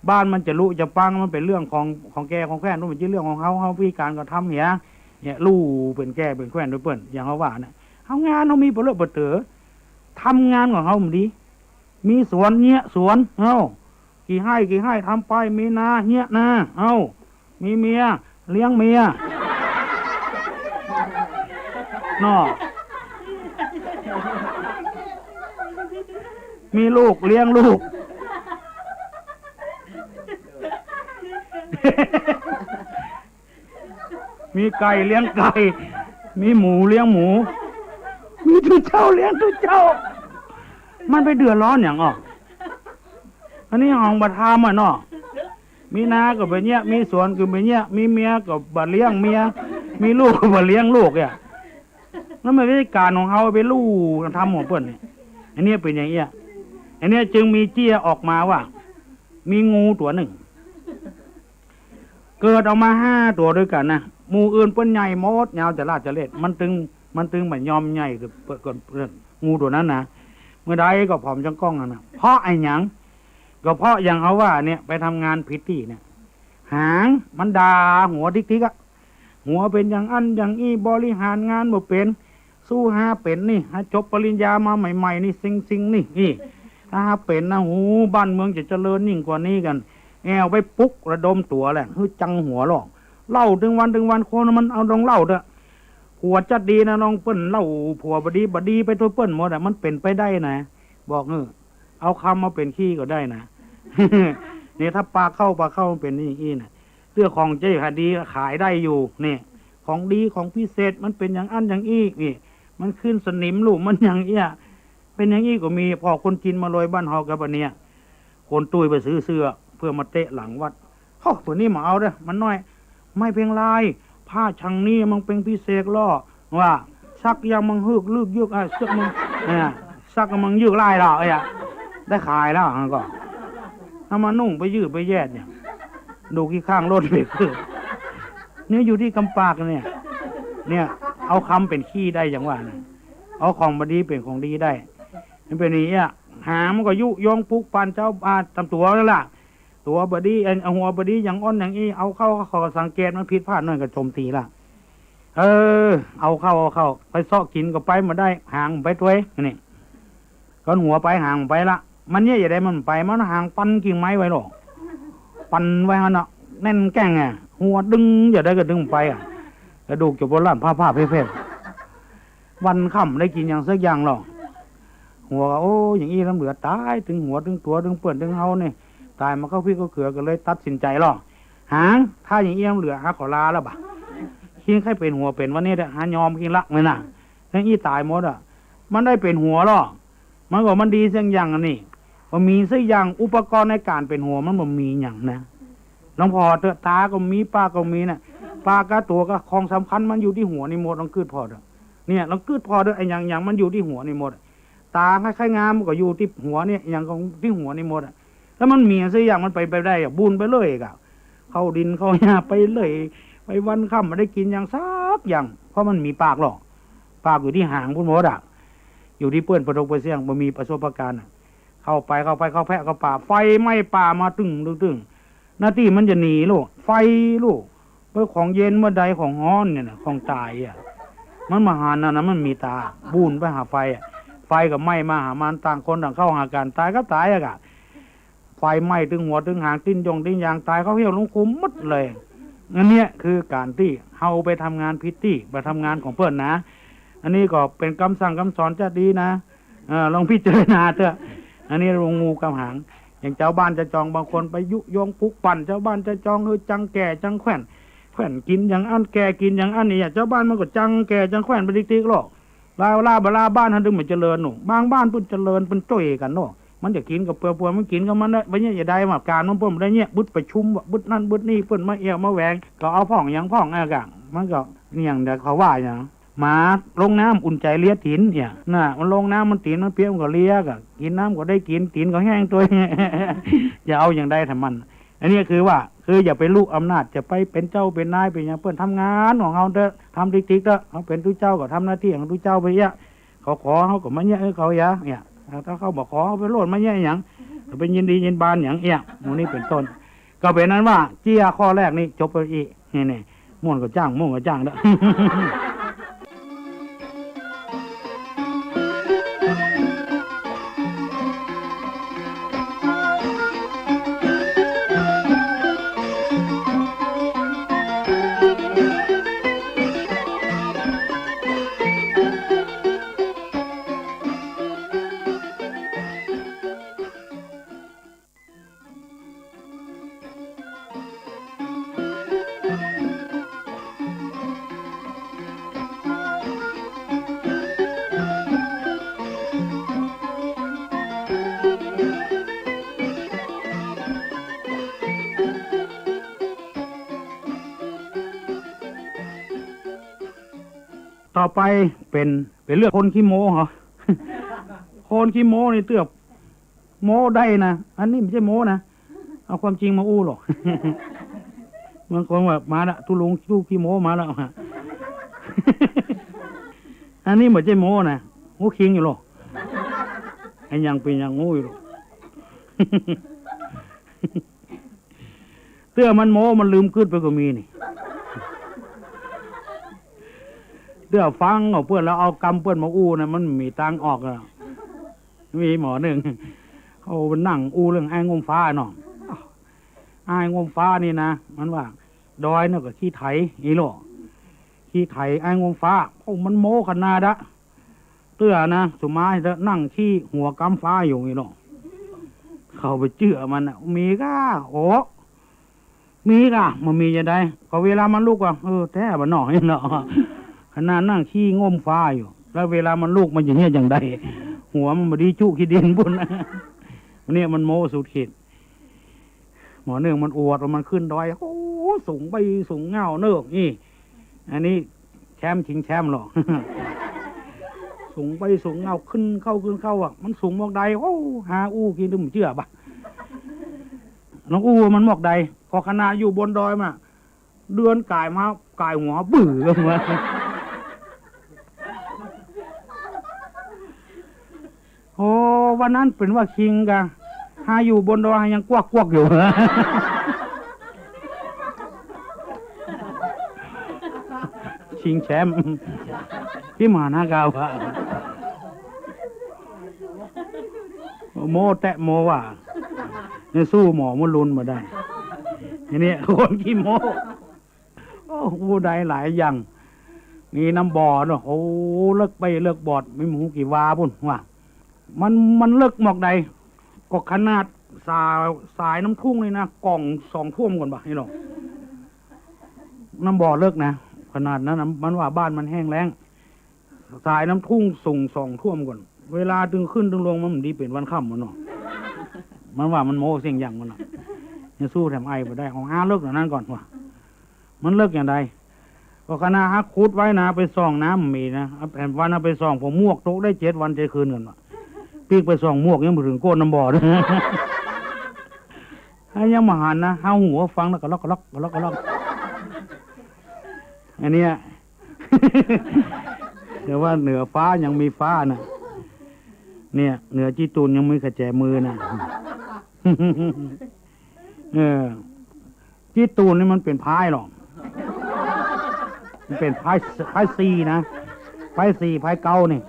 บ้านมันจะลุจะปัง มันเป๋นเรื่องของ ของแก่ของแคว่น มันบ่ใจ้เรื่องของเฮา เฮาพิก๋านก็ทำเหีย เนี่ย ลู่เป๋นแก่เป๋นแคว่นตวยเปิ้น อย่างเฮาว่าเนี่ย เฮางานเฮามีเป๋อเลอะเป๋อเต๋อ ทำงานของเฮามันดี มีสวนเยียะสวน เอ้า กี่ไฮ่กี่ไฮ่ทำไป มีนาเยียะนา เอ้า มีเมียเลี้ยงเมีย เนาะ มีลูกเลี้ยงลูก มีไก่เลี้ยงไก่ มีหมูเลี้ยงหมู มีตุ๊เจ้าเลี้ยงตุ๊เจ้า มันไปเดือดร้อนหยังอ่ะ อันนี้ของบ่ทำอะเนาะ มีนาก็ไปเยียะ มีสวนก็ไปเยียะ มีเมียก็บ่เลี้ยงเมีย มีลูกก็บ่เลี้ยงลูกเนี่ย แล้วมันเป๋นก๋านของเฮาไปลู่ทำของเปิ้นเนี่ย อันเนี้ยเป๋นอย่างเอี้ย อันเนี้ยจึงมีเจี้ยออกมาว่า มีงูตั๋วนึ่ง เกิดออกมาห้าตั๋วตวยกั๋นนะ หมู่อื่นเปิ้นใหญ่หมด ยาวจะลาดจะเล็ด มันตึง มันตึงบ่ยอมใหญ่เกินเปิ้น เปิ้น งูตั๋วนั้นนะ เมื่อใดก็ผอมจังก้องนั่นนะ เพราะอะหยัง ก็เพราะอย่างเฮาว่าเนี่ย ไปทำงานผิดตี้เนี่ย หางมันด่าหัวติ๊กๆ อะ หัวเป๋นอย่างอั้นอย่างอี้ บริหารงานบ่เป๋น สู้หาเป๋นนี่ หาจบปริญญามาใหม่ๆ นี่ เซ็งๆ นี่ นี่ ถ้าหาเป๋นนะ โห บ้านเมืองจะเจริญยิ่งกว่านี้กั๋น แอ่วไปปลุกระดมตั๋วแหละ หื้อจังหัวลอก เล่าตึงวันตึงวัน คนมันเอาดองเล่าเต๊อะ ผัวจัดดีนะน้องเปิ้น เล่าผัวบ่ดี บ่ดีไปตวยเปิ้นหมดอะ มันเป๋นไปได้นะ บอกหื้อ เอาคำมาเป๋นขี้ก็ได้นะ เนี่ย ถ้าปากเข้า ปากเข้ามันเป๋นอย่างอี้นะ เตื้อของใจ๊หาดีขายได้อยู่ เนี่ย ของดีของพิเศษมันเป๋นอย่างอั้นอย่างอี้ นี่ มันขึ้นสนิมลูกมันอย่างเอี้ย เป๋นอย่างอี้ก็มี ผ่อคนจีนมาลอยบ้านเฮากับอันเนี้ย คนตุ้ยไปซื้อเสื้อเพื่อมาเตะหลังวัด โอ้ ตั๋วนี้บ่เอาเต๊อะ มันน้อย ไม่เป๋นไร ผ้าฉังนี้มันเป๋นพิเศษลอ ว่า ซักยังมันหืกลึกยึก อ่ะ ซักมัน เนี่ย ซักมันยืดไล่ละ เอ้ย ได้ขายแล้ว มันก็ เอามานุ่งไปยืดไปแยดเนี่ย ดูขี้ข้างโลดเป๋นคือ เนี่ย อยู่ตี้กำปากเนี่ย เนี่ย เอาคำเป๋นขี้ได้อย่างว่านะ เอาของบ่ดีเป๋นของดีได้ มันเป๋นอย่างเอี้ย หางมันก็ยุยงปลุกปั่นเจ้าบ้านต๋ามตั๋วนั่นแหละ ตั๋วบ่ดี เอ่อ หัวบ่ดี อย่างอ้นอย่างอี้ เอาเข้า ข้อสังเกตมันผิดพลาดหน่อยก็โจมตีละ เออ เอาเข้า เอาเข้า ไปเซาะกิ๋นก็ไปบ่ได้ หางไปตวย นี่ ก้อนหัวไปหางไปละ มันเยียะจะใดมันไป มันหางปันกิ่งไม้ไว้หรอ ปันไว้หั้นเนาะ แน่นแก้งอะ หัวดึงจะใดก็ดึงไปอะ กระดูกจะบ่ลั่น ผ้าๆ เพ่ๆ วันค่ำได้กิ๋นหยังสักอย่างหรอ หัวก็ โอ้ อย่างอี้ล้ำเหลือต๋าย ตึงหัว ตึงตั๋ว ตึงเปื้อน ตึงเฮานี่ ต๋ายมาเข้าพิษเข้าเขือ ก็เลยตัดสินใจ๋หรอ หาง ถ้าอย่างอี้ล้ำเหลือ หาขอลาแล้วบ่ะ คิงใค่เป๋นหัวเป๋นวันนี้เถอะ หายอมคิงละ มื้อหน้า อย่างอี้ต๋ายหมดอะ มันได้เป๋นหัวหรอ มันก็มันดีสักอย่างอันนี้ บ่มีสักอย่าง อุปกรณ์ในก๋านเป๋นหัวมันบ่มีหยังนะ หลวงพ่อเถอะ ต๋าก็มี ปากก็มีน่ะ ปากกับตั๋วกับของสำคัญมันอยู่ตี้หัวนี่หมด ลองกึ๊ดผ่อเถอะ เนี่ย ลองกึ๊ดผ่อเถอะ ไอ้หยังๆ มันอยู่ตี้หัวนี่หมด ต๋าใค่ๆ งามมันก็อยู่ตี้หัวเนี่ย หยังก็ตี้หัวนี่หมดอะ แล้วมันมีสักอย่าง มันไป ไปได้อะ บุญไปเลยอะ เข้าดินเข้ายาไปเลย ไปวันค่ำบ่ได้กิ๋นหยังสักอย่าง เพราะมันมีปากหรอ ปากอยู่ตี้หางพุ้นหมดอะ อยู่ตี้เปิ้นปะตกปะเสี้ยง บ่มีประสบการณ์อะ เข้าไป เข้าไป เข้าแพะเข้าป่า ไฟไหม้ป่ามาตึ้งตึ้งตึ้ง หน้าตี้มันจะหนีลูก ไฟลูก เปิ้นของเย็นเมื่อใดของฮ้อนเนี่ยนะ ของต๋ายอะ มันบ่หันน่ะนะ มันมีต๋า บุญไปหาไฟอะ ไฟก็ไหม้มาหามัน ต่างคนต่างเข้าหากั๋น ต๋ายก็ต๋ายอะกะ ไฟไหม้ตึงหัวตึงหาง ติ๊นยงติ๊นยาง ต๋ายเข้าเหี่ยวลงคุมหมดเลย อันเนี้ยคือก๋านตี้เฮาไปทำงานผิดตี้ ไปทำงานของเปิ้นนะ อันนี้ก็เป๋นกำสั่งกำสอนจะดีนะ เอ่อ ลองพิจารณาเถอะ อันนี้ลงงูกำหาง อย่างจาวบ้านจาวจองบางคนไปยุยงปลุกปั่นจาวบ้านจาวจอง เออ จังแก่จังแคว่น แคว่นกิ๋นอย่างอั้น แก่กิ๋นอย่างอั้นเนี่ย จาวบ้านมันก็จังแก่จังแคว่นไปติ๊กๆ หรอก ลาวลาบ่ลาบ้านหั้นตึงมันเจริญหนู บางบ้านเปิ้นเจริญเปิ้นจ้วยกั๋นเนาะ มันจะกิ๋นก็เปื้อๆ มันกิ๋นของมันนะ บ่เยียะจะใดว่าก๋านมันเปิ้นบ่ได้เยียะ บึดประชุมว่ะ บึดนั่นบึดนี่ เปิ้นมาแอ่วมาแหวง ก็เอาพ่องหยังพ่องอะกะ มันก็อย่างเดียวเขาว่าหยัง หมาลงน้ำอุ่นใจ๋เลียตี๋นเนี่ย น่ะ มันลงน้ำมันตี๋นมันเปียกมันก็เลียกอะ กิ๋นน้ำก็ได้กิ๋น ตี๋นก็แห้งตวย จะเอาอย่างใดถ้ามัน อันนี้คือว่า คืออย่าไปลุอำนาจ จะไปเป๋นเจ้าเป๋นนายเป๋นหยัง เปิ้นทำงานของเฮาเถอะ ทำติ๊กๆ เถอะ เฮาเป๋นตุ๊เจ้าก็ทำหน้าตี้ของตุ๊เจ้าไปเยียะ เขาขอเฮาก็มาเยียะหื้อเขาเยียะ เนี่ย ถ้าเขาบ่ขอเฮาไปโลดมาเยียะหยัง ก็เป๋นยินดียินบานหยังเอี้ย หมู่นี้เป๋นต้น ก็เป๋นอันว่าเจี้ยข้อแรกนี้จบไปอี้ นี่ๆ ม่วนก็จ้าง ม่วนก็จ้างเด้อ ต่อไปเป๋น เป๋นเรื่องคนขี้โม้เหรอ คนขี้โม้นี่เตื้อ โม้ได้นะ อันนี้บ่ใจ้โม้นะ เอาความจริงมาอู้หรอก บางคนว่ามาละ ตุ๊ลุงตุ๊ขี้โม้มาแล้ว อันนี้บ่ใจ้โม้นะ โอ้ คิงอยู่หรอก อันยังเป๋นยังโม้อยู่หรอก เตื้อมันโม้มันลืมกึ๊ดไปก็มีนี่ เตื้อฟังเอาเปิ้นแล้วเอากำเปิ้นมาอู้นะ มันมีตางออกอะ มีหมอนึ่ง เขานั่งอู้เรื่องอ้ายงมฟ้าเนาะ อ้ายงมฟ้านี่นะ มันว่า ดอยเนี่ยก็ขี้ไถ อีหล่อ ขี้ไถอ้ายงมฟ้า โอ้ มันโม้ขนาดอะ เตื้อนะ สุมาเตื้อนั่งขี้หัวกำฟ้าอยู่ อีหล่อ เขาไปเจื้อมันอะ มีก้า โอ้ มีก้า บ่มีจะใด ก็เวลามันลุกอะ เออ แต๊บ่าน้อ เนาะ ขนาดนั่งขี้งมฟ้าอยู่ แล้วเวลามันลุกมันจะเฮี้ยจั่งใด หัวมันบ่ดีจุขี้ดินปุ้น เนี่ยมันโม้สุดขีด หมอนึ่งมันอวดว่ามันขึ้นดอย โอ้ สูงไปสูงเง่าเนิก นี่ อันนี้แชมป์ชิงแชมป์หรอก สูงไปสูงเง่า ขึ้นเข้าขึ้นเข้าอะ มันสูงหมอกใด โอ้ หาอู้ขี้ดินเจื้อบ่า ลองอู้มันหมอกใด พอขนาดอยู่บนดอยมา เดือนก๋ายมา ก๋ายหัวบื้อลงมา โอ้ วันนั้นเป๋นว่าคิงกะ หาอยู่บนดอยหายังกวักกวักอยู่ ชิงแชมป์ ตี้มหานาคาว่า โม้แต๊หมอว่า เนี่ยสู้หมอมดลูนบ่ได้ ทีนี้คนขี้โม้ โอ้ อู้ได้หลายอย่าง มีน้ำบ่อเนาะ โอ้ เลิกไปเลิกบอด ไม่ฮู้กี่วาปุ้นว่า มัน มันเลิกหมอกใด ก็ขนาดสาย สายน้ำทุ่งนี่นะ ก่องสองถ้วมก่อนบ่ะ นี่หรอ น้ำบ่อเลิกนะ ขนาดนั้นนะ มันว่าบ้านมันแห้งแล้ง สายน้ำทุ่งสูงสองถ้วมก่อน เวลาตึงขึ้นตึงลงมันบ่ดีเป๋นวันค่ำมันเนาะ มันว่ามันโม้เสียงอย่างมันน่ะ ยังสู้แถมไอ้บ่ได้ เอาหาเลิกหน่อยนั้นก่อนว่า มันเลิกอย่างใด ก็ขนาดหาขุดไว้นะ ไปส่องน้ำบ่มีนะ แถมวันเอาไปส่อง พอหมวกตกได้เจ็ดวันเจ็ดคืนก่อนว่ะ ปิ๊กไปส่องหมวกยังบ่เถิงก้นน้ำบ่อเลย หายังบ่หันนะ หาหูฟังแล้วก็ล็อกก็ล็อกก็ล็อกก็ล็อก อันเนี้ย แต่ว่าเหนือฟ้ายังมีฟ้านะ เนี่ย เหนือจี้ตูนยังมีกระแจมือนะ เออ จี้ตูนนี่มันเป๋นพายหรอ มันเป๋นพาย พายสี่นะ พายสี่ พายเก้านี่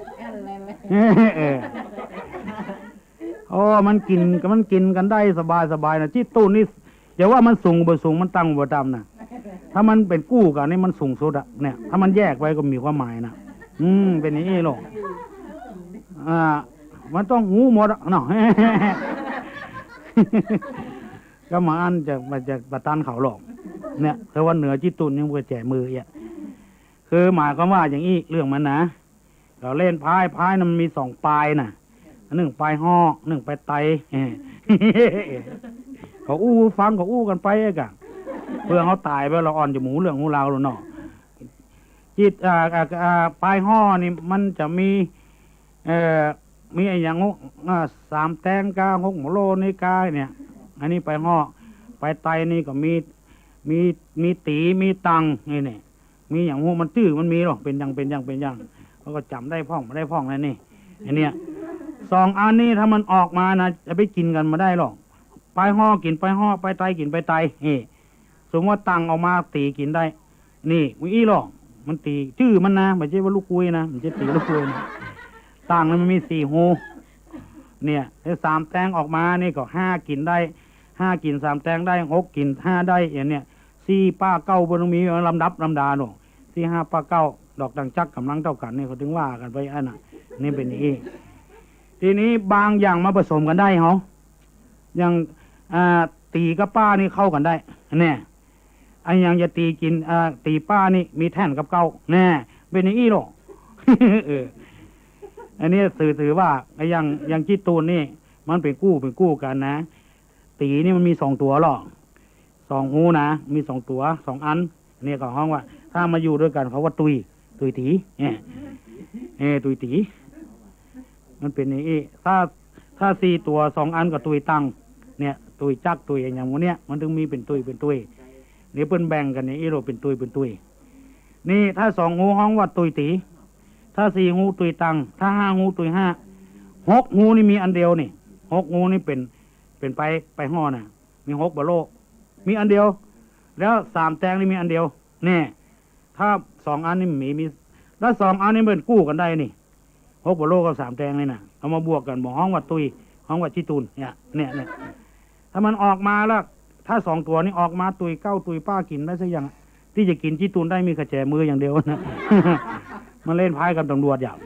เออ โอ้ มันกิ๋น มันกิ๋นกั๋นได้สบายๆ นะ จี้ตูนนี่ อย่าว่ามันสูงบ่สูง มันต่ำบ่ต่ำนะ ถ้ามันเป๋นกู้กั๋นนี่มันสูงสุดอะ เนี่ย ถ้ามันแยกไว้ก็มีความหมายนะ อืม เป๋นอย่างอี้หรอก อ่า มันต้องฮู้หมดอะเนาะ ก็มาอั้นจะ มาจะบ่ตันเขาหรอก เนี่ย คือว่าเหนือจี้ตูนยังบ่แจ๋มือเอี้ย คือหมายความว่าอย่างอี้ เรื่องมันนะ เขาเล่นพาย พายน่ะมันมีสองปายน่ะ อันนึ่งปายฮ้อ นึ่งปายไต เออ เขาอู้ฟัง เขาอู้กั๋นไปเอกอะ เปื่อเฮาต๋ายไป เฮาอ่อนจะบ่ฮู้เรื่องฮู้ราวแล้วเนาะ จิต อ่า อ่า อ่า ปายฮ้อนี่มันจะมี เอ่อ มีอะหยัง อ่า สามแตงกา หกหมอโลนี่กาเนี่ย อันนี้ปายฮ้อ ปายไตนี่ก็มี มี มีตี๋ มีตัง นี่ นี่ มีอะหยังฮู้ มันจื้อมันมีหรอ เป๋นอย่าง เป๋นอย่าง เป๋นอย่าง เขาก็จ๋ำได้พ่อง บ่ได้พ่องนั่นนี่ อันเนี้ย สองอันนี้ถ้ามันออกมานะ จะไปกิ๋นกั๋นบ่ได้หรอก ปายฮ้อกิ๋นปายฮ้อ ปายไตกิ๋นปายไต นี่ สมมุติว่าตังออกมาตี๋กิ๋นได้ นี่ มีอี้หรอก มันตี๋จื้อมันนะ บ่ใจ้ว่าลูกกุ้ยนะ บ่ใจ้ตี๋ลูกกุ้ยนะ ตังนี่มันมีสี่ฮู เนี่ย แล้วสามแตงออกมานี่ก็ห้ากิ๋นได้ ห้ากิ๋นสามแตงได้ หกกิ๋นห้าได้ อย่างเนี้ย สี่ป้าเก้า บ่ต้องมีลำดับลำดาหรอก สี่ ห้า ป้า เก้า ดอกดังจัก ก๋ำลังเต้ากั๋นนี่ เขาถึงว่ากั๋นไปอันน่ะ นี่เป๋นอย่างอี้ ทีนี้บางอย่างมาผสมกั๋นได้เหรอ อย่าง อ่า ตี๋กับป้านี่เข้ากั๋นได้ แน่ อันอย่างจะตี๋กิ๋น อ่า ตี๋ป้านี่มีแท่นกับเก้า แน่ เป๋นอย่างอี้หรอก เออ อันนี้ถือ ถือว่า อย่าง อย่างจี้ตูนนี่ มันเป๋นกู้ เป๋นกู้กั๋นนะ ตี๋นี่มันมีสองตั๋วหรอก สองฮูนะ มีสองตั๋ว สองอัน อันนี้ก็ฮ้องว่า ถ้ามาอยู่ด้วยกั๋นเขาว่าตุย ตุยตี๋ เนี่ย เออ ตุยตี๋ มันเป๋นอย่างอี้ ถ้า ถ้าสี่ตั๋วสองอันก็ตุยตัง เนี่ย ตุยจัก ตุยอะหยังหมู่เนี้ย มันถึงมีเป๋นตุย เป๋นตุย เดี๋ยวเปิ้นแบ่งกั๋นอย่างอี้โลด เป๋นตุย เป๋นตุย นี่ถ้าสองฮูฮ้องว่าตุยตี๋ ถ้าสี่ฮูตุยตัง ถ้าห้าฮูตุยห้า หกฮูนี่มีอันเดียวนี่ หกฮูนี่เป๋น เป๋นปาย ปายฮ้อน่ะ มีหกบ่โล มีอันเดียว แล้วสามแตงนี่มีอันเดียว แน่ ถ้าสองอันนี่มี มี แล้วสองอันนี่เปิ้นกู้กั๋นได้นี่ หกบ่โลกับสามแตงนี่น่ะ เอามาบวกกั๋น บ่ฮ้องว่าตุย ฮ้องว่าจี้ตูน เนี่ย เนี่ย เนี่ย ถ้ามันออกมาแล้ว ถ้าสองตั๋วนี่ออกมาตุยเก้าตุยป้ากิ๋นได้สักอย่าง ตี้จะกิ๋นจี้ตูนได้มีกระแจมืออย่างเดียวนะ มันเล่นพายกับตำรวจอย่าง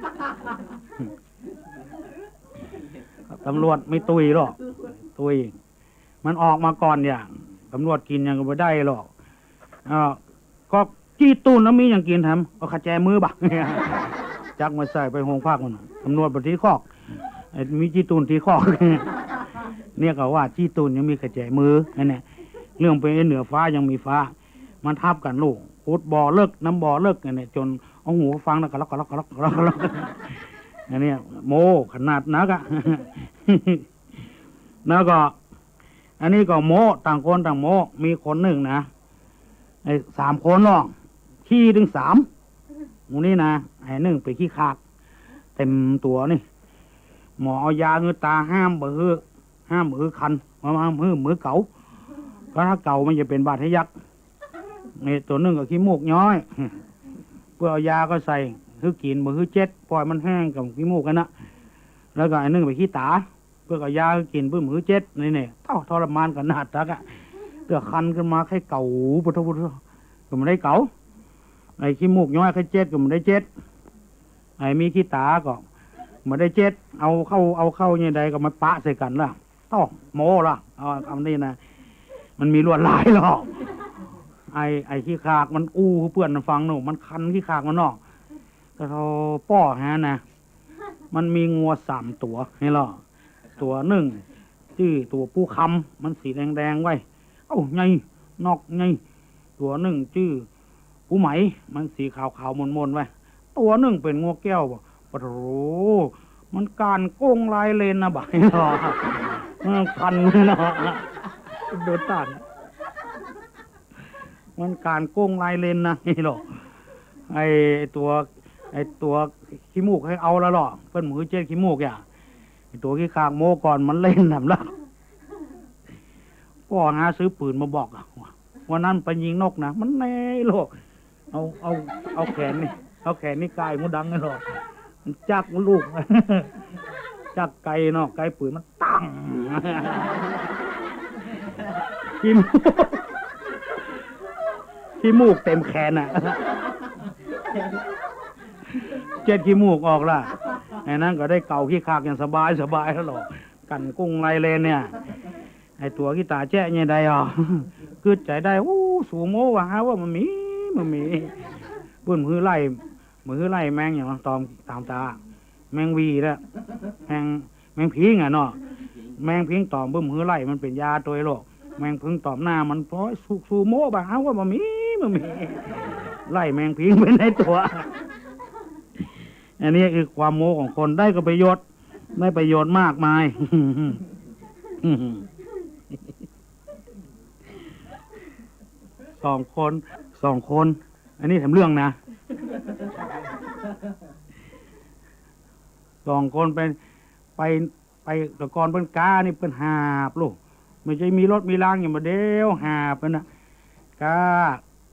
ตำรวจไม่ตุยหรอก ตุย มันออกมาก่อนอย่าง ตำรวจกิ๋นหยังก็บ่ได้หรอก อ่า ก็จี้ตูนแล้วมีหยังกิ๋นแถม เอากระแจมือบ่ะ จักมาใส่ไปโฮงพักมัน ตำรวจบ่ตีคอก ไอ้มีจี้ตูนตีคอก เนี่ยเขาว่าจี้ตูนยังมีกระแจมือ อันเนี้ย เรื่องเป๋นเหนือฟ้ายังมีฟ้า มันทับกั๋นลูก ขุดบ่อเลิก น้ำบ่อเลิก อันเนี้ย จ๋นเอาหูฟังแล้วก็ล็อก ก็ล็อก ก็ล็อก ก็ล็อก ก็ล็อก อันเนี้ย โม้ขนาดนักอะ แล้วก็ อันนี้ก็โม้ ต่างคนต่างโม้ มีคนนึ่งนะ ไอ้สามคนน้อง ขี้ตึงสาม หมู่นี้นะ ไอ้นึ่งเป๋นขี้ขลาด เต็มตั๋วนี่ หมอเอายาหื้อต๋าห้ามบ่หื้อ ห้ามหื้อคัน มา มาหื้อ หื้อเก๋า ก็ถ้าเก๋ามันจะเป๋นบาดทะยัก นี่ตั๋วนึ่งก็ขี้มูกย้อย เปิ้นเอายาก็ใส่หื้อกิ๋น บ่หื้อเจ็ด ปล่อยมันแห้งกับขี้มูกหั้นนะ แล้วก็อันนึ่งเป๋นขี้ต๋า เปิ้นเอายาหื้อกิ๋น เปิ้นบ่หื้อเจ็ด นี่ นี่ เต้า ทรมานขนาดนักอะ เตื้อคันขึ้นมาใค่เก๋า ปะโธ่ ปะโธ่ ก็บ่ได้เก๋า ไอ้ขี้มูกย้อยใค่เจ็ดก็บ่ได้เจ็ด ไอ้มีขี้ต๋าก็บ่ได้เจ็ด เอาเข้า เอาเข้าเนี่ยใดก็มาปะใส่กั๋นละ เต้า โม้ละ เอา เอานี่นะ มันมีลวดลายหรอก ไอ้ ไอ้ขี้ขากมันอู้หื้อเปื้อนมันฟังโน่ มันคันขี้ขากมันเนาะ แต่เฮาป้อหั้นนะ มันมีงัวสามตั๋วหั้นลอ ตั๋วนึ่งจื้อตั๋วปูคำ มันสีแดงๆ ไว้ เอ้า ใหญ่ นอกใหญ่ ตั๋วนึ่งจื้อปูไหม มันสีขาวๆ มนๆ ไว้ ตั๋วนึ่งเป๋นงัวแก้ว ปะโธ่ มันก๋านก้งลายเลนนะบ่า มันคันเนาะ ดูต้าน มันก๋านก้งลายเลนนะ นี่หรอ ไอ้ตั๋ว ไอ้ตั๋วขี้มูกหื้อเอาละหรอ เปิ้นบ่หื้อเจ็ดขี้มูกอะ ไอ้ตั๋วขี้ขากโม้ก่อน มันเล่นนำละ ป้อหาซื้อปืนมาบอกอะ วันนั้นไปยิงนกนะ มันแน่โลก เอา เอา เอาแขนนี่ เอาแขนนี่กายหัวดังนี่หรอ มันจักลูก จักไกลเนาะ ไกลปืนมันตั้ง ขี้มูก ขี้มูกเต็มแขนอะ เจ็ดขี้มูกออกละ ไอ้นั้นก็ได้เก๋าขี้ขากอย่างสบายสบายแล้วหรอ ก๋านก้งลายเลนเนี่ย ไอ้ตั๋วขี้ต๋าแจ๊ะเนี่ยใดอ่ะ กึ๊ดใจ๋ได้ อู้ สูโม้ว่าหาว่าบ่มี บ่มี เปิ้นหื้อไล่ บ่หื้อไล่แมงหยังต๋อมต๋ามต๋า แมงวีละ แมง แมงผิงอะเนาะ แมงผิงต๋อม เปิ้นหื้อไล่ มันเป๋นยาตวยโรค แมงผิงต๋อมหน้ามัน โอ้ย สู สูโม้บ่าหาว่าบ่มี บ่มี ไล่แมงผิงไปในตั๋ว อันนี้คือความโม้ของคน ได้ก็ประโยชน์ ได้ประโยชน์มากมาย สองคน สองคน อันนี้แถมเรื่องนะ สองคนไป ไป ไป แต่ก่อนเปิ้นก๊านี่เปิ้นหาบลูก บ่ใจ้มีรถมีรางอย่างบ่าเดี่ยว หาบเปิ้นน่ะ ก๊า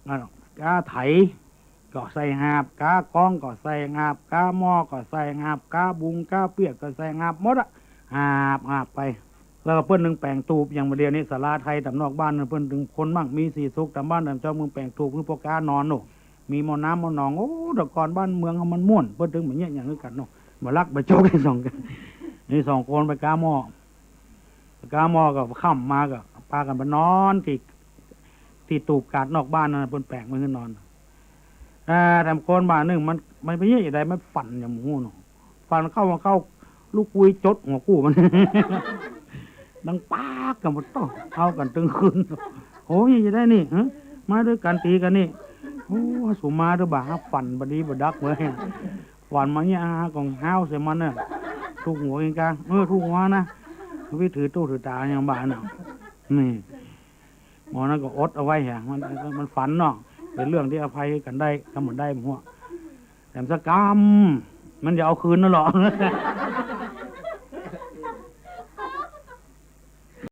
อ่า ก๊าไถ ก็ใส่หาบ ก๊ากองก็ใส่หาบ ก๊าหม้อก็ใส่หาบ ก๊าบุงก๊าเปียกก็ใส่หาบหมดอะ หาบ หาบไป แล้วก็เปิ้นนึ่งแป๋งตูบ อย่างบ่าเดี่ยวนี้ศาลาไทยต๋ามนอกบ้านเปิ้นนึ่งคนมั่งมีสีสุข ต๋ามบ้านต๋ามจองนึ่งแป๋งตูบ คือปอก๊านอนโน่ มีหม้อน้ำหม้อหนอง โอ้ แต่ก่อนบ้านเมืองมันม่วน เปิ้นนึ่งบ่เยียะหยังคือกั๋นเนาะ บ่ลักบ่โจ๊ก สองคน นี่สองคนไปก๊าหม้อ ไปก๊าหม้อก็ค่ำมาก็ปากั๋นไปนอนตี้ ตี้ตูบกาดนอกบ้านนั่นน่ะ เปิ้นแป๋งไว้หื้อนอน อ่า แถมคนบ้านนึ่งมัน มันไปเยียะอย่างใด มันฝันอย่างบ่ฮู้เนาะ ฝันเข้ามาเข้า ลูกกุยจดหัวกู้มัน ดังป๊ากกั๋นหมด โต้ เอากั๋นตึงคืน โอ้ย จะได้นี่ ฮะ มาด้วยกั๋นตี๋กั๋นนี่ โอ้ สุมาด้วยบ่า ฝันบ่ดีบ่ดักเว้ย ฝันมาเนี่ย อาหากองห้าวใส่มันน่ะ ถูกหัวกิ๋นกา เออ ถูกหัวนะ วิถือตู้ถือต๋าอย่างบ่าน่ะ นี่ หมอนั้นก็อดเอาไว้ฮะ มัน มันฝันเนาะ เป๋นเรื่องตี้อภัยกั๋นได้ กำบ่ได้หัว แถมสักกำ มันจะเอาคืนนั่นหรอ